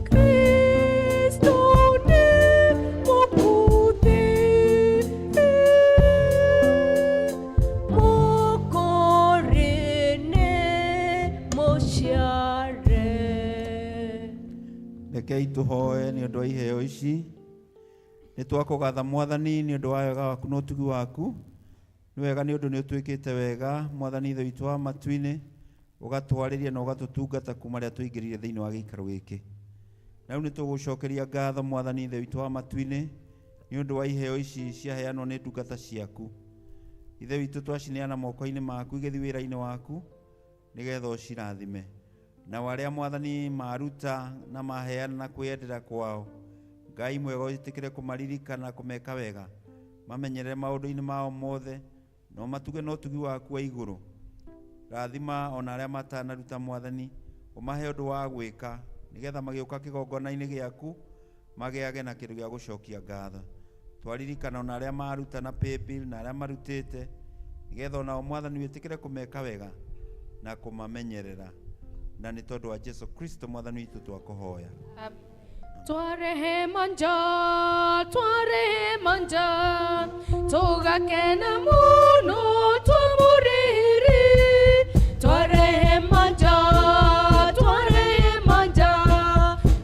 Kristo nĩ mũkuthĩ Mũkũri nĩ mũciare. Rekei tũhoe nĩ ũndũ wa iheo ici. Nĩ twakũgatha Mwathani nĩ ũndũ wa wega waku na ũtugi waku. Nĩ wega nĩ ũndũ nĩ ũtwĩkĩte wega Mwathani Ithe witũ wa matu-inĩ, ũgatwarĩria na ũgatũtungata kuma rĩrĩa tũingĩrire thĩinĩ wa gĩikaro gĩkĩ. Na rĩu nĩ tũgũcokeria ngatho Mwathani Ithe witũ wa matu-inĩ nĩ ũndũ wa iheo ici ciaheanwo nĩ ndungata ciaku. Ithe witũ twacineana moko-inĩ maku igĩthiĩ wĩra-inĩ waku nĩgetha ũcirathime. Nao arĩa Mwathani maruta na maheana na kwĩyendera kwao, Ngai mwega ũtĩkĩre kũmaririkana kũmeka wega, mamenyerere maũndũ-inĩ mao mothe, na ũmatuge na ũtugi waku wa igũrũ. Rathima ona arĩa matanaruta Mwathani, ũmahe ũndũ wa gwĩka nĩgetha magĩũka kĩgongona-inĩ gĩaku magĩage na kĩndũ gĩa gũcokia ngatho. Twaririkana ona arĩa maruta na paybill na arĩa marutĩte nĩgetha onao Mwathani wĩtĩkĩre kũmeka wega na kũmamenyerera, na nĩ tondũ wa Jesu Kristo Mwathani witũ twakũhoya. Twarehe manja, twarehe manja, tũgakena mũno twamũrĩrĩ. Twarehe manja, twarehe manja,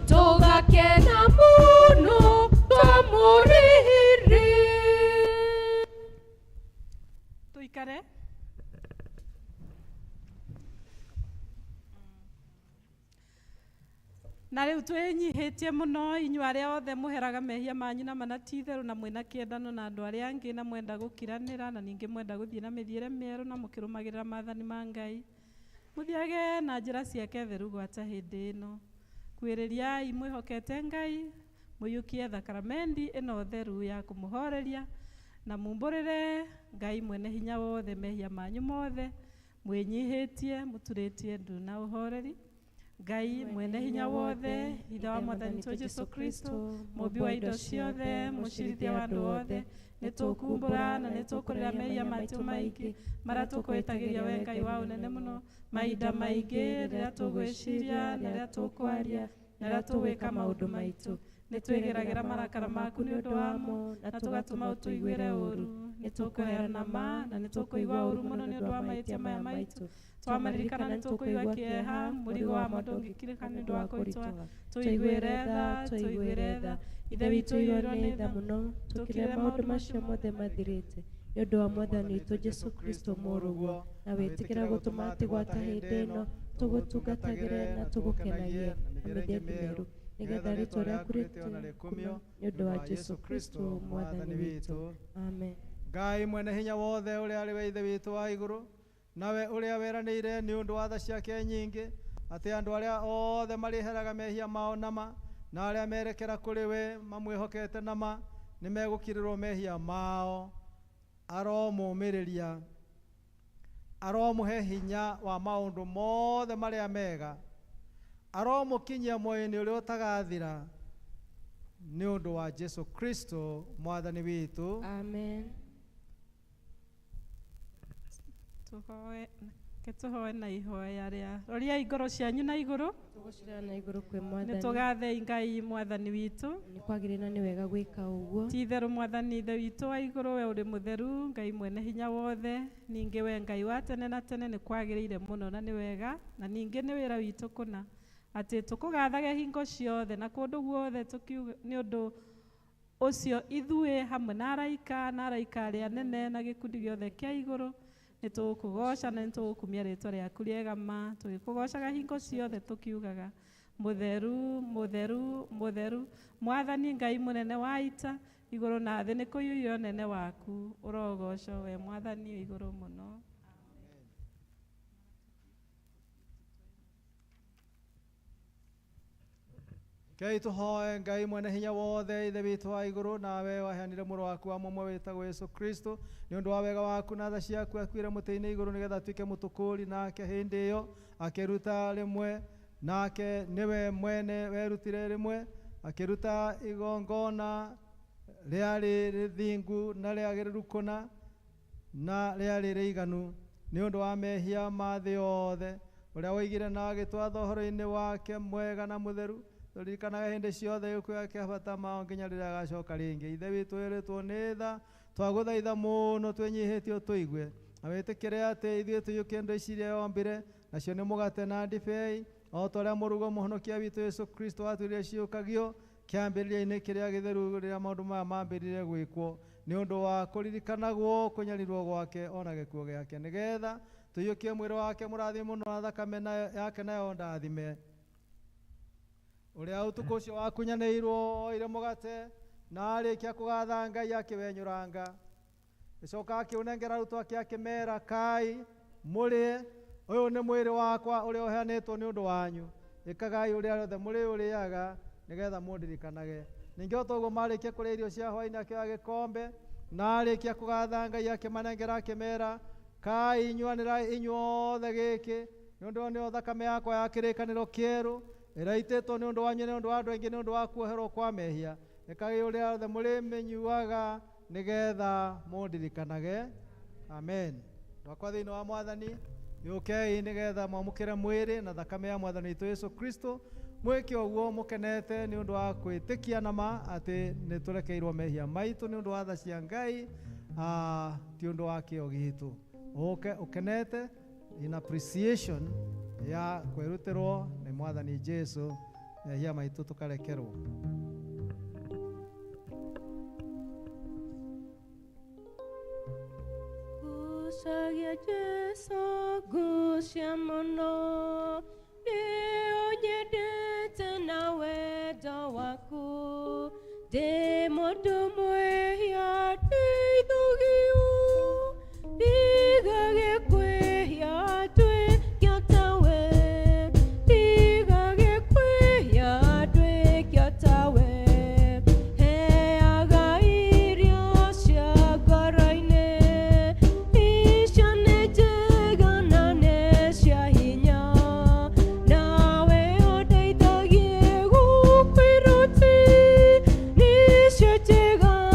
tũgakena mũno twamũrĩrĩ. Tuikare. Na rĩu twĩnyihĩtie mũno inyuĩ arĩa othe mũheraga mehia manyu na mana ti itherũ na mwĩna kĩendano na andũ arĩa angĩ na mwenda gũkiranĩra na ningĩ mwenda gũthiĩ na mĩthiĩre mĩerũ na mũkĩrũmagĩrĩra maathani ma Ngai, mũthiage na njĩra ciake theru gwata hĩndĩ ĩno. Kuĩrĩriai mwĩhokete Ngai, mũiyũkie thakaramendi ĩno theru ya kũmũhoreria na mumbũrĩre Ngai mwene hinya wothe mehia manyu mothe, mwĩnyihĩtie mũturĩtie ndu na ũhoreri. Ngai mwene hinya wothe, Ithe wa Mwathani witũ Jesu Kristo, mũmbi wa indo ciothe, mũcirithia wa andũ othe, nĩtũkumbũra na nĩtũkũrĩra mehia maitũ maingĩ marĩa tũkwĩtagĩria we Ngai wa ũnene mũno, mahinda maingĩ rĩrĩa tũgwĩciria na rĩrĩa tũkwaria na rĩrĩa tũgwĩka maũndũ maitũ. Nĩtwĩgeragĩra marakara maku nĩ ũndũ wamo na tũgatũma ũtũiguĩre ũũru. Nĩtũkweherana ma na nĩtũkũigua ũũru mũno nĩ ũndũ wa mahĩtia maya maitũ. Twamaririkana nĩtũkũigua kĩeha, mũrigo wamo ndũngĩkirĩka nĩ ũndũ wa kũritũha. Tũiguĩre tha, tũiguĩre tha. Ithe witũ Tũiyũrwo ũiyũirwo nĩ nĩ tha tha mũno, tũkĩrĩa maũndũ macio mothe mathirĩte. Nĩ ũndũ wa Mwathani witũ Jesu Kristo mũrũguo, na wĩtĩkĩra gũtũma atĩ gwata hĩndĩ ĩno tũgũtungatagĩre na tũgũkenagie na mĩthemba mĩerũ, nĩgetha rĩĩtwa rĩaku rĩtĩo na rĩkumio nĩ ũndũ wa Jesu Kristo Mwathani witũ. Amen. Ngai mwene hinya wothe ũrĩa arĩ we Ithe witũ wa igũrũ, nawe ũrĩa weranĩire nĩ ũndũ wa tha ciake nyingĩ atĩ andũ arĩa othe marĩheraga mehia mao nama na arĩa merekera kũrĩ we mamwĩhokete nama nĩ megũkirĩrwo mehia mao, aromũmĩrĩria, aromũhe hinya wa maũndũ mothe marĩa mega, aromũkinyia muoyo-inĩ ũrĩa ũtagathira nĩ ũndũ wa Jesu Kristo Mwathani witũ. Amen. Tũhoe, reke tũhoe na ihoya rĩa roriai ngoro cianyu na igũrũ. Tũgũcirora na igũrũ kwĩ Nĩ Mwathani. tũgathei Ngai Mwathani witũ. Nĩ kwagĩrĩire na nĩ wega gwĩka ũguo. Ti itherũ Mwathani Ithe witũ wa igũrũ, we ũrĩ mũtheru, Ngai mwene hinya wothe, ningĩ we Ngai wa tene na tene, nĩ kwagĩrĩire mũno na nĩ wega, na ningĩ nĩ wĩra witũ kũna atĩ tũkũgathage hingo ciothe na kũndũ guothe tũkiuga, nĩ ũndũ ũcio ithuĩ hamwe na araika na araika arĩa anene na gĩkundi gĩothe kĩa igũrũ nĩ tũgũkũgoca na nĩ tũgũkumia rĩtwa rĩaku rĩega ma, tũgĩkũgocaga hingo ciothe tũkiugaga mũtheru mũtheru mũtheru Mwathani Ngai mũnene wa ita, igũrũ na thĩ nĩ kũiyũire ũnene waku, ũrogocwo we Mwathani wĩ igũrũ mũno. Rekei tũhoe Ngai mwene hinya wothe, Ithe witũ wa igũrũ, nawe waheanire mũrũ waku wa mũmwe wĩtagwo Yesu Kristo nĩ ũndũ wa wega waku na tha ciaku, akuire mũtĩ-inĩ igũrũ nĩgetha atuĩke mũtũkũri, nake hĩndĩ ĩyo akĩruta rĩmwe, nake nĩwe mwene werutire rĩmwe, akĩruta igongona rĩarĩ rĩthingu na rĩagĩrĩru kũna na rĩarĩ rĩiganu nĩ ũndũ wa mehia ma thĩ yothe, ũrĩa woigire na agĩtwatha ũhoro-inĩ wake mwega na mũtheru, tũririkanaga hĩndĩ ciothe gĩkuũ gĩake bata mao nginya rĩrĩa agacoka rĩngĩ. Ithe witũ wĩrĩtwo nĩ tha, twagũthaitha mũno twĩnyihĩtie ũtũigue, na wĩtĩkĩre atĩ ithuĩ tũiyũkie indo ici iria wombire, nacio nĩ mũgate na ndibei, o ta ũrĩa mũrugo mũhonokia witũ Yesu Kristo watwĩrire ciũkagio kĩambĩrĩria-inĩ kĩrĩa gĩtheru rĩrĩa maũndũ maya mambĩrĩrie gwĩkwo, nĩ ũndũ wa kũririkanagwo kũnyarirwo gwake ona gĩkuũ gĩake, nĩgetha tũiyũkie mwĩrĩ wake mũrathime mũno na thakame yake nayo ndathime. Ũrĩa ũtukũ ũcio wakunyanĩirwo oire mũgate na arĩkia kũgatha Ngai akĩwenyũranga, gĩcoka akĩũnengera arutwo ake akĩmera, kai mũrĩe, ũyũ nĩ mwĩrĩ wakwa ũrĩa ũheanĩtwo nĩ ũndũ wanyu, ĩkagai ũrĩa rĩothe mũrĩũrĩaga nĩgetha mũndirikanage. Ningĩ o ta ũguo marĩkia kũrĩa irio cia hwaĩ-inĩ akĩoya gĩkombe na arĩkia kũgatha Ngai akĩmanengera akĩmera, kai inyuanĩrai inyuothe gĩkĩ, nĩ ũndũ nĩyo thakame yakwa ya kĩrĩkanĩro kĩerũ ĩraitĩtwo nĩ ũndũ wanyu nĩ ũndũ wa andũ aingĩ nĩ ũndũ wa kuoherwo kwa mehia, ĩkagai ũrĩa othe mũrĩmĩnyuaga nĩgetha mũndirikanage. Amen. Ndwakwa thĩinĩ wa Mwathani, yũkei nĩgetha mwamũkĩre mwĩrĩ na thakame ya Mwathani witũ Yesu Kristo, mwĩke ũguo mũkenete nĩ ũndũ wa kwĩtĩkia nama atĩ nĩ tũrekeirwo mehia maitũ nĩ ũndũ wa tha cia Ngai, ti ũndũ wa kĩo gitũ. Ũke ũkenete in appreciation ya kwĩrutĩrwo nĩ Mwathani Jesu mehia maitũ tũkarekerwo. Gucagia Jesu, gucia mũno, nĩ ũnyendete na wendo waku, ndĩ mũndũ mwĩhia ndeithũgio, ndigage kwĩhia nduĩke tawe, ndigage kwĩhia nduĩke tawe, heaga irio cia ngoro-inĩ, icio nĩ njega na nĩ cia hinya, nawe ũndeithagie gũkwĩrwo atĩ nĩcio njega.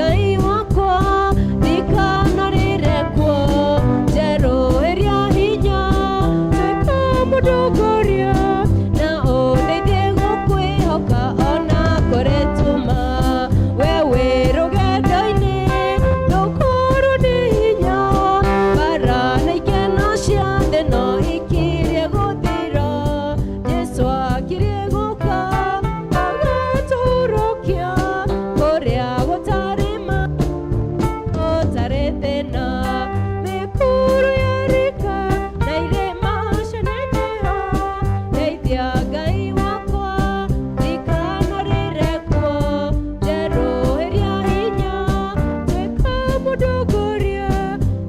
Ngai wakwa ndikanarĩrekwo njerũĩria hinya tuĩka mũndongoria na ũndeithie gũkwĩhoka ona kũrĩ tuma we wĩ rũgendo-inĩ ndũkũrwo nĩ hinya bara na ikeno cia thĩ no ikirie gũthira Jesũ akirie gũka agatũhurũkia kũrĩa gũtarĩ ma gũtarĩ thĩna mĩkuru yarika na irĩma cianeneha ndeithia Ngai wakwa ndikanarĩrekwo njerũhĩria hinya tuĩka mũndongoria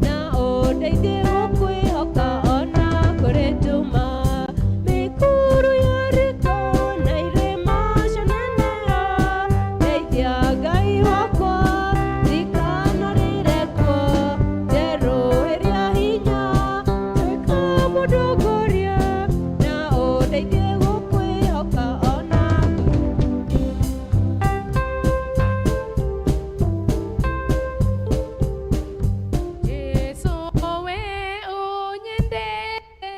na ũndeithie gũkwĩhoka ona kũrĩ nduma mĩkuru yarika na irĩma cianeneha ndeithia Ngai wakwa ndikanarĩrekwo njerũhĩria hinya tuĩka mũndongoria na ũndeithie gũkwĩhoka ona Jesu we unyendete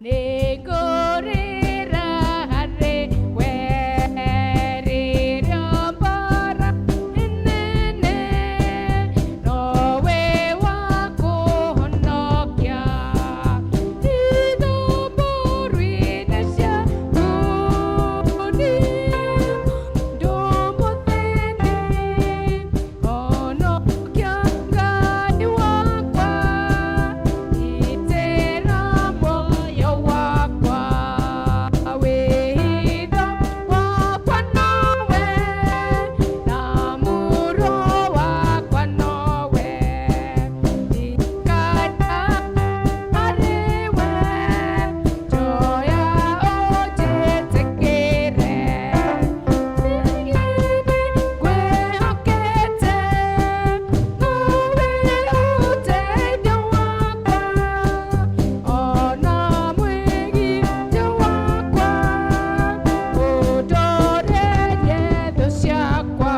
nĩngũrĩra harĩ we rĩrĩa mbara nene nowe wa kũhonokia ithamborũ-inĩ ciaku niĩ ndũmũthĩni honokia Ngai wakwa gitĩra muoyo wakwa wĩhitho wakwa nowe na mũro wakwa nowe ndikana harĩ we njoya ũnjĩtĩkĩre ngwĩhokete nowe ũteithio wakwa ona mwĩgitio wakwa ũndorerie thũ ciakwa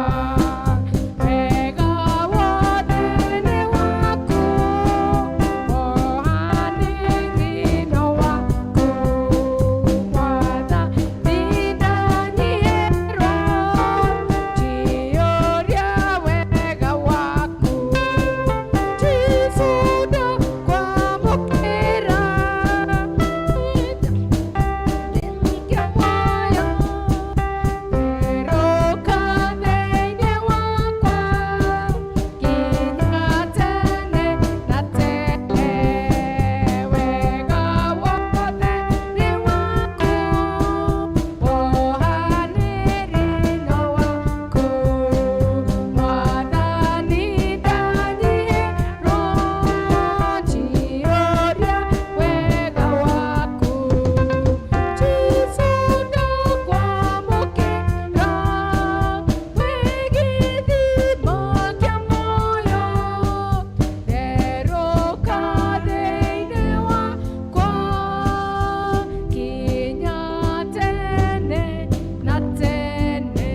wega wothe nĩ waku wohanĩri no waku Mwathani ndanyihĩrwo njiyũria wega waku Jesũ ndakwamũkĩra kĩa muoyo werũka thĩinĩ wakwa nginya tene na tene wega wothe nĩ waku wohanĩri no waku Mwathani ndanyihĩrwo njiyũria wega waku Jesũ ndakwamũkĩra wĩ gĩthima kĩa muoyo therũka thĩinĩ wakwa nginya tene na tene.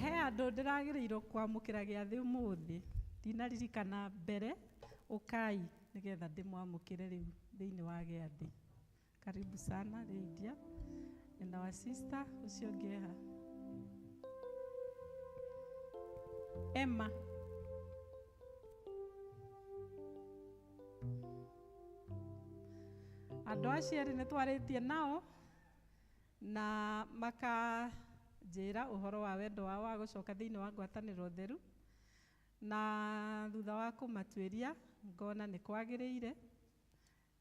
He andũ ndĩragĩrĩirwo kwamũkĩra gĩathĩ ũmũthĩ ndinaririkana mbere ũkai nĩgetha ndĩmwamũkĩre rĩu thĩinĩ wa gĩathĩ. Karibu sana Lydia and our sister ũcio ũngĩ eha Emma. Andũ acio erĩ nĩ twarĩtie nao na makanjĩra ũhoro wa wendo wao wa gũcoka thĩinĩ wa ngwatanĩro theru na thutha wa kũmatuĩria ngona nĩ kwagĩrĩire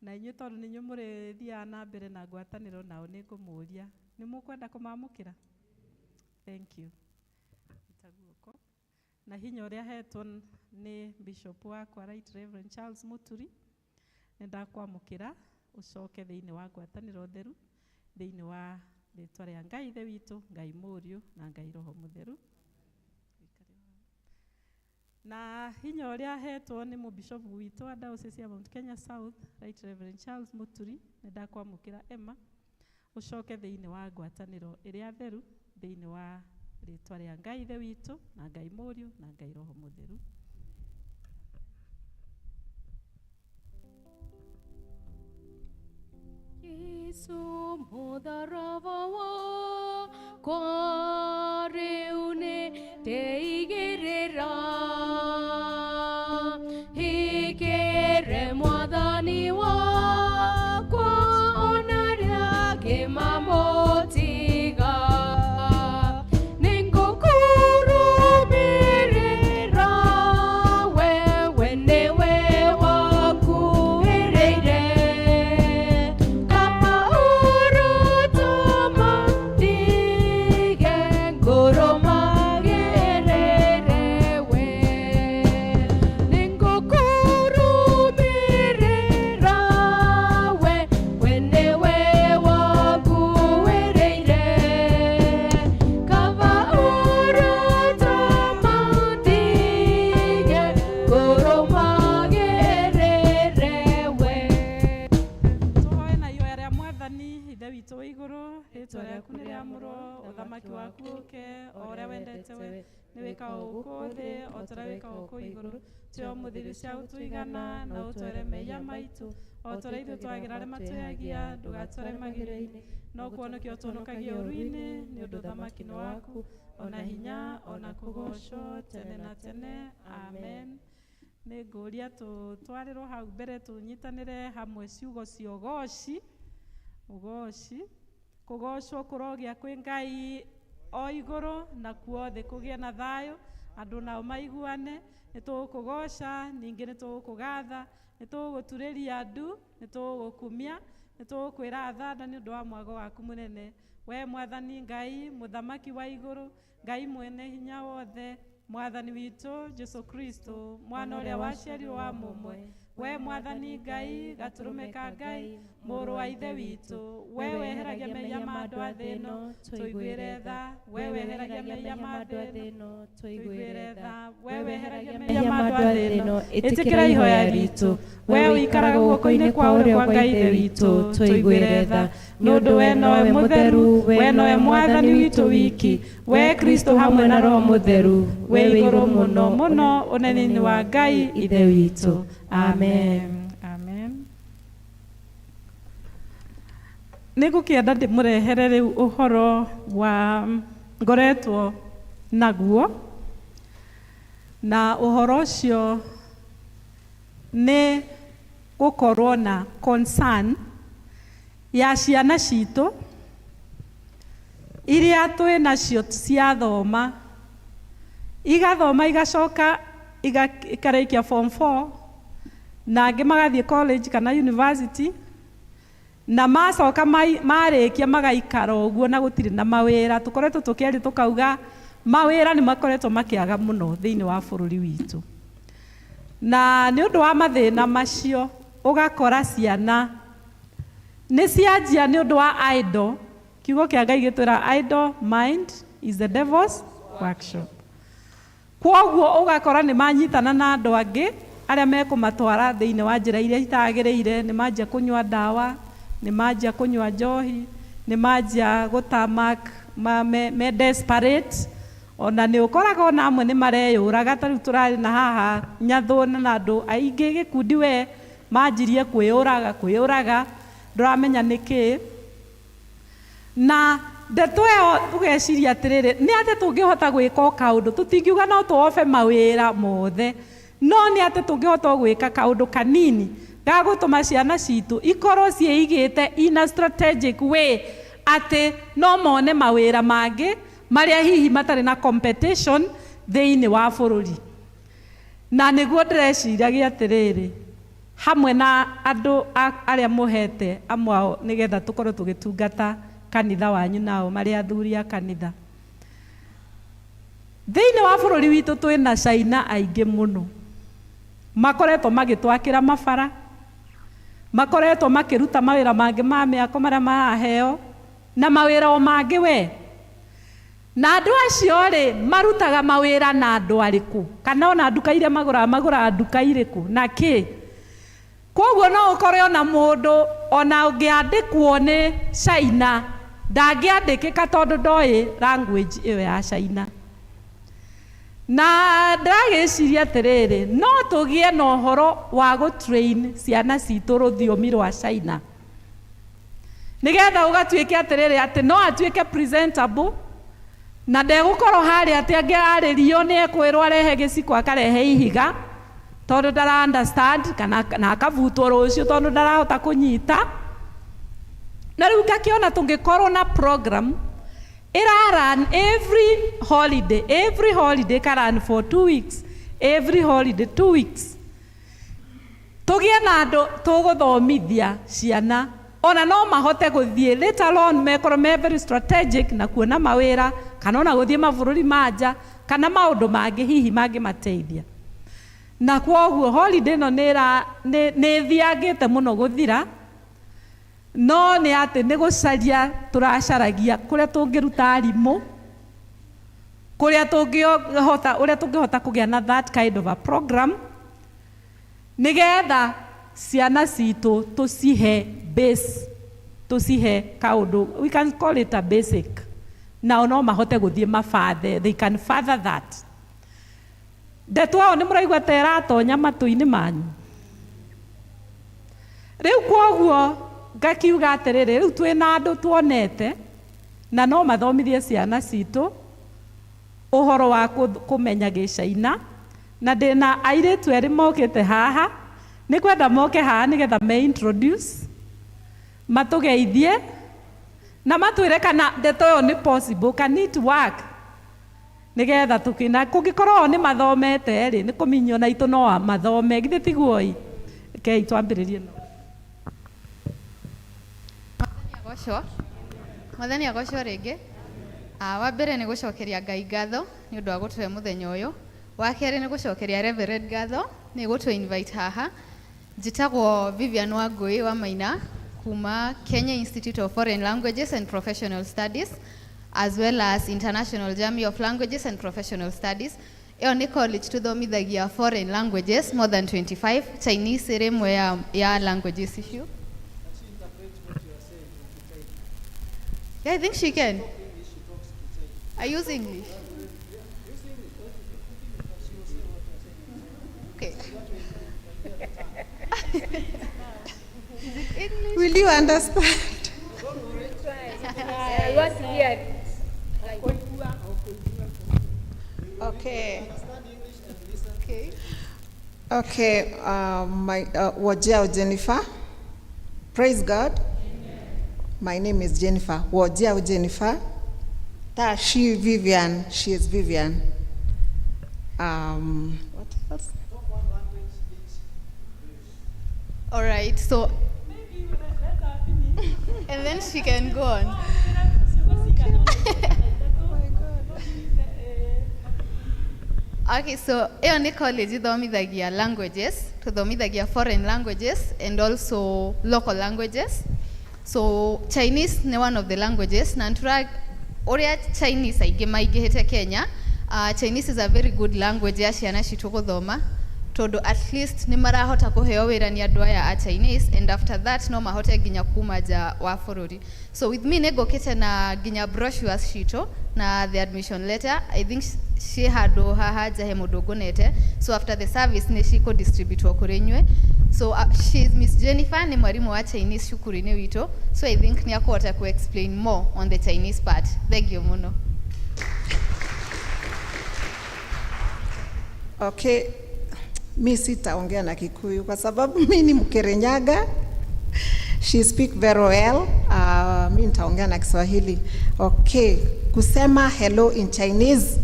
na inyuĩ tondũ nĩ inyuĩ mũrĩthiaga na mbere na ngwatanĩro nao nĩ ngũmũria nĩ mũkwenda kũmamũkĩra. Thank you. Ita guoko. Na hinya ũrĩa hetwo nĩ bishop wakwa Right Reverend Charles Muturi nĩ ndakwamũkĩra ũcoke thĩinĩ wa ngwatanĩro theru thĩinĩ wa rĩtwa rĩa Ngai Ithe witũ, Ngai Mũriũ na Ngai Roho Mũtheru. Na hinya ũrĩa hetwo nĩ mũbishopu witũ wa Diocese ya Mount Kenya South, Right Reverend Charles Muturi, nĩ ndakwamũkĩra Emma ũcoke thĩinĩ wa ngwatanĩro ĩrĩa theru thĩinĩ wa Rĩtwa rĩa Ngai Ithe witũ na Ngai Mũriũ na Ngai Roho Mũtheru. Jesu mũtharaba wakwa rĩu nĩndeigĩrĩra. Hĩkĩre mwathani wakwa ona rĩa ngĩmamũtiga. Nĩngũkũrũmĩrĩra we, we nĩwe wakuĩrĩire. Kaba ũrũtũma ndige ngũrũmagĩrĩre we. Nĩngũkũrũmĩrĩra we, we nĩwe wakuĩrĩire. Kaba ũrũtũma ndige ngũrũmagĩrĩre we. Tũhoe na ihoya rĩa Mwathani. Ithe witũ wĩ igũrũ, rĩtwa rĩaku nĩ rĩamũrwo, ũthamaki waku ũke, o ũrĩa wendete we nĩ wĩkagwo gũkũ thĩ o ta ũrĩa wĩkagwo kũu igũrũ. Tũhe ũmũthĩ irio cia gũtũigana, na ũtwere mehia maitũ o ta ũrĩa ithuĩ twagĩra arĩa matwĩhagia, ndũgatware magerio-inĩ, no kũhonokia ũtũhonokagie ũũru-inĩ, nĩ ũndũ ũthamaki nĩ waku, ona hinya, ona kũgoocwo tene na tene. Amen. Nĩ ngũria tũtwarĩrwo hau mbere tũnyitanĩre hamwe ciugo cia ũgoci. Ũgoci, kũgocwo kũrogĩa kwĩ Ngai o igũrũ, na kuo thĩ kũgĩe na thayũ, andũ nao maiguane. Nĩ tũgũkũgoca, ningĩ nĩ tũgũkũgatha, nĩ tũgũgũturĩria ndu, nĩ tũgũgũkumia, nĩ tũgũkwĩra athanda nĩ ũndũ wa mwago waku mũnene. We Mwathani Ngai, mũthamaki wa igũrũ, Ngai mwene hinya wothe, Mwathani witũ Jesu Kristo, mwana ũrĩa waciarirwo wa mũmwe, we Mwathani Ngai, gatũrũme ka Ngai, mũrũ wa Ithe witũ, we weheragia mehia ma andũ a thĩ ĩno, tũiguĩre tha. We weheragia mehia ma andũ a thĩ ĩno, tũiguĩre tha. We weheragia mehia ma andũ a thĩ ĩno, ĩtĩkĩra ihoya ritũ. We ũikaraga guoko-inĩ kwa ũrĩo kwa Ngai Ithe witũ, tũiguĩre tha. Nĩ ũndũ we nowe mũtheru, we nowe Mwathani witũ wiki, we Kristo hamwe na Roho Mũtheru, we igũrũ mũno mũno ũnene-inĩ wa Ngai Ithe witũ. Amen. Amen. Nĩ ngũkĩenda ndĩmũrehere rĩu ũhoro wa ngoretwo naguo, na ũhoro ũcio nĩ gũkorwo na concern ya ciana citũ iria twĩ nacio ciathoma, igathoma igacoka ikarĩkia form 4, na angĩ magathiĩ college kana university, na macoka marĩkia magaikara ũguo na gũtirĩ na mawĩra. Tũkoretwo tũkĩaria tũkauga mawĩra nĩ makoretwo makĩaga mũno thĩinĩ wa bũrũri witũ, na nĩ ũndũ wa mathĩna macio ũgakora ciana nĩ cianjia nĩ ũndũ wa idle. Kiugo kĩa Ngai gĩtwĩra idle mind is the devil's workshop. Kwoguo ũgakora nĩ manyitana na andũ angĩ arĩa mekũmatwara thĩinĩ wa njĩra iria itagĩrĩire. Nĩ manjia kũnyua ndawa, nĩ manjia kũnyua njohi, nĩ manjia gũtamak me, me desperate. Ona nĩ ũkoraga ona amwe nĩ mareyũraga. Ta rĩu tũrarĩ na haha Nyathũna na andũ aingĩ gĩkundi we manjirie kwĩyũraga kwĩyũraga, ndũramenya nĩkĩ. Na ndeto ĩyo tũgeciria atĩrĩrĩ, nĩ atĩ tũngĩhota gwĩka o kaũndũ. Tũtingiuga no tũobe mawĩra mothe, no nĩ atĩ tũngĩhota o gwĩka kaũndũ kanini ga gũtũma ciana citũ ikorwo ciĩigĩte in a strategic way atĩ no mone mawĩra mangĩ marĩa hihi matarĩ na competition thĩinĩ wa bũrũri. Na nĩguo ndĩreciragia atĩrĩrĩ, hamwe na andũ arĩa mũhete amwe ao nĩgetha tũkorwo tũgĩtungata kanitha wanyu nao marĩ athuri a kanitha. Thĩinĩ wa bũrũri witũ twĩna China aingĩ mũno makoretwo magĩtwakĩra mabara, makoretwo makĩruta mawĩra mangĩ ma mĩako marĩa maraheo, na mawĩra o mangĩ we. Na andũ acio rĩ, marutaga mawĩra na andũ arĩkũ? Kana ona nduka iria magũraga, magũraga nduka irĩkũ na kĩ? Kwoguo no ũkore ona mũndũ ona ũngĩandĩkwo nĩ China Ndangĩandĩkĩka tondũ ndoĩ language ĩyo ya China. Na ndĩragĩciria atĩrĩrĩ, no tũgĩe na ũhoro wa gũ-train ciana citũ rũthiomi rwa China, nĩgetha ũgatuĩke atĩrĩrĩ atĩ no atuĩke presentable na ndegũkorwo harĩa atĩ angĩarĩrio nĩ ekwĩrwo arehe gĩciko akarehe ihiga tondũ ndara understand, kana na akavutwo rũciũ tondũ ndarahota kũnyita. Na rĩu ngakĩona tũngĩkorwo na program ĩra run every holiday, every holiday ka run for 2 weeks, every holiday 2 weeks, tũgĩe na andũ tũgũthomithia ciana, ona no mahote gũthiĩ later on mekorwo me very strategic na kuona mawĩra, kana ona gũthiĩ mabũrũri ma nja, kana maũndũ mangĩ hihi mangĩmateithia. Na kwoguo holiday ĩno nĩ ĩthiangĩte mũno gũthira, no nĩ atĩ nĩ gũcaria tũracaragia kũrĩa tũngĩruta arimũ, kũrĩa tũngĩhota, ũrĩa tũngĩhota kũgĩa na that kind of a program, nĩgetha ciana citũ tũcihe base, tũcihe kaũndũ we can call it a basic, nao no mahote gũthiĩ mabathe, they can further that. Ndeto ĩyo nĩ mũraigua ta ĩratonya matũ-inĩ manyu rĩu. Kwoguo ngakiuga atĩrĩrĩ, rĩu twĩna andũ tuonete na no mathomithie ciana citũ ũhoro wa kũmenya gĩcaina, na ndĩna airĩtu erĩ mokĩte haha, nĩ kwenda moke haha nĩgetha me introduce, matũgeithie na matwĩre kana ndeto ĩyo nĩ possible, can it work, nĩgetha tũkĩna kũngĩkorwo o nĩ mathomete rĩ, nĩ kũminywo na itũ no mathome, githĩ tiguo? I kei twambĩrĩrie no. Agocwo Mwathani, agocwo rĩngĩ. Wa mbere nĩ gũcokeria Ngai ngatho nĩ ũndũ wa gũtũhe mũthenya ũyũ. Wa kerĩ nĩ gũcokeria Reverend ngatho nĩ gũtũ invite haha. Njĩtagwo Vivian Wangui wa Maina kuma Kenya Institute of Foreign Languages and Professional Studies, as well as International Journey of Languages and Professional Studies. Ĩyo nĩ college tũthomithagia foreign languages more than 25, Chinese ĩrĩ ĩmwe ya languages icio. Yeah, I think she can. I use English. Okay. Is it English? Will you understand? I want to hear. Okay. Okay. Okay, my 我叫 Jennifer. Praise God. My name is Jennifer. 我叫 Jennifer. 她是 Vivian. She is Vivian. What else? All right. So, and then she can go on. Okay, so ĩyo nĩ college ithomithagia languages, tuthomithagia foreign languages and also local languages. So Chinese nĩ one of the languages, na ntura ũrĩa Chinese aingĩ maingĩhĩte Kenya, Chinese is a very good language ya ciana citũ gũthoma, tondũ at least nĩ marahota kũheo wĩra nĩ andũ aya a Chinese, and after that no mahote nginya kuma nja wa bũrũri. So with me nĩ ngũkĩte na nginya brochures citũ na the admission letter. I think ciĩ handũ haha nja he mũndũ ngũnete, so after the service nĩ cikũ distributwo kũrĩ inyuĩ. So she is Miss Jennifer, nĩ mwarimũ wa Chinese cukuru-inĩ witũ, so I think nĩ akũhota ku explain more on the Chinese part. Thank you mũno. Okay, mi sitaongea na Kikuyu kwa sababu mi ni Mkirinyaga. She speak very well. Mi nitaongea na Kiswahili. Okay, kusema hello in Chinese,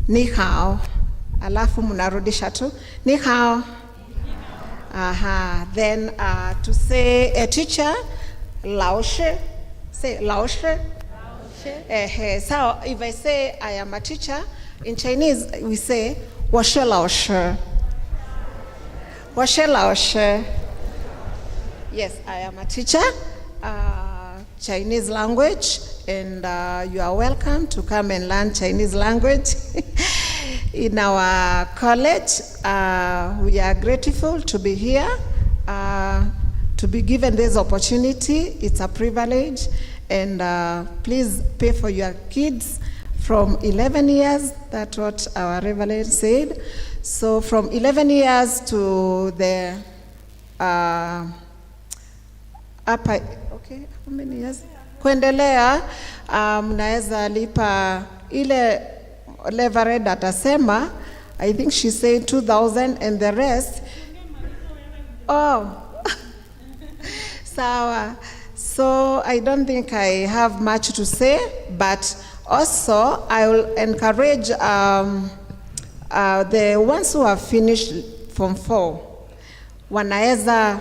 你好. Alafu mnarudisha tu 你好. Aha. Then to say a teacher, 老师. Say 老师. Eh, so if I say I am a teacher, in Chinese we say 我是老师. 我是老师. Yes, I am a teacher, Chinese language, and you are welcome to come and learn Chinese language in our college. We are grateful to be here, to be given this opportunity. It's a privilege, And please pay for your kids from 11 years. That's what our Reverend said. So from 11 years to the upper, okay, how many years? Kuendelea, mnaweza lipa ile Reverend atasema, I think she said 2000 and the rest. Oh, sawa. So I don't think I have much to say, but also I will encourage the ones who have finished Form 4 wanaweza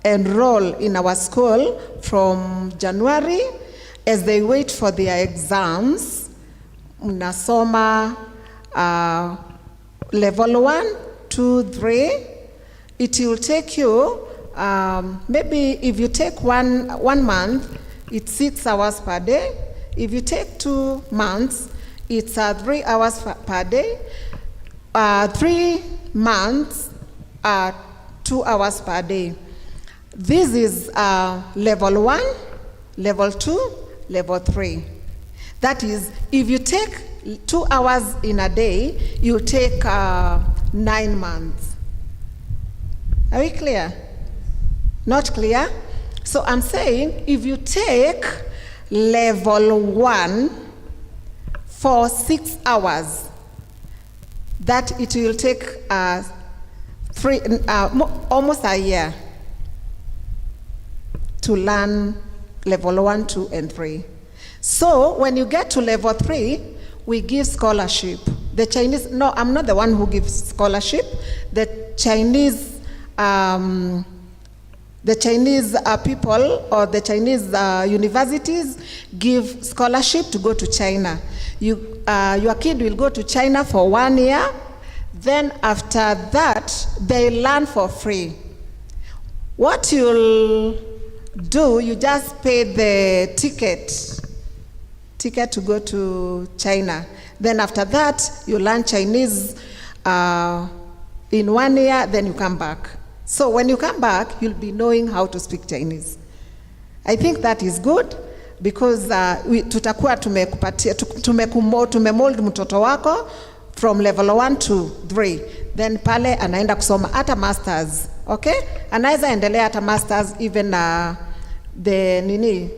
enroll in our school from January as they wait for their exams. Mnasoma level 1, 2, 3. It will take you, maybe if you take one month, it's 6 hours per day. If you take 2 months, it's 3 hours per day. 3 months, 2 hours per day. This is level 1, level 2, level 3. That is, if you take 2 hours in a day, you take 9 months. Are we clear? Not clear? So I'm saying if you take level 1 for 6 hours, that it will take almost a year to learn level 1, 2, and 3. So when you get to level 3, we give scholarship. The Chinese, no, I'm not the one who gives scholarship. The Chinese people or the Chinese universities give scholarship to go to China. Your kid will go to China for one year. Then after that, they learn for free. What you'll do, you just pay the ticket to go to China. Then after that, you learn Chinese in one year, then you come back. So when you come back, you'll be knowing how to speak Chinese. I think that is good because tutakuwa tumekupatia tumemold mtoto wako from level 1 to 3, then pale anaenda kusoma hata masters, okay? Anaweza endelea hata masters, even the nini,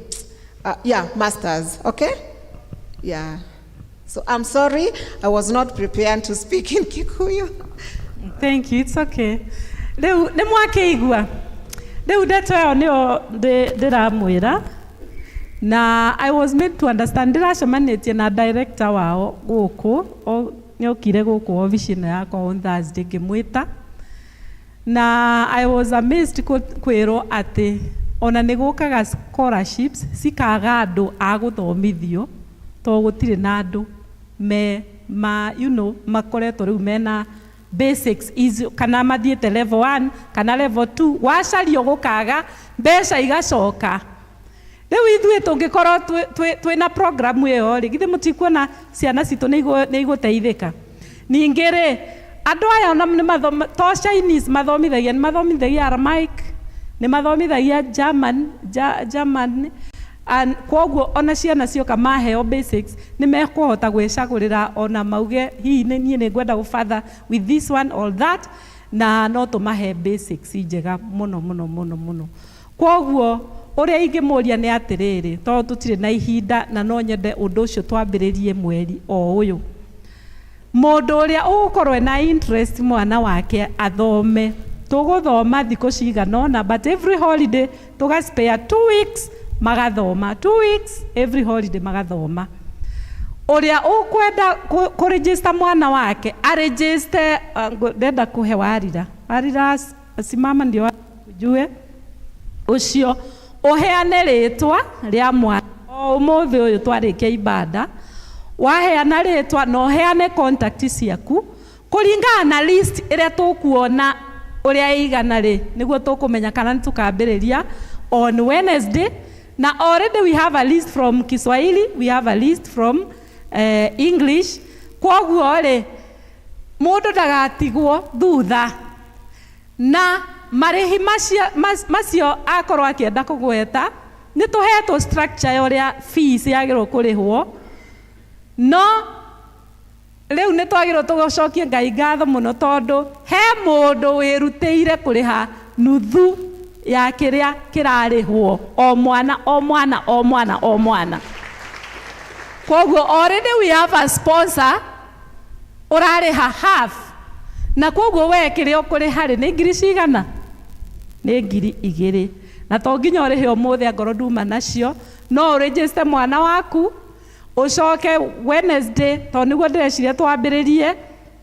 yeah, masters, okay? Yeah, so I'm sorry, I was not prepared to speak in Kikuyu. Thank you, it's okay. Rĩu nĩ mwakĩigua rĩu ndeto ĩyo nĩyo ndĩramwĩra na I was made to understand ndĩracemanĩtie na director wao gũkũ nĩokire gũkũ obici ĩno yakwa on Thursday, ngĩmwĩta na I was amazed kwĩrwo atĩ ona nĩ gũkaga scholarships cikaga andũ a gũthomithio tondũ gũtirĩ na andũ me ma makoretwo rĩu mena basics icio kana mathiĩte level 1 kana level 2, wacario gũkaga mbeca igacoka. Rĩu ithuĩ tũngĩkorwo twĩna program ĩyo rĩ, githĩ mũtikuona ciana citũ nĩ igũteithĩka? Ningĩ rĩ, andũ aya ona nĩ mathoma to Chinese mathomithagia, nĩ mathomithagia Aramaic, nĩ mathomithagia German, German and kwoguo ona ciana cioka maheo basics nĩ mekũhota gwĩcagũrĩra ona mauge hihi nĩ niĩ nĩ ngwenda gũbatha with this one or that, na no tũmahe basics njega mũno mũno mũno mũno. Kwoguo ũrĩa ingĩmũria nĩ atĩrĩrĩ, tondũ tũtirĩ na ihinda na no nyende ũndũ ũcio twambĩrĩrie mweri o ũyũ, mũndũ ũrĩa ũgũkorwo na interest mwana wake athome, tũgũthoma thikũ cigana ũna, but every holiday tũga spare 2 weeks magathoma, 2 weeks every holiday magathoma. Ũrĩa ũkwenda kũregister mwana wake aregister, ndenda kũhe Warira. Warira, simama ndio ujue ũcio ũheane rĩtwa rĩa mwana o ũmũthĩ ũyũ twarĩkia ibada. Waheana rĩtwa na ũheane contact ciaku kũringana na list ĩrĩa tũkuona ũrĩa ĩigana rĩ, nĩguo tũkũmenya kana nĩ tũkambĩrĩria on Wednesday. Na already we have a list from Kiswahili, we have a list from English, kwoguo rĩ mũndũ ndagatigwo thutha na Marĩhi macio akorwo akĩenda kũgweta, nĩ tũhetwo structure ya ũrĩa fees yagĩrĩirwo kũrĩhwo, no rĩu nĩ twagĩrĩirwo tũcokie Ngai ngatho mũno, tondũ he mũndũ wĩrutĩire kũrĩha nuthu ya kĩrĩa kĩrarĩhwo o mwana, o mwana, o mwana, o mwana. Koguo already we have a sponsor ũrarĩha half, na koguo we kĩrĩa ũkũrĩha rĩ, nĩ ngiri cigana? Nĩ 2000. Na to nginya ũrĩhe ũmũthĩ angorwo nduma nacio, no ũregister mwana waku, ũcoke Wednesday, tondũ nĩguo ndĩreciria twambĩrĩrie,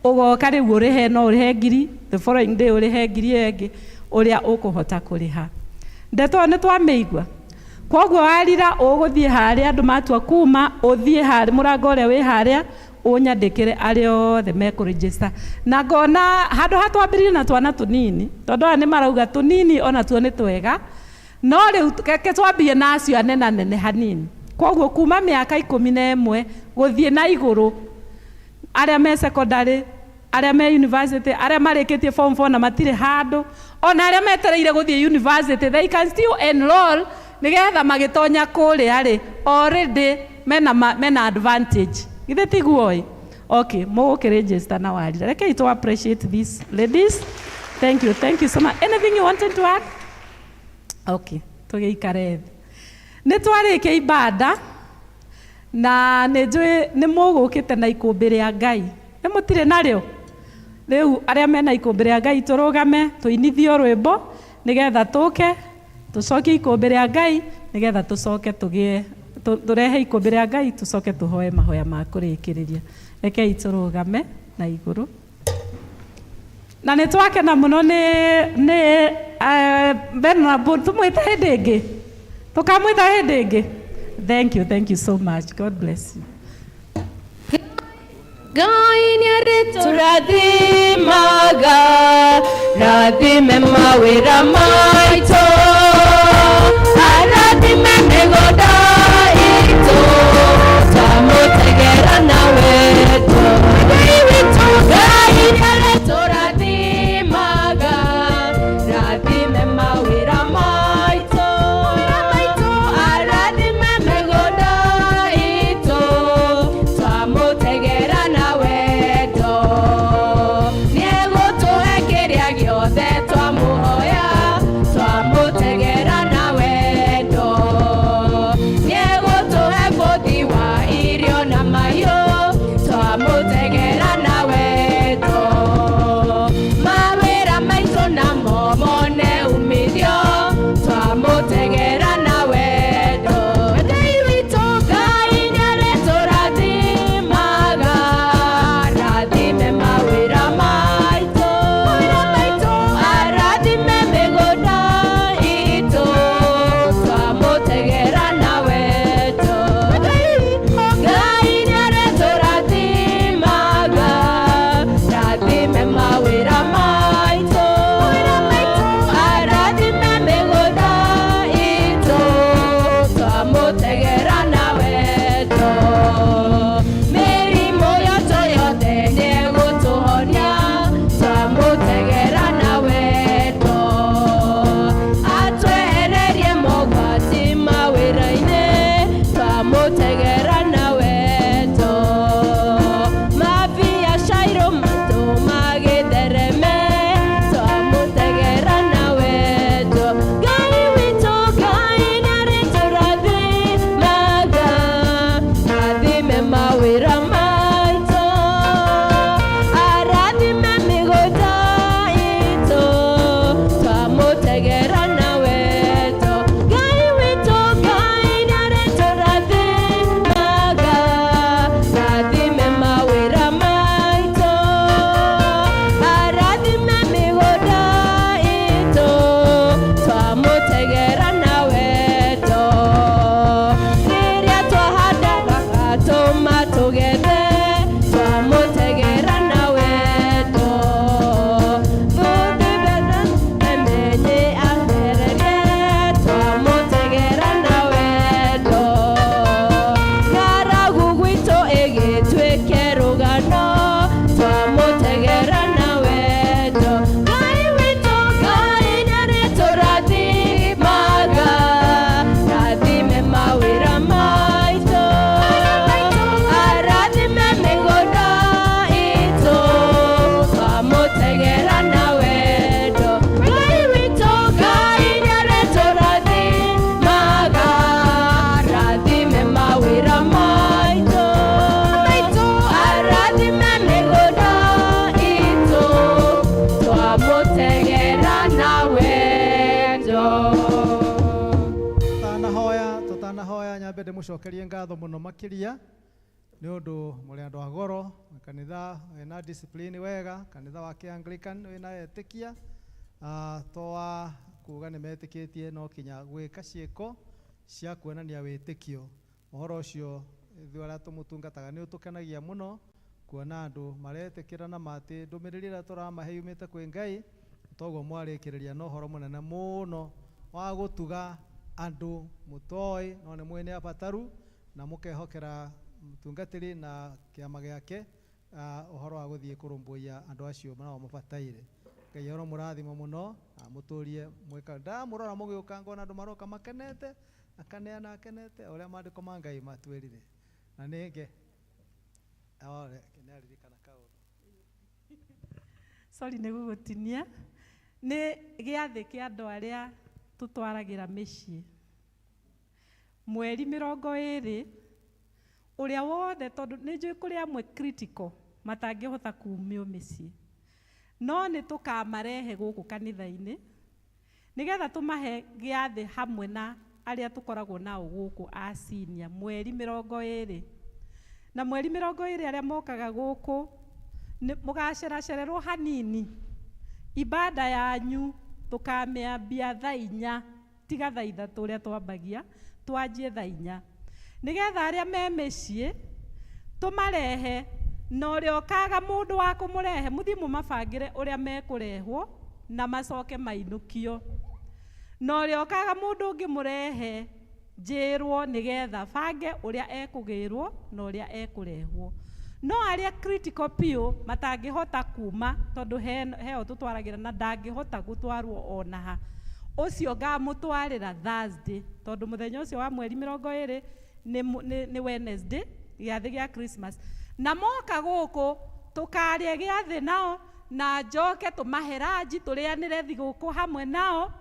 ũgoka rĩu ũrĩhe. No ũrĩhe ngiri, the following day ũrĩhe ngiri ĩyo ĩngĩ, ũrĩa ũkũhota kũrĩha. Ndeto ĩyo nĩ twamĩigua. Koguo warira ũgũthiĩ harĩa andũ matua kuma, ũthiĩ harĩa mũrango ũrĩa wĩ harĩa, ũnyandĩkĩre arĩa othe mekũregister. Na ngona handũ ha twambĩrĩrie na twana tũnini, tondũ aya nĩ marauga tũnini onatuo nĩ twega, no rĩu reke twambie na acio anenanene hanini. Koguo kuma mĩaka 11 gũthiĩ na igũrũ, arĩa me secondary, arĩa me university, arĩa marĩkĩtie form 4 na matirĩ handũ, ona arĩa metereire gũthiĩ university, they can still enroll, nĩgetha magĩtonya kũrĩa rĩ, already mena advantage. Githĩ tiguo ĩ? Okay, mũgũkĩregister na warira. Rekei to appreciate these ladies. Thank you, thank you so much. Anything you wanted to add? Okay, tũgĩikare thĩ. Nĩ twarĩkia ibada, na nĩ njũĩ nĩ mũgũkĩte na ikũmbĩ rĩa Ngai. Nĩ mũtirĩ narĩo? Rĩu arĩa mena ikũmbĩ rĩa Ngai, tũrũgame tũinithio rwĩmbo, nĩgetha tũke tũcokie ikũmbĩ rĩa Ngai, nĩgetha tũcoke tũgĩe tũrehe ikũmbĩ rĩa Ngai, tũcoke tũhoe mahoya ma kũrĩkĩrĩria. Rekei tũrũgame na igũrũ. Na nĩ twakena mũno nĩ Venerable. Tũmwĩte hĩndĩ ĩngĩ, tũkamwĩta hĩndĩ ĩngĩ. Thank you, thank you so much. God bless you. Ngai nĩarĩtũrathimaga, rathime mawĩra maitũ, arathime mĩgũnda itũ, twamũtegera na wendo. Ngai witũ, Ngai nĩarĩtũrathimaga, rathime mawĩra maitũ, arathime mĩgũnda itũ, twamũtegera na wendo. Nĩegũtũhe kĩrĩa gĩothe twamũhoya, twamũtegera na wendo. Nĩegũtũhe bũthi wa irio na mahiũ, twamũtegera na wendo. Mawĩra maitũ namo mone umithio, twamũtegera na wendo. Ngai witũ, Ngai nĩarĩtũrathimaga, rathime mawĩra maitũ, arathime mĩgũnda itũ, twamũtegera na wendo. Ngai nĩarĩtũrathimaga, rathime mawĩra maitũ, arathime mĩgũnda itũ, twamũtegera na wendo. Mĩrimũ yothe yothe nĩegũtũhonia, twamũtegera na wendo. Atwehererie mogwati mawĩra-inĩ, twamũtegera na wendo. Mabiacairũ maitũ magĩthereme, twamũtegera na wendo. Ngai witũ, Ngai nĩarĩtũrathimaga, rathime mawĩra maitũ, arathime mĩgũnda itũ, twamũtegera na wendo. Ngai witũ, Ngai nĩarĩtũrathimaga, rathime mawĩra maitũ, arathime mĩgũnda itũ, twamũtegera na wendo. Rĩrĩa twahanda agatũma tũgethe. Ndĩmũcokerie ngatho mũno makĩria nĩ ũndũ mũrĩ andũ a goro, kanitha wĩna discipline wega, kanitha wa Kĩ-Anglican wĩna etĩkia, to wa kuga nĩ metĩkĩtie no kinya gwĩka ciĩko cia kuonania wĩtĩkio. Ũhoro ũcio ithuĩ arĩa tũmũtungataga nĩ ũtũkenagia mũno kuona andũ maretĩkĩra na ma atĩ ndũmĩrĩri ĩrĩa tũramahe yumĩte kwĩ Ngai. Toguo mwarĩkĩrĩria na ũhoro mũnene mũno wa gũtuga andũ mũtoĩ no nĩ mũĩ nĩ abataru, na mũkehokera mũtungatĩri na kĩama gĩake ũhoro wa gũthiĩ kũrũmbũiya andũ acio nao mabataire. Ngai aromũrathima mũno na mũtũrie mwĩka. Ndamũrora mũgĩũka ngona andũ maroka makenete, akaneana akenete ũrĩa maandĩko ma Ngai matwĩrire. Na nĩngĩ ore nĩaririkana kaũndũ. Sorry nĩ gũgũtinia. Nĩ gĩathĩ kĩa andũ arĩa tũtwaragĩra mĩciĩ mweri 20 ũrĩa wothe, tondũ nĩ njũĩ kũrĩ amwe critical matangĩhota kumio mĩciĩ, no nĩ tũkamarehe gũkũ kanitha-inĩ nĩgetha tũmahe gĩathĩ hamwe na arĩa tũkoragwo nao gũkũ a senior mweri 20. Na mweri 20 arĩa mokaga gũkũ mũgaceracererwo hanini, ibada yanyu tũkamĩambia thaa 4, tiga thaa 3 ũrĩa twambagia, twanjie thaa 4 nĩgetha arĩa me mĩciĩ tũmarehe, na ũrĩa ũkaga mũndũ wa kũmũrehe mũthiĩ mũmabangĩre ũrĩa mekũrehwo na macoke mainũkio, na ũrĩa ũkaga mũndũ ũngĩmũrehe njĩrwo nĩgetha bange ũrĩa ekũgĩrwo na ũrĩa ekũrehwo. No arĩa critical piũ matangĩhota kuma tondũ heo tũtwaragĩra na ndangĩhota gũtwarwo ona ha, ũcio ngamũtwarĩra Thursday, tondũ mũthenya ũcio wa mweri 20 nĩ Wednesday, gĩathĩ gĩa Christmas. Na moka gũkũ tũkarĩa gĩathĩ nao na njoke tũmahe ranji tũrĩanĩre thigũkũ hamwe nao.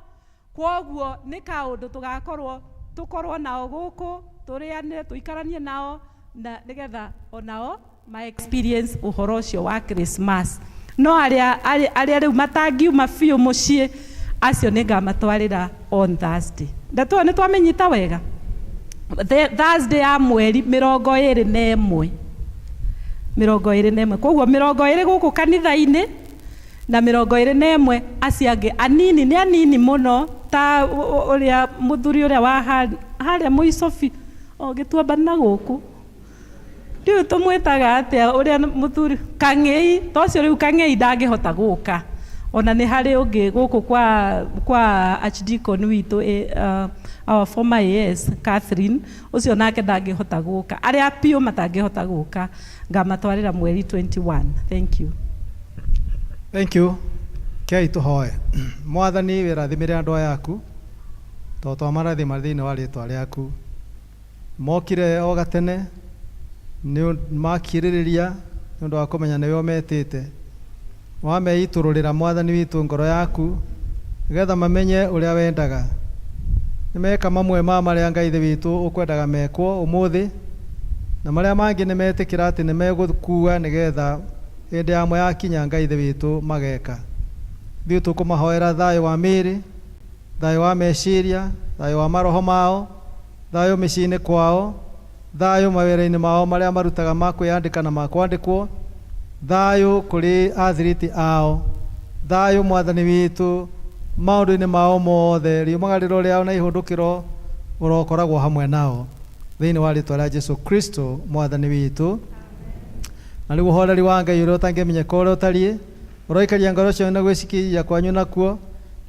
Kwoguo nĩ kaũndũ tũgakorwo tũkorwo nao gũkũ tũrĩanĩre tũikaranie nao na nĩgetha onao ma experience ũhoro ũcio wa Christmas. No arĩa rĩu matangiuma biũ mũciĩ acio nĩ ngamatwarĩra on Thursday. Ndeto ĩyo nĩ twamĩnyita wega. Thursday ya mweri 21, 21. Koguo 20 gũkũ kanitha-inĩ na 21 acio angĩ anini, nĩ anini mũno ta ũrĩa mũthuri ũrĩa wa harĩa mũico biũ o gĩtuamba na gũkũ rĩu tũmwĩtaga atĩa ũrĩa mũthuri Kang'ei, to ũcio rĩu Kang'ei ndangĩhota gũka. Ona nĩ harĩ ũngĩ gũkũ kwa archdeacon witũ, our former AS Catherine, ũcio nake ndangĩhota gũka. Arĩa piũ matangĩhota gũka ngamatwarĩra mweri 21. Thank you. Thank you. Kei tũhoe. Mwathani wĩrathimĩre andũ aya aku to twamarathima thĩinĩ wa rĩtwa rĩaku. Mokire o gatene nĩ makirĩrĩria nĩ ũndũ wa kũmenya nĩwe ũmetĩte. Wameitũrũrĩra Mwathani witũ ngoro yaku nĩgetha mamenye ũrĩa wendaga. Nĩmeka mamwe ma marĩa Ngai Ithe witũ ũkwendaga mekwo ũmũthĩ, na marĩa mangĩ nĩmetĩkĩra atĩ nĩmegũkua nĩgetha hĩndĩ yamo yakinya Ngai Ithe witũ mageka. Ithuĩ tũkũmahoera thayũ wa mĩĩrĩ, thayũ wa meciria, thayũ wa maroho mao, thayũ mĩciĩ-inĩ kwao, thayũ mawĩra-inĩ mao marĩa marutaga ma kwĩyandĩka na ma kwandĩkwo, thayũ kũrĩ athiriti ao, thayũ Mwathani witũ maũndũ-inĩ mao mothe, riumagarĩro rĩao na ihũndũkĩro ũrokoragwo hamwe nao thĩinĩ wa rĩtwa rĩa Jesu Kristo Mwathani witũ. Na rĩu ũhoreri wa Ngai ũrĩa ũtangĩmenyeka ũrĩa ũtariĩ ũroikaria ngoro cianyu na gwĩcikiria kwanyu nakuo,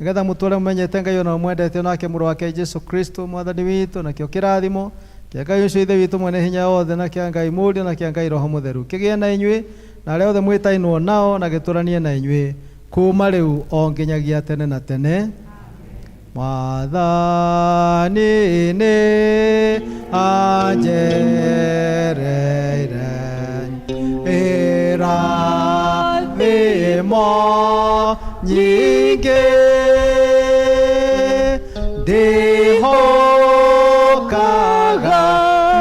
nĩgetha mũtũũre mũmenyete Ngai ona mũmwendete onake mũrũ wake Jesu Kristo Mwathani witũ, nakĩo kĩrathimo kĩa Ngai ũcio Ithe witũ mwene hinya wothe, na kĩa Ngai Mũriũ, na kĩa Ngai Roho Mũtheru kĩgĩe na inyuĩ na arĩa othe mwĩtainwo nao, na gĩtũranie na inyuĩ kuma rĩu o nginyagia tene na tene. Mwathani nĩ anjereire irathimo nyingĩ, ndĩhokaga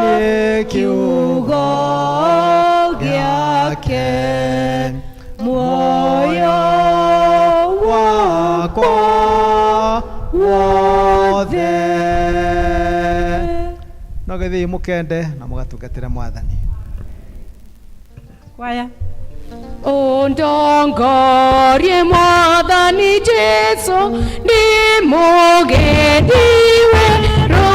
nĩ kiugo gĩake muoyo wakwa wothe. No Mũgĩthiĩ mũkende na mũgatungatĩre Mwathani. Kwaya. Ũndongorie Mwathani Jesu, ndĩ mũgendi werũ-inĩ.